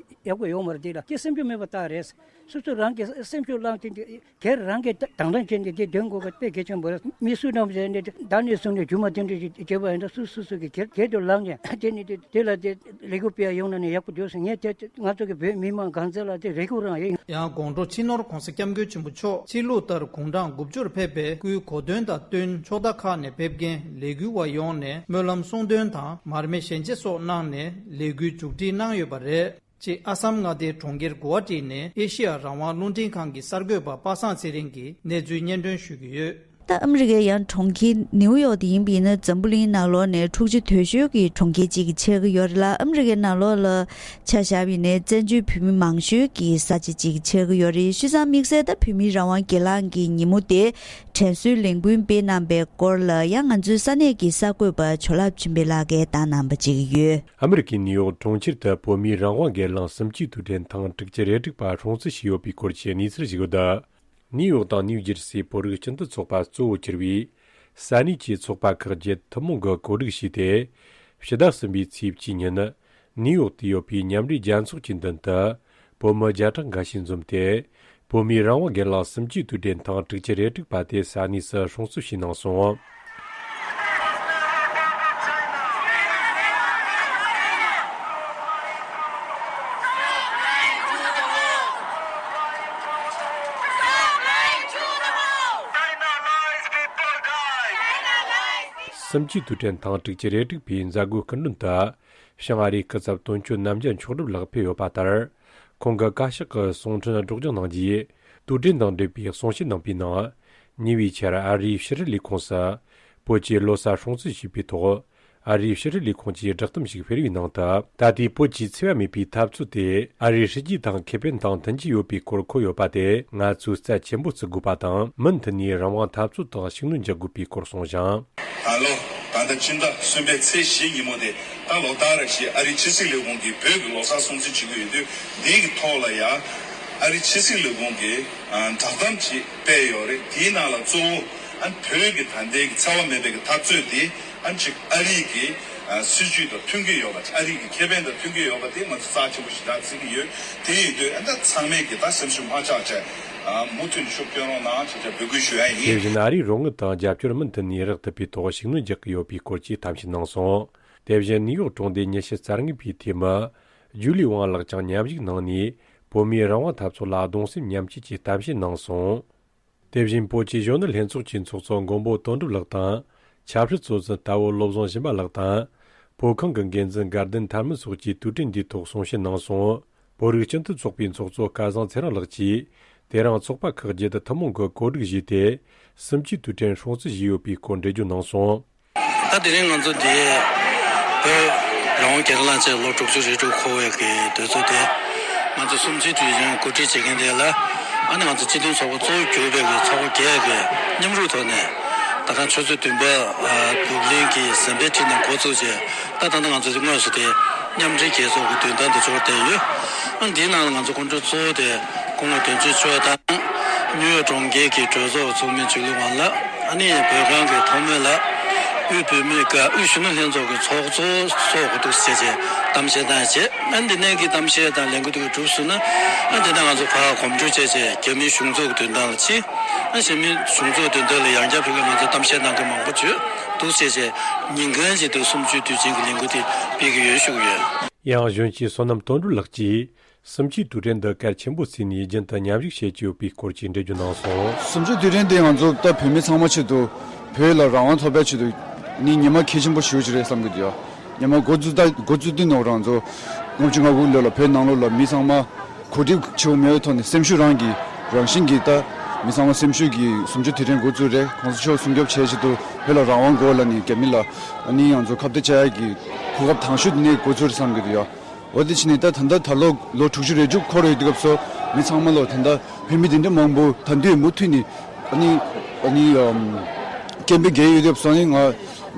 ཡག་པོ་ཡོང་མ་རེད། དེ་ལ་ཀྱི་སེམས་ཤུགས་མེད་པ་རྟགས་རེད། སོ་སོ་རང་གི་སེམས་ཤུགས་བླངས་ཏེ་སྒེར་རང་གི་དང་དང་བྱས་ནས་དེ་འདོན་དགོས་པ་དཔེ་གལ་ཆེན་པོ་རེད། མི་སུ་ནམ་བྱས་ནས་ད་ནས་བཟུང་ནས་རྒྱུ་མ་དེ་འདྲ་ཞིག་བྱེད་པ་ཡིན་ན་སུ་སུ་སུ་གི་སྒེར་སྒེར་དུ་བླངས་ཀྱང་དེ་ནི་དེ་དེ་ལ་དེ་ལས་འགུལ་སྤེལ་ཡ་ཡོང་ན་ནི་ཡག་པོ་འདུག་ཟེར། ངས་དེ་ང་ཚོ་གི་བོད་མི་མང་གང་ཚེ་ལ་དེ་རེ་སྐུལ་རང་ཡིན། ཡང་དགོང་དྲོ་སྤྱི་ནོར་༸གོང་ས་༸སྐྱབས་མགོན་ཆེན་པོ་མཆོག་ཕྱི་ལུགས་ལྟར་དགུང་གྲངས་དགུ་བཅུར་ཕེབས་པའི་སྐུའི་གོ་སྟོན་དང་བསྟུན་ཕྱོགས་མཐའ་ཁག་ནས་ཕེབས་མཁན་ལས་འགུལ་བ་ཡོངས་ནས་སྨོན་ལམ་གསུང་འདོན་དང་མར་མེ་ཞལ་འབྱེད་སོགས་གནང་ནས་ལས་འགུལ་མཇུག་སྒྲིལ་གནང་ཡོད་པ་རེད། ཅེས་ཨ་སམ་མངའ་སྡེའི་གྲོང་ཁྱེར་གོ་ཧ་ཊི་ནས་ཨེ་ཤི་ཡ་རང་དབང་རླུང་འཕྲིན་ཁང་གི་གསར་འགོད་པ་པ་སངས་ཚེ་རིང་གིས་གནས་ཚུལ་སྙན་སྒྲོན་ཞུ་གི་ཡོད། ད་ཨ་མི་རི་ཀའི་ཡང་གྲོང་ཁྱེར་ནེའུ་ཡོག་དེ་ཡིན་པ་ཡིན་ན་འཛམ་བུ་གླིང་ནང་ལོགས་ནས་འཁྲུག་ཆ་དོད་ཤོས་ཀྱི་གྲོང་ཁྱེར་ཅིག་ཆགས་ཀྱི་ཡོད་རེད་ལ། ཨ་མི་རི་ཀའི་ནང་ལོགས་ལ་ཆ་བཞག་པ་ཡིན་ན་བཙན་བྱོལ་བོད་མི་མང་ཤོས་ཀྱི་ས་ཆ་ཅིག་ཆགས་ཀྱི་ཡོད་རེད། བྱས་ཙང་དམིགས་བསལ་ད་བོད་མིའི་རང་དབང་སྒེར་ལངས་ཀྱི་ཉིན་མོ་དེ་དྲན་གསོའི་ལས་འགུལ་སྤེལ་གནང་པའི་སྐོར་ལ་ཡང་ང་ཚོའི་ས་གནས་ཀྱི་གསར་འགོད་པ་ཇོ་ལགས་ཆོས་འཕེལ་ལགས་ཀྱིས་བཏང་གནང་པ་ཅིག་ཡོད། ཨ་མི་རི་ཀའི་ནིའུ་ཡོག་གྲོང་ཁྱེར་དུ་བོད་མིའི་རང་དབང་སྒེར་ལངས་གསུམ་བཅུའི་དུས་དྲན་ཐེངས་དྲུག་ཅུ་རེ་དྲུག་པ་སྲུང་བརྩི་བྱས་ཡོད་པའི་སྐོར་གྱི་གནས་ཚུལ་ཞིག་ཡོད། ནིའུ་ཡོག་དང་ནིའུ་ཇེར་སིའི་བོད་རིགས་སྤྱི་མཐུན་ཚོགས་པ་གཙོ་བོ་གྱུར་པའི་ས་གནས་ཀྱི་ཚོགས་པ་ཁག་བརྒྱད་ཐུན་མོང་གིས་གོ་སྒྲིག་བྱས་ཏེ། ཕྱི་ཟླ་གསུམ་པའི་ཚེས་བཅུའི་ཉིན། ནིའུ་ཡོག་ཏུ་ཡོད་པའི་མཉམ་འབྲེལ་རྒྱལ་ཚོགས་ཀྱི་མདུན་དུ། བོད་མི་བརྒྱ་ཕྲག་འགའ་ཞིག་འཛོམས་ཏེ། བོད་མིའི་རང་དབང་སྒེར་ལངས་གསུམ་བཅུའི་དུས་དྲན་ཐེངས་དྲུག་ཅུ་རེ་དྲུག་པ་དེ་ས་གནས་སུ་སྲུང་བརྩི་ཞུས་གནང་སོང་། གསུམ་བཅུའི་དུས་དྲན་ཐེངས་དྲུག་ཅུ་རེ་དྲུག་པའི་མཛད་སྒོའི་སྐུ་མགྲོན་དུ། བྱང་ཨ་རིའི་སྐུ་ཚབ་དོན་གཅོད་རྣམ་རྒྱལ་མཆོག་སྒྲུབ་ལགས་ཕེབས་ཡོད་པ་ལྟར། ཁོང་གིས་བཀའ་ཤག་གི་གསུང་འཕྲིན་སྒྲོག་སྦྱང་གནང་རྗེས། དུས་དྲན་དང་འབྲེལ་བའི་གསུང་བཤད་གནང་པའི་ནང་། ཉེ་བའི་ཆར་ཨ་རིའི་ཕྱི་སྲིད་ལས་ཁུངས་སུ། བོད་ཀྱི་ལོ་གསར་སྲུང་བརྩི་ཞུས་པའི་ཐོག་ཨ་རིའི་ཕྱི་སྲིད་ལས་ཁུངས་ཀྱིས་བསྒྲགས་གཏམ་ཞིག་སྤེལ་བའི་ནང་དུ། ད་ལྟའི་བོད་ཀྱི་འཚེ་བ་མེད་པའི་འཐབ་རྩོད་དེ་ཨ་རིའི་སྲིད་ཇུས་དང་ཁེ་ཕན་དང་མཐུན་གྱི་ཡོད་པའི་སྐོར་འཁོད་ཡོད་པ་དེ་ང་ཚོས་རྩ་ཆེན་པོ་བརྩི་དགོས་པ་དང་། མུ་མཐུད་ནས་རང་དབང་འཐབ་རྩོད་དང་ཤུགས་སྣོན་རྒྱག་དགོས་པའི་སྐོར་གསུངས་ཤིང་། ད་ལོ་ད་ལྟ་ཕྱི་ཟླ་གསུམ་པའི་ཚེས་བཞི་ཉིན་མོ་དེ་ད་ལོ་ལྟར་བཞིན་ཨ་རིའི་ཕྱི་སྲིད་ལས་ཁུངས་ཀྱིས་བོད་ཀྱི་ལོ་གསར་སྲུང་བརྩི་བྱེད་ཀྱི་ཡོད་དུས། འདིའི་ཐོག་ལ་ཡང་ཨ་རིའི་ཕྱི་སྲིད་ལས་ཁུངས་ཀྱིས་བསྒྲགས་གཏམ་ཅིག་སྤེལ་ཡོད་རེད། དེའི་ནང་ལ་གཙོ་བོ་ཨ་བོད་ཀྱི་ད་ལྟའི་གི་འཚེ་བ་མེད་པའི་གི་འཐབ་རྩོད་དེ་ཨ་ཅིག་ཨ་རིའི་གི་སྲིད་ཇུས་དང་མཐུན་གྱི་ཡོད་པ། ཨ་རིའི་གི་ཁེ་ཕན་དང་མཐུན་གྱི་ཡོད་པ་དེ་ང་ཚོ་རྩ་ཆེན་པོ་ཞེ་དྲག་བརྩི་གི་ཡོད། དེ་ཡིན་དུས་ཨ་ད་ཚང་མས་གི་ད་སེམས་ཤུགས་མ་ཆག་བྱས། མུ་མཐུད་ནས་ཤུགས་བསྐྱོན་རོགས་གནང་ཞེས་བྱ་འབོད་སྐུལ་ཞུ་ཡ་ཡིན། དེ་བཞིན་ཨ་རིའི་རོགས་དངུལ་དང་རྒྱབ་སྐྱོར་མུ་མཐུད་ནས་རག་ཐུབ་པའི་ཐོག་ཤུགས་སྣོན་རྒྱག་གི་ཡོད་པའི་སྐོར་གྱི་གཏམ་བཤད་གནང་སོང་། དེ་བཞིན་ནིའུ་ཡོག་གྲོང་སྡེ་ཉི་ཤུ་རྩ་ལྔ་པའི་འཐུས་མི་ཇུ་ལི་ཝང་ལགས་ཀྱང་མཉམ་ཞུགས་གནང་ནས། བོད་མིའི་རང་དབང་འཐབ་རྩོད་ལ་གདུང་སེམས་མཉམ་སྐྱེད་ཀྱི་གཏམ་བཤད་གནང་སོང་། དེ་བཞིན་བོད་ཀྱི་གཞོན་ནུ་ལྷན་ཚོགས་ཀྱི་ཚོགས་གཙོ་མགོན་པོ་དོན་གྲུབ་ལགས་དང་། ཆབ་སྲིད་གཙོ་འཛིན་རྟ་བོ་བློ་བཟང་ཞིང་པ་ལགས་དང་། བོད་ཁང་གི་འགན་འཛིན་དགའ་ལྡན་ཐར་མི་སོགས་ཀྱིས་དུས་དྲན་འདིའི་ཐོག་གསུང་བཤད་གནང་སོང་། བོད་རིགས་སྤྱི་མཐུན་ཚོགས་པའི་ཚོགས་གཙོ་སྐལ་བཟང་ཚེ་རིང་ལགས་ཀྱིས། དེ་རིང་ཚོགས་པ་ཁག་བརྒྱད་དུ་ཐུན་མོང་གི་གོ་སྒྲིག་བཞེས་ཏེ། གསུམ་བཅུའི་དུས་དྲན་སྲུང་བརྩི་ཞུས་ཡོད་པའི་སྐོར་འགྲེལ་བརྗོད་གནང་སོང་། ད་དེ་རིང་ང་ཚོ་འདི་བོད་རང་དབང་སྒེར་ལངས་བྱས་ལོ་དྲུག་ཅུ་རེ་དྲུག་འཁོར་བའི་གི་དུས་ཚོད་དེ། ང་ཚོ་གསུམ་བཅུའི་དུས་ཆེན་གོ་སྒྲིག་བྱེད་མཁན་དེ་ལ། ཨ་ནི་ང་ཚོ་སྤྱི་མཐུན་ཚོགས་པ་གཙོ་བོ་གྱུར་པའི་གི་ཚོགས་པ་བརྒྱད་ཀྱི་མཉམ་རུབ་ཐོག་ནས། ད་ལྟ་ཆུ་ཚོད་བདུན་པ་ཨ་བུག་ལིང་གི་ཟམ་པའི་འཁྲིས་ནས་འགོ་བཙུགས་བྱས། ད་ད་ལྟ་ང་ཚོ་དངོས་སུ་དེ་མཉམ་འབྲེལ་རྒྱལ་ཚོགས་ཀྱི་མདུན་ཐང་དུ་འབྱོར་བསྡད་ཡོད། ཨ་འདིའི་ནང་ལ་ང་ཚོ་སྐུ་མགྲོན་གཙོ་བོ་དེ་སྐུ་ངོ་དོན་གཅོད་མཆོག་དང་། ནིའུ་ཡོག་གྲོང་ཁྱེར་གྱི་གྲོས་ཚོགས་ཚོགས་མི་ཇུ་ལི་ཝང་ལགས། ཨ་ནི་བོད་ཁང་གི་ཐོག་མའི་ལ་དབུས་བོད་མིའི་དབུས་གཞོན་ནུ་ལྷན་ཚོགས་ཀྱི་ཚོགས་གཙོ་སོགས་ཀྱི་འདུག་ཟེར་བྱས་གཏམ་བཤད་གནང་བྱས། ཨ་འདི་ནས་ཀྱི་གཏམ་བཤད་དང་ལས་འགུལ་དེ་གྲུབ་སོང་ན། ཨ་འདི་ནས་ང་ཚོ་ཕར་གོམ་བགྲོད་བྱས་བྱས་རྒྱ་མིའི་གཞུང་ཚོགས་ཀྱི་མདུན་ཐང་ལ་ཕྱིན། ཨ་གཞན་མི་གཞུང་ཚོགས་མདུན་ཐང་ལ་ཡང་བསྐྱར་ཕེབས་མཁན་ང་ཚོ་གཏམ་བཤད་གནང་མཁན་མང་པོ་བྱོས་འདུག་ཟེར་བྱས། ཉིན་གང་ཅིག་ཏུ་གསུམ་བཅུའི་དུས་ཆེན་གྱི་ལས་འགུལ་དེ་སྤེལ་གྱི་ཡོད་ཞུ་གི་ཡོད། ཡང་གཞོན་སྐྱེས་བསོད་ནམས་དོན་གྲུབ་ལགས་ཀྱིས། གསུམ་བཅུའི་དུས་དྲན་འདི་གལ་ཆེན་པོ་བརྩིས་ནས་རྒྱུན་དུ་མཉམ་ཞུགས་བྱེད་ཀྱི་ཡོད་པའི་སྐོར་གྱི་འགྲེལ་བརྗོད་གནང་སོང་། གསུམ་བཅུའི་དུས་དྲན་འདི་ང་ཚོ་ད་བོད་མི་ཚང་མ་ཆེད་དུ། བོད་ལ་རང་དབང་ཐོབ་པའི་ཆེད་དུ་ནི་ཉི་མ་གལ་ཆེན་པོ་ཞེ་པོ་ཅིག་རེད་བསམ་གྱི་འདུག་ཡ། ཉི་མ་འགོ་བཙུགས་ད་འགོ་བཙུགས་དུས་ནས་རང་ཚོ་ལྔ་བཅུ་ང་དགུ་ལོ་ལ་བོད་ནང་ལོགས་ལ་མི་ཚང་མ་གོ་སྒྲིག་ཆེ་བོ་མེད་པའི་ཐོག་ནས་སེམས་ཤུགས་རང་གི་རང་བཞིན་གྱིས་ད་མི་ཚང་མ་སེམས་ཤུགས་ཀྱིས་གསུམ་བཅུ་དུས་དྲན་འགོ་བཙུགས་རེད། གོང་ས་མཆོག་སྲུང་སྐྱོབ་བྱེད་ཆེད་དུ་བོད་ལ་རང་དབང་དགོས་ལབ་ནས་རྒྱ་མི་ལ་ཨ་ནི་ང་ཚོ་ཁ་གཏད་བཅག་ཡག་གི་གོ་སྐབས་དང་ཤོས་དེ་ནས་འགོ་ཚུགས་རེད་བསམ་གྱི་འདུག་ཡ། འོ་དེ་བྱས་ནས་ད་ད་ལྟ་ད་ལོ་ལོ་དྲུག་ཅུ་རེ་དྲུག་འཁོར་ཡོད་དུས་སྐབས་སུ་མི་ཚང་མ་ལོ་ད་ལྟ་བོད་མི་དེ་འདྲ་མང་པོ་ད་དུང་མུ་མཐུད་ནས་ཨ་ནི་ཨ་ནི་ཨམ་སྐད་འབོད་རྒྱག་ཡོད་དུས་སྐབས་སུ་ཨ་ནི་ང་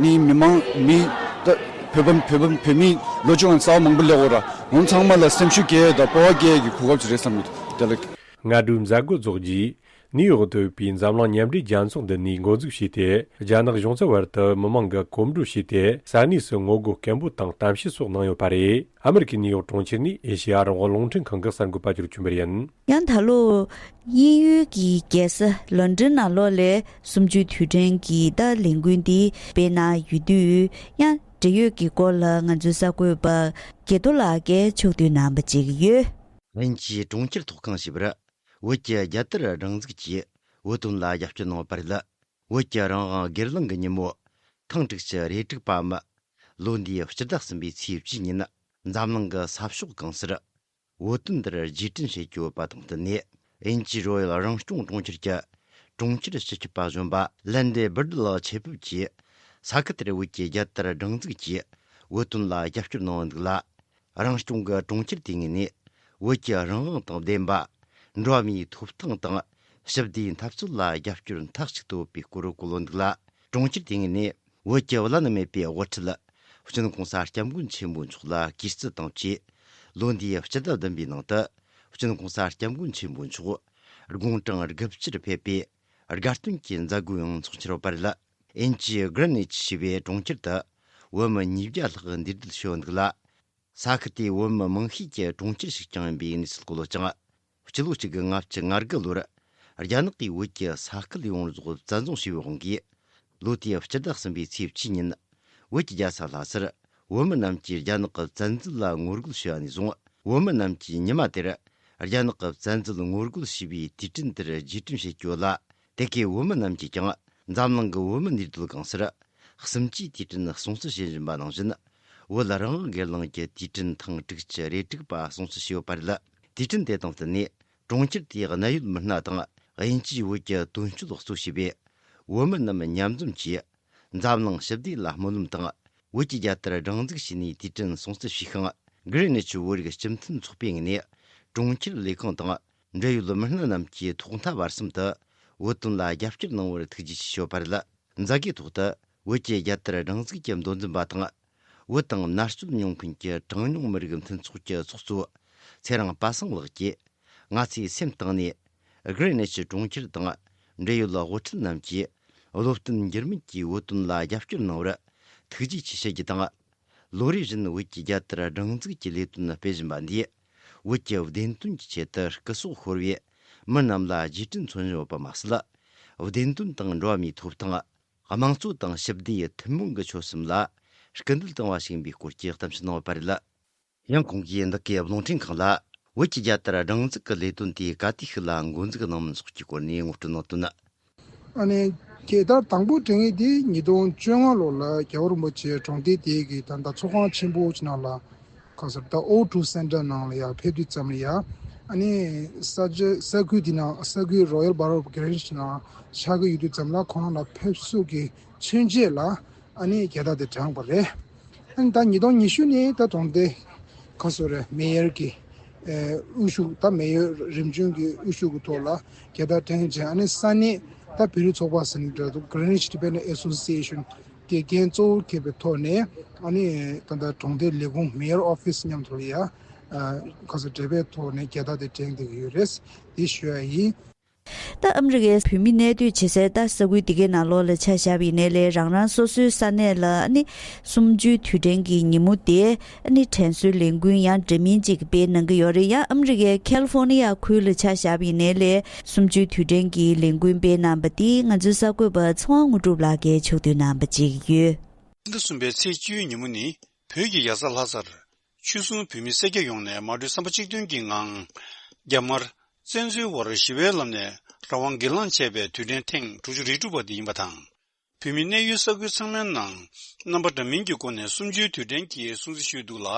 ནི་མི་མང་མི་ད་བོད་པ་བོད་པ་བོད་མི་ལོ་བཅོ་ལྔ་རྩ་བ་མང་པོ་སླེབས་ཡོད་ར། ང་ཚང་མ་ལ་སེམས་ཤུགས་སྐྱེད་ཡག་དང་སྤོབས་པ་སྐྱེད་ཡག་གི་གོ་སྐབས་ཅིག་རེད་བསམ་གྱི་འདུག་དེ་ལ། སྔ་དྲོའི་མཛད་སྒོ་རྫོགས་རྗེས། ནིའུ་ཡོག་ཏུ་ཡོད་པའི་འཛམ་གླིང་མཉམ་འབྲེལ་རྒྱལ་ཚོགས་འདི་ནས་འགོ་འཛུགས་བྱས་ཏེ། རྒྱ་ནག་གཞུང་ཚབ་བར་དུ་མི་མང་གིས་གོམ་བགྲོད་བྱས་ཏེ། ས་གནས་སུ་ངོ་རྒོལ་སྐད་འབོད་དང་གཏམ་བཤད་སོགས་གནང་ཡོད་པ་རེད། ཨ་མེ་རི་ཀའི་ནིའུ་ཡོག་གྲོང་ཁྱེར་ནས་ཨེ་ཤེ་ཡ་རང་དབང་རླུང་འཕྲིན་ཁང་གི་གསར་འགོད་པ་ཅིག་བྱུང་བ་ཡིན། ཡང་ད་ལོ། དབྱིན་ཡུལ་གྱི་རྒྱལ་ས་ལོན་ཌོན་ནང་ལོགས་ལ་གསུམ་བཅུའི་དུས་དྲན་གྱི་ད་ལས་འགུལ་འདི་སྤེལ་གནང་ཡོད་དུས། ཡང་འབྲེལ་ཡོད་ཀྱི་སྐོར་ལ་ང་ཚོའི་གསར་འགོད་པ་དགེ་རྡོར་ལགས་ཀྱིས་ཕྱོགས་བསྡུས་གནང་པ་བྱེད་ཀྱི་ཡོད། དབྱིན་ཇིའི་གྲོང་ཁྱེར་ཐོག་ཁང་ཞེས་པར། བོད་ཀྱི་རྒྱལ་དར་སྒྲེང་འཛུགས་ཀྱིས་བོད་དོན་ལ་རྒྱབ་སྐྱོར་གནང་བ་རེད། བོད་ཀྱི་རང་དབང་སྒེར་ལངས་ཀྱི་ཉིན་མོ། ཐེངས་དྲུག་ཅུ་རེ་དྲུག་པའམ། ལོ་འདིའི་སྤྱི་ཟླ་གསུམ་པའི་ཚེས་བཅུ་ཉིན། འཛམ་གླིང་གི་ས་ཕྱོགས་གང་སར། བོད་དོན་འདིར་རྗེས་དྲན་བྱེད་ཀྱི་ཡོད་པ་དང་བསྟུན་ནས། དབྱིན་ཇིའི་རོ་ཡལ་རང་སྐྱོང་གྲོང་ཁྱེར་གྱི་གྲོང་ཁྱེར་སྤྱི་ཁྱབ་པ་གཞོན་པ་ལན་ཌེ་སྦིར་ཌི་ལགས་ཆེད་ཕེབས་ཀྱིས། ས་ཁུལ་དེར་བོད་ཀྱི་རྒྱལ་དར་སྒྲེང་འཛུགས་ཀྱིས་བོད་དོན་ལ་རྒྱབ་སྐྱོར་གནང་བ་འདུག་ལ། རང་སྐྱོང་གི་གྲོང་ཁྱེར་དེ་ངོས་ནས་བོད་ཀྱི་རང་དབང་དང་ལྡན་པ། འགྲོ་བ་མིའི་ཐོབ་ཐང་དང་ཞི་བདེའི་འཐབ་རྩོད་ལ་རྒྱབ་སྐྱོར་མཐའ་གཅིག་ཏུ་ཡོད་པའི་སྐོར་བཀོད་ཡོད་འདུག་ལ། གྲོང་ཁྱེར་དེ་ངོས་ནས་བོད་ཀྱི་བླ་ན་མེད་པའི་དབུ་ཁྲིད་སྤྱི་ནོར་༸གོང་ས་༸སྐྱབས་མགོན་ཆེན་པོ་མཆོག་ལ་གུས་བརྩི་དང་བཅས། ལོ་འདིའི་སྤྱི་ཟླ་བདུན་པའི་ནང་དུ་སྤྱི་ནོར་༸གོང་ས་༸སྐྱབས་མགོན་ཆེན་པོ་མཆོག་དགུང་གྲངས་དགུ་བཅུར་ཕེབས་པའི་དགའ་སྟོན་གྱི་མཛད་སྒོ་ཡང་འཚོགས་འཆར་ཡོད་པ་རེད། དབྱིན་ཇིའི་Greenwich་ཞེས་པའི་གྲོང་ཁྱེར་དུ་བོད་མི་ཉིས་བརྒྱ་ལྷག་འདུས་སྡོད་བྱས་ཡོད་འདུག་ལ། ས་ཁུལ་དེའི་བོད་མི་མང་ཤོས་ཀྱི་གྲོང་ཁྱེར་ཞིག་ཀྱང་ཡིན་པའི་གནས་ཚུལ་གོ་ལོ་ཅང་། སྤྱི་ལོ་གཅིག་དགུ་ལྔ་བཅུ་ང་དགུ་ལོར་རྒྱ་ནག་གིས་བོད་ཀྱི་ས་ཁུལ་ཡོངས་རྫོགས་བཙན་བཟུང་བྱས་པའི་དབང་གིས། ལོ་དེའི་སྤྱི་ཟླ་གསུམ་པའི་ཚེས་བཅུ་ཉིན། བོད་ཀྱི་རྒྱལ་ས་ལྷ་སར་བོད་མི་རྣམས་ཀྱིས་རྒྱ་ནག་གི་བཙན་འཛུལ་ལ་ངོ་རྒོལ་ཞུ་བ་ནས་བཟུང་། བོད་མི་རྣམས་ཀྱིས་ཉི་མ་དེར་རྒྱ་ནག་གི་བཙན་འཛུལ་ངོ་རྒོལ་ཞེས་པའི་དུས་དྲན་དེར་རྗེས་དྲན་བྱེད་ཀྱི་ཡོད་ལ། དེ་གའི་བོད་མི་རྣམས་ཀྱིས་ཀྱང་འཛམ་གླིང་གི་བོད་མི་ནུས་སྡུད་ཁང་སར་གསུམ་བཅུའི་དུས་དྲན་སྲུང་བརྩི་བྱེད་བཞིན་པ་ནང་བཞིན། བོད་རང་དབང་སྒེར་ལངས་ཀྱི་དུས་དྲན་ཐེངས་དྲུག་ཅུ་རེ་དྲུག་པ་སྲུང་བརྩི་བྱས་ཡོད་པ་རེད། དུས་དྲན་དེ་དང་བསྟུན་ནས། གྲོང་ཁྱེར་དེའི་གནད་ཡོད་མི་སྣ་དང་དབྱིན་ཇིའི་བོད་ཀྱི་དོན་གཅོད་གཙོ་བྱས་པའི་བོད་མི་རྣམས་མཉམ་འཛོམས་ཀྱིས། འཛམ་གླིང་ཞི་བདེ་ལ་སྨོན་ལམ་དང་། བོད་ཀྱི་རྒྱལ་དར་སྒྲེང་འཛུགས་བྱས་ནས་དུས་དྲན་སྲུང་བརྩི་ཞུས་ཤིང་། གྷི་རེ་ནིཆ་བོད་རིགས་སྤྱི་མཐུན་ཚོགས་པའི་ངོས་ནས། གྲོང་ཁྱེར་ལས་ཁུངས་དང་འབྲེལ་ཡོད་མི་སྣ་རྣམས་ཀྱིས་ཐོག་མཐའ་བར་གསུམ་དུ་བོད་དོན་ལ་རྒྱབ་སྐྱོར་གནང་བར་ཐུགས་རྗེ་ཆེ་ཞུས་པ་རེད། མཛད་སྒོའི་ཐོག་ཏུ། བོད་ཀྱི་རྒྱལ་དར་སྒྲེང་འཛུགས་ཀྱི་མདོ་འཛིན་པ་དང་། བོད་དང་མནར་གཅོད་མྱོང་མཁན་གྱི་གྲངས་ཉུང་མི་རིགས་མཐུན་ཚོགས་ཀྱི་ཚོགས་གཙོ་ཚེ་རིང་པ་སངས་ལགས་ཀྱིས། ང་ཚོས་སེམས་གཏིང་ནས། གྷི་རེ་ནིཆ་གྲོང་ཁྱེར་དང་འབྲེལ་ཡོད་དབུ་ཁྲིད་རྣམས་ཀྱིས། བློ་བརྟན་འགྱུར་མེད་ཀྱིས་བོད་དོན་ལ་རྒྱབ་སྐྱོར་གནང་བར་ཐུགས་རྗེ་ཆེ་ཞུ་རྒྱུ་དང་། ལོ་རེ་བཞིན་བོད་ཀྱི་རྒྱལ་དར་སྒྲེང་འཛུགས་ཀྱི་ལས་དོན་སྤེལ་བཞིན་པ་འདིས། བོད་ཀྱི་བདེན་དོན་གྱི་ཆེད་དུ་སྐུ་སྲོག་ཤོར་བའི་མི་རྣམས་ལ་རྗེས་དྲན་མཚོན་བཞིན་ཡོད་པ་མ་ཟད། བདེན་དོན་དང་འགྲོ་བ་མིའི་ཐོབ་ཐང་། དམངས་གཙོ་དང་ཞི་བདེ་ཡི་ཐུན་མོང་གི་ཆོད་སེམས་ལ་སྐུལ་འདེད་བཏང་བ་ཞིག་ཡིན་པའི་སྐོར་གྱི་གཏམ་བཤད་གནང་ཡོད་པ་རེད། ཡང་ཁོང་གིས་འདི་གའི་རླུང་འཕྲིན་ཁང་ལ། བོད་ཀྱི་རྒྱལ་དར་སྒྲེང་འཛུགས་ཀྱི་ལས་དོན་དེ་ག་དུས་ཤིག་ལ་འགོ་འཛུགས་གནང་མིན་སོགས་ཀྱི་སྐོར་ནས་ངོ་སྤྲོད་གནང་དོན། ཨ་ནི། རྒྱལ་དར་དང་པོ་སྒྲེང་ཡས་དེ་ཉིས་སྟོང་བཅོ་ལྔ་ལོ་ལ་རྒྱལ་བ་རིན་པོ་ཆེ་གྲོང་སྡེ་དེ་གི་ད་ལྟ་ཚོགས་ཁང་ཆེན་པོ་ཅིག་ནང་ལ། ག་ཟེར་ད་ཨོ་ཊུ་སེན་ཊར་ནང་ལ་ཡར་ཕེབས་དུས་ཙམ་ལ་ཡ། ཨ་ནི། ས་ཆ་ས་ཁུལ་འདི་ནང་ས་ཁུལ་Royal Borough of Greenwich ནང་ཆགས་ཀྱི་ཡོད་དུས་ཙམ་ལ་ཁོང་ལ་ཕེབས་བསུ་གི་མཚོན་ཆེད་ལ། ཨ་ནི་རྒྱལ་དར་དེ་དྲངས་པ་རེད། ཨ་ནི་ད་ཉིས་སྟོང་ཉི་ཤུ་ནས་ད་གྲོང་སྡེ་ག་ཟེར་རེད། མེ་ཡར་གྱི་ཨེ་དབུ་བཞུགས། ད་མེ་ཡར་རིམ་བྱོན་གྱི་དབུ་བཞུགས་ཀྱི་ཐོག་ལ་རྒྱལ་དར་བསྒྲེངས་བྱས། ཨ་ནི་ས་གནས་ད་བོད་རིགས་ཚོགས་པ་ཟེར་ནས་འདྲ་འདུག Greenwich Tibetan Association གི་འགན་གཙོ་བོར་འཁྱེར་བའི་ཐོག་ནས། ཨ་ནི་ད་ལྟ་གྲོང་སྡེ་ལས་ཁུངས་མེ་ཡར་ཨོ་ཕི་སི་མཉམ་དུ་ཡ་ཨ་ག་ཟེར་འབྲེལ་བའི་ཐོག་ནས་རྒྱལ་དར་དེ་བསྒྲེངས་བསྡད་ཀྱི་ཡོད་རེད། དེ་ཞུ་ཡ་ཡིན། ད་ཨ་མི་རི་ཀའི་བོད་མི་གནས་སྡོད་བྱེད་སའི་ད་ས་ཁུལ་དེ་གའི་ནང་ལོགས་ལ་ཆ་བཞག་པ་ཡིན་ནའི་ལས། རང་རང་སོ་སོའི་ས་གནས་ལ་ཨ་ནི་གསུམ་བཅུའི་དུས་དྲན་གྱི་ཉིན་མོ་དེ་ཨ་ནི་དྲན་གསོའི་ལས་འགུལ་ཡང་འདྲ་མིན་ཅིག་སྤེལ་གནང་གི་ཡོད་རེད། ཡང་ཨ་མི་རི་ཀའི་ཁལ་ལི་ཧྥོར་ནི་ཡ་ཁུལ་ལ་ཆ་བཞག་པ་ཡིན་ནའི་ལས། གསུམ་བཅུའི་དུས་དྲན་གྱི་ལས་འགུལ་སྤེལ་གནང་པ་དེ་ང་ཚོའི་གསར་འགོད་པ་ཚེ་དབང་དངོས་གྲུབ་ལགས་ཀྱིས་ཕྱོགས་བསྡུས་གནང་པ་ཅིག་ཡོད། ཕྱི་ཟླ་གསུམ་པའི་ཚེས་བཅུའི་ཉིན་མོ་ནི་བོད་ཀྱི་རྒྱལ་ས་ལྷ་སར། ཆོལ་གསུམ་བོད་མི་སེར་སྐྱ་ཡོངས་ནས་མ་གྲོས་བསམ་པ་གཅིག་མཐུན་གྱི་ངང་། རྒྱ་དམར་བཙན་འཛུལ་བར་ཞི་བའི་ལམ་ནས་རང་དབང་སྒེར་ལངས་བྱས་པའི་དུས་དྲན་ཐེངས་དྲུག་ཅུ་རེ་དྲུག་པ་འདི་ཡིན་པ་དང་། བོད་མི་གནས་ཡུལ་ས་ཁུལ་ཚང་མའི་ནང་རྣམ་པ་འདྲ་མིན་གྱི་སྒོ་ནས་གསུམ་བཅུའི་དུས་དྲན་གྱི་སྲུང་བརྩི་ཞུས་འདུག་ལ།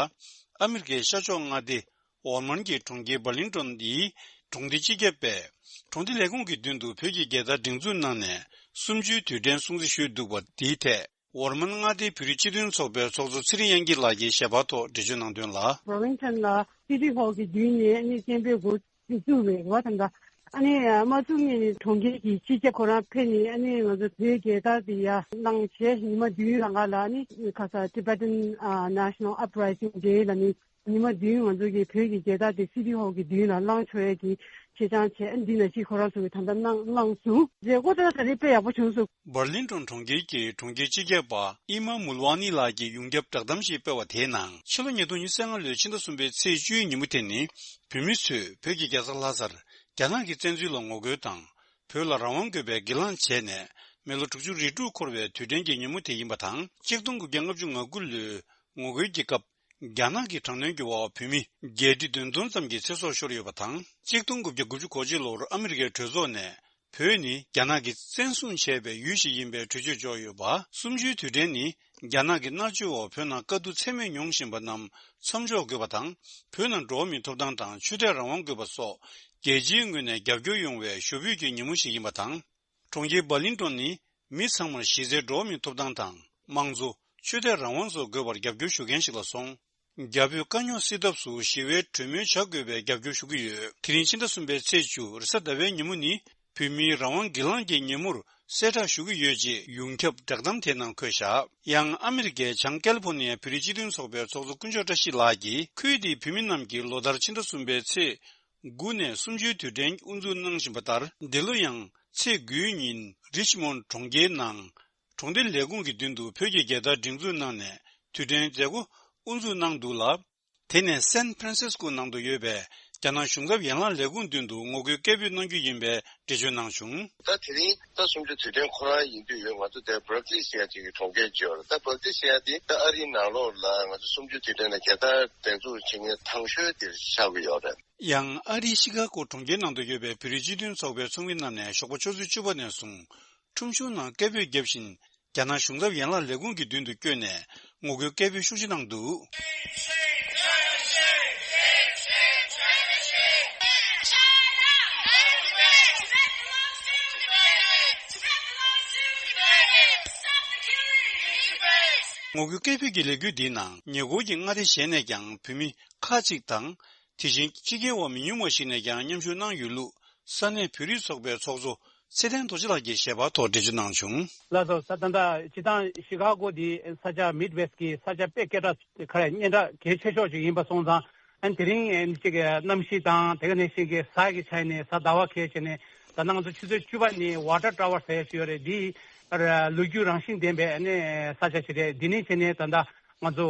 ཨ་མི་རི་ཀའི་ཤར་ཕྱོགས་མངའ་སྡེ་ཝར་མན་གྱི་གྲོང་ཁྱེར་བར་ལིང་ཏོན་འདིའི་གྲོང་སྡེ་སྤྱི་ཁྱབ་པས་གྲོང་སྡེ་ལས་ཁུངས་ཀྱི་མདུན་དུ་བོད་ཀྱི་རྒྱལ་དར་སྒྲེང་འཛུགས་གནང་ནས་གསུམ་བཅུའི་དུས་དྲན་སྲུང་བརྩི་ཞུས་འདུག་པ་འདིའི་ཐད། ཝར་མན་མངའ་སྡེའི་བོད་རིགས་སྤྱི་མཐུན་ཚོགས་པའི་ཚོགས་གཙོ་ཚེ་རིང་དབྱངས་སྐྱིད་ལགས་ཀྱིས་ཞལ་པར་ཐོག་འགྲེལ་བརྗོད་གནང་དོན་ལ། བར་ལིང་ཏོན་ལ་སི་ཊི་ཧོལ་གྱི་མདུན་ནས་ཨ་ནི་སྐད་འབོད་འགོ་བཙུགས་པའི་རེད་བ། ད་ལྟ་ཨ་ནི་མ་བཙུགས་སྔོན་ནས་གྲོང་ཁྱེར་གྱི་སྤྱི་ཁྱབ་ཁོ་རང་ཕེབས་ནས་ཨ་ནི་ང་ཚོ་བོད་རྒྱལ་དར་དེ་ཡར་བསླངས་བྱས། ཉི་མ་བདུན་རང་ག་ལ་ཨ་ནི་ཁ་ས་Tibetan National Uprising Day ལ་ནི། ཉི་མ་བདུན་ང་ཚོ་གི་བོད་ཀྱི་རྒྱལ་དར་དེ་སི་ཊི་ཧོལ་གྱི་མདུན་ལ་བསླངས་ཆོག་ཡས་ཀྱི་ཆེད་བཅངས་བྱས། འདི་ནང་བཞིན་ཁོ་རང་ཚོ་གི་ད་ལྟ་གནང་གནང་སོང་། མཛད་སྒོ་དེ་ད་རེས་དཔེ་ཡག་པོ་བྱུང་སོང་། བར་ལིང་ཏོན་གྲོང་ཁྱེར་གྱི་གྲོང་ཁྱེར་སྤྱི་ཁྱབ་པ་ཨི་མ་མུལ་ཝ་ནི་ལགས་ཀྱིས་ཡོངས་ཁྱབ་བསྒྲགས་གཏམ་ཞིག་སྤེལ་བ་དེའི་ནང་། ཕྱི་ལོ་ཉིས་སྟོང་ཉི་ཤུ་རྩ་ལྔ་ལོའི་ཕྱི་ཟླ་གསུམ་པའི་ཚེས་བཅུའི་ཉིན་མོ་དེ་ནི། བོད་མི་ཚོས་བོད་ཀྱི་རྒྱལ་ས་ལྷ་སར་རྒྱ་ནག་གི་བཙན་འཛུལ་ལ་ངོ་རྒོལ་དང་། བོད་ལ་རང་དབང་དགོས་པའི་སྒེར་ལངས་བྱས་ནས་མི་ལོ་དྲུག་ཅུ་རེ་དྲུག་འཁོར་བའི་དུས་དྲན་གྱི་ཉིན་མོ་དེ་ཡིན་པ་དང་། གཅིག་སྟོང་དགུ་བརྒྱ་ལྔ་བཅུ་ང་དགུ་ལོའི་ངོ་རྒོལ་གྱི་སྐབས། རྒྱ་ནག་གི་དྲག་གནོན་གྱི་འོག་བོད་མི་བརྒྱད་ཁྲི་བདུན་སྟོང་ཙམ་གྱི་ཚེ་སྲོག་ཤོར་ཡོད་པ་དང་། གཅིག་སྟོང་དགུ་བརྒྱ་དགུ་བཅུ་གོ་གཅིག་ལོར་ཨ་མི་རི་ཀའི་གྲོས་ཚོགས་ནས་བོད་ནི་རྒྱ་ནག་གིས་བཙན་བཟུང་བྱས་པའི་ཡུལ་ཞིག་ཡིན་པའི་གྲོས་ཆོད་འཇོག་ཡོད་པ། གསུམ་བཅུའི་དུས་དྲན་ནི་རྒྱ་ནག་གི་མནར་གཅོད་འོག་བོད་ནང་དཀའ་སྡུག་ཚད་མེད་མྱོང་བཞིན་པ་རྣམས་མཚམས་འཇོག་དགོས་པ་དང་། བོད་ནང་འགྲོ་བ་མིའི་ཐོབ་ཐང་དང་ཆོས་དད་རང་དབང་དགོས་པ་སོགས་རྒྱལ་སྤྱིའི་ངོས་ནས་རྒྱབ་སྐྱོར་ཡོང་བའི་ཞུ་འབོད་ཀྱི་ཉིན་མོ་ཞིག་ཡིན་པ་དང་། གྲོང་ཁྱེར་བར་ལིང་ཏོན་ནི་མི་ཚང་མར་གཞི་རྩའི་འགྲོ་བ་མིའི་ཐོབ་ཐང་དང་། དམངས་གཙོ། ཆོས་དད་རང་དབང་སོགས་དགོས་པར་རྒྱབ་སྐྱོར་ཞུ་མཁན་ཞིག་ལ་སོང་། རྒྱ་བོད་དཀའ་རྙོག་སེལ་ཐབས་སུ་ཞི་བའི་གྲོས་མོལ་བྱ་དགོས་པའི་རྒྱབ་སྐྱོར་ཞུ་གི་ཡོད། དེ་རིང་ཕྱི་ཟླ་གསུམ་པའི་ཚེས་བཅུ་རེས་གཟའ་ཟླ་བའི་ཉིན་མོ་ནི་བོད་མིའི་རང་དབང་སྒེར་ལངས་ཀྱི་ཉིན་མོར་གསལ་བསྒྲགས་ཞུ་གི་ཡོད་ཅེས་ཡོངས་ཁྱབ་བསྒྲགས་གཏམ་དེའི་ནང་འཁོད་བཞག། ཡང་ཨ་མི་རི་ཀའི་བྱང་ཀལ་ལི་ཕོར་ནི་ཡའི་བོད་རིགས་སྤྱི་མཐུན་ཚོགས་པའི་ཚོགས་གཙོ་དཀོན་མཆོག་བཀྲ་ཤིས་ལགས་ཀྱིས། ཁུལ་དེའི་བོད་མི་རྣམས་ཀྱིས་ལོ་ལྟར་ཕྱི་ཟླ་གསུམ་པའི་ཚེས་དགུ་ནས་གསུམ་བཅུའི་དུས་དྲན་དབུ་འཛུགས་གནང་བཞིན་པ་ལྟར། འདི་ལོ་ཡང་ཚེས་དགུའི་ཉིན་རིཆ་མོན་ཌི་གྲོང་ཁྱེར་ནང་གྲོང་སྡེ་ལས་ཁུངས་ཀྱི་མདུན་དུ་བོད་ཀྱི་རྒྱལ་དར་སྒྲེང་འཛུགས་གནང་ནས་དུས་དྲན་མཛད་སྒོ་དབུ་འཛུགས་གནང་འདུག་ལ། དེ་ནས་སན་ཕ་རན་སིས་ཀོ་ནང་དུ་ཡོད་པའི་རྒྱ་ནག་གཞུང་ཚབ་ཡན་ལག་ལས་ཁུངས་མདུན་དུ་ངོ་རྒོལ་སྐད་འབོད་གནང་རྒྱུ་ཡིན་པའི་འགྲེལ་བརྗོད་གནང་བྱུང་། ད་དེ་རིང་ཟླ་སུམ་ཅུ་དུས་དྲན་ཁོ་རང་ཡིན་དུས་ཡོད། ང་ཚོ་དེ་Berkeley་ཟེར་ཡ་དེ་གི་གྲོང་ཁྱེར་ཅིག་ཡོད་རེད། ད་Berkeley་ཟེར་ཡ་དེ་ད་ཨ་རིའི་ནང་ལོགས་ལ་ང་ཚོ་སུམ་ཅུ་དུས་དྲན་ལ་རྒྱལ་དར་འགྲན་འཛུགས་བྱེད་མཁན་དང་ཤོས་དེར་ཆགས་ཀྱི་ཡོད་རེད། ཡང་ཨ་རིའི་ཤི་ཀ་གོ་གྲོང་ཁྱེར་ནང་དུ་ཡོད་པའི་བོད་རིགས་སྤྱི་མཐུན་ཚོགས་པའི་ཚོགས་མི་རྣམས་ནས་ཞོགས་པ་ཆུ་ཚོད་བཅུ་པ་ནས་བཟུང་ཁྲོམ་གཞུང་ནང་སྐད་འབོད་བརྒྱབ་བཞིན། རྒྱ་ནག་གཞུང་ཚབ་ཡན་ལག་ལས་ཁུངས་ཀྱི་མདུན་དུ་བསྐྱོད་ནས་ངོ་རྒོལ་སྐད་འབོད་ཤུགས་ཆེ་གནང་འདུག། ངོ་རྒོལ་སྐད་འབོད་ཀྱི་ལས་འགུལ་འདིའི་ནང་ཉེ་འཁོར་གྱི་མངའ་སྡེ་གཞན་ནས་ཀྱང་བོད་མི་ཁག་ཅིག་དང་། དེ་བཞིན་ཕྱི་རྒྱལ་བ་མི་ཉུང་བ་ཞིག་ནས་ཀྱང་མཉམ་ཞུགས་གནང་ཡོད་ལུགས་ས་གནས་བོད་རིགས་ཚོགས་པའི་ཚོགས་གཙོ་ཚེ་བརྟན་རྡོ་རྗེ་ལགས་ཀྱིས་ཞལ་པར་ཐོག་འགྲེལ་བརྗོད་གནང་བྱུང་། ལགས་སོ། ད་ད་ལྟ་སྤྱིར་བཏང་ཤི་ཀ་གོ་འདི་ས་ཆ་Midwest་གི་ས་ཆ་དཔེ་སྐད་གྲགས་ཁ་རེ་སྙན་གྲགས་གལ་ཆེ་ཤོས་ཤིག་ཡིན་པ་སོང་ཙང་། ཨ་ནི་དེ་རིང་ཨ་ནི་གཅིག་གི་གནམ་གཤིས་དང་དེ་ག་ནང་བཞིན་གྱི་གཟའ་གི་ཆ་ནས་གཟའ་ཟླ་བ་གལ་ཆེ་ནས་ད་ལྟ་ང་ཚོ་ཆུ་ཚོད་བཅུ་པ་ནས་Water Tower་ཟེར་ཡ་ཞིག་ཡོད་རེད། འདི་ལོ་རྒྱུས་རང་བཞིན་ལྡན་པའི་ཨ་ནི་ས་ཆ་ཞིག་རེད། འདི་ནས་བྱས་ནས་ད་ལྟ་ང་ཚོ།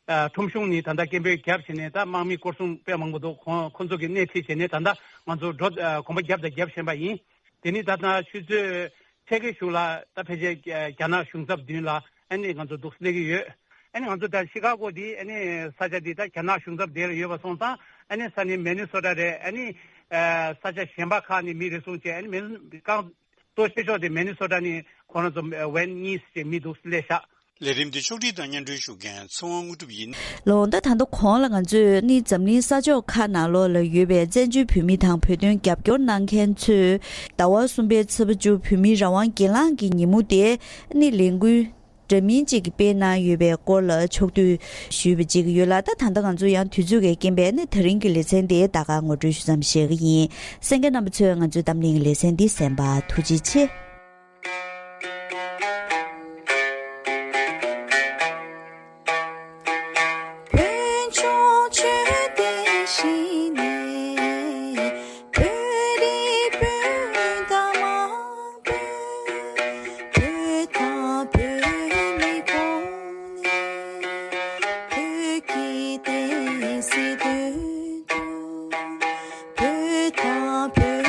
ཨ། ཁྲོམ་གཞུང་ནས་ད་ལྟ་སྐད་འབོད་བརྒྱབ་བྱས་ནས་ད་དམག་མི་སྐོར་སྲུང་དཔེ་མང་པོ་འདུག་ཁོང་ཁོང་ཚོ་གིས་སྣེ་ཁྲིད་བྱས་ནས་ད་ལྟ་ང་ཚོ་འགྲོ། ཨ། གོམ་པ་བརྒྱབ་དང་རྒྱབ་བཞིན་པ་ཡིན། དེ་ནས་ད་ལྟ་ཆུ་ཚོད་ཕྱེད་ཀའི་གཞུག་ལ་ད་ཕལ་ཆེར་རྒྱ་ནག་གཞུང་ཚབ་མདུན་ལ་ཨ་ནི་ང་ཚོ་འདུག་སླེབས་ཀྱི་ཡོད། ཨ་ནི་ང་ཚོ་ད་ཤི་ཀ་གོ་འདི་ཨ་ནི་ས་ཆ་འདི་ད་རྒྱ་ནག་གཞུང་ཚབ་དེ་ལ་ཡོད་པ་སོང་ཙང་ཨ་ནི་ས་གནས་མི་ནི་སོ་ཊ་རེད། ཨ་ནི་ས་ཆ་གཞན་པ་ཁག་ནས་མི་རེ་ཟུང་བྱས། ཨ་ནི་མི་རྐང་གཙོ་ཆེ་ཤོས་དེ་མི་ནི་སོ་ཊ་ནས་ཁོ་རང་ཚོ་ཝན་གཉིས་ཅིག་མི་འདུག་སླེབས་ཤག། ལས་རིམ་འདི་ཕྱོགས་སྒྲིག་དང་སྙན་སྒྲོན་ཞུ་མཁན་ཚེ་དབང་དངོས་གྲུབ་ཡིན། ལགས་འོང་། ད་ད་ལྟ་གོང་ལ་ང་ཚོས་ནི་འཛམ་གླིང་ས་ཕྱོགས་ཁག་ནང་ལོགས་ལ་ཡོད་པའི་བཙན་བྱོལ་བོད་མི་དང་བོད་དོན་རྒྱབ་སྐྱོར་གནང་མཁན་ཚོས་ཟླ་བ་གསུམ་པའི་ཚེས་པ་བཅུ་བོད་མིའི་རང་དབང་སྒེར་ལངས་ཀྱི་ཉིན་མོ་དེ་ནི་ལས་འགུལ་འདྲ་མིན་གཅིག་སྤེལ་གནང་ཡོད་པའི་སྐོར་ལ་ཕྱོགས་བསྡུས་ཞུས་པ་གཅིག་ཡོད་ལ། ད་ད་ལྟ་ང་ཚོ་ཡང་དུས་ཚོད་ཀྱི་རྐྱེན་པས་ནི་ད་རིང་གི་ལེ་ཚན་དེ་ད་ག་ངོ་སྤྲོད་ཞུ་མཚམས་བཞག་གི་ཡིན། གསན་མཁན་རྣམ་པ་ཚོས་ང་ཚོའི་གཏམ་གླེང་གི་ལེ་ཚན་འདི་གསན་པར་ཐུགས་རྗེ་ཆེ། བོད་ལྗོངས་ཆོས་ལྡན་ཞིང་ནས་བོད་རིགས་སྤུན་ཟླ་མང་པོས་བོད་དང་བོད་མིའི་ཐོག་ནས་བོད་ཀྱི་བསྟན་སྲིད་དོན་དུ། བོད་དང་བོད་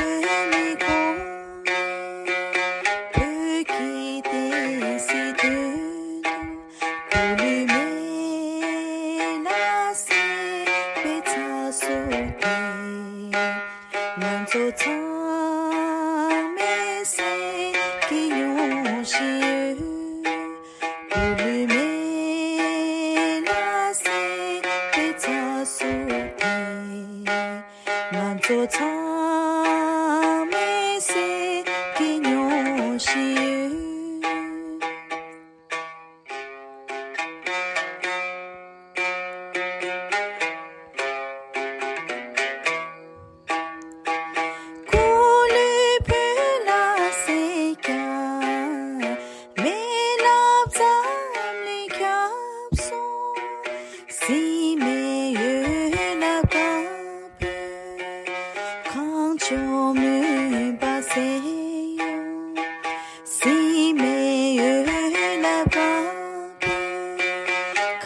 མིའི་ཐོག་ནས་བོད་ཀྱི་བསྟན་སྲིད་དོན་དུ། སྐུ་ལུས་མེ་ལ་བསྲེགས་པའི་ཚ་གསུར་དེ། ང་ཚོ་ཚང་མས་སེམས་ཀྱིས་མྱོང་བཞིན་ཡོད། སྐུ་ལུས་མེ་ལ་བསྲེགས་པའི་ཚ་གསུར་དེ། ང་ཚོ་ཚང་མས་སེམས་ཀྱིས་མྱོང་བཞིན་ཡོད། སྐུ་ལུས་བོད་ལ་བསྲེགས་ཀྱང་། མེ་ལ་འཛམ་གླིང་ཁྱབ་སོང་། སྲིད་མེད་འོད་རླབས་དཀར་པོས་གངས་ལྗོངས་མུན་པ་སེལ་ཡོང་། སྲིད་མེད་འོད་རླབས་དཀར་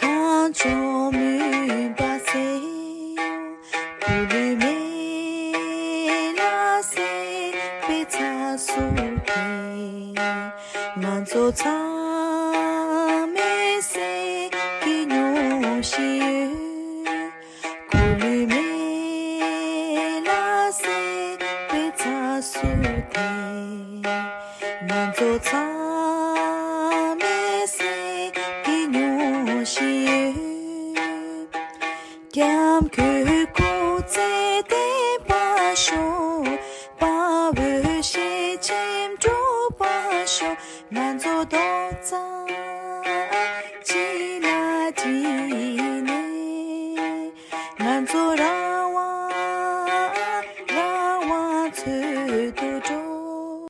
པོས་གངས་ལྗོངས་མུན་པ་སེལ་ཡོང་། སྐུ་ལུས་མེ་ལ་བསྲེགས་པའི་ཚ་གསུར་གྱིས། ང་ཚོ་ཚང་མས་སེམས་ཀྱིས་མྱོང་བཞིན་ཡོད། སྐུ་ལུས་མེ་ལ་བསྲེགས་པའི་ཚ་གསུར་དེ། ང་ཚོ་ཚང་མས་སེམས་ཀྱིས་མྱོང་བཞིན་ཡོད། སྐྱབས་མགོན་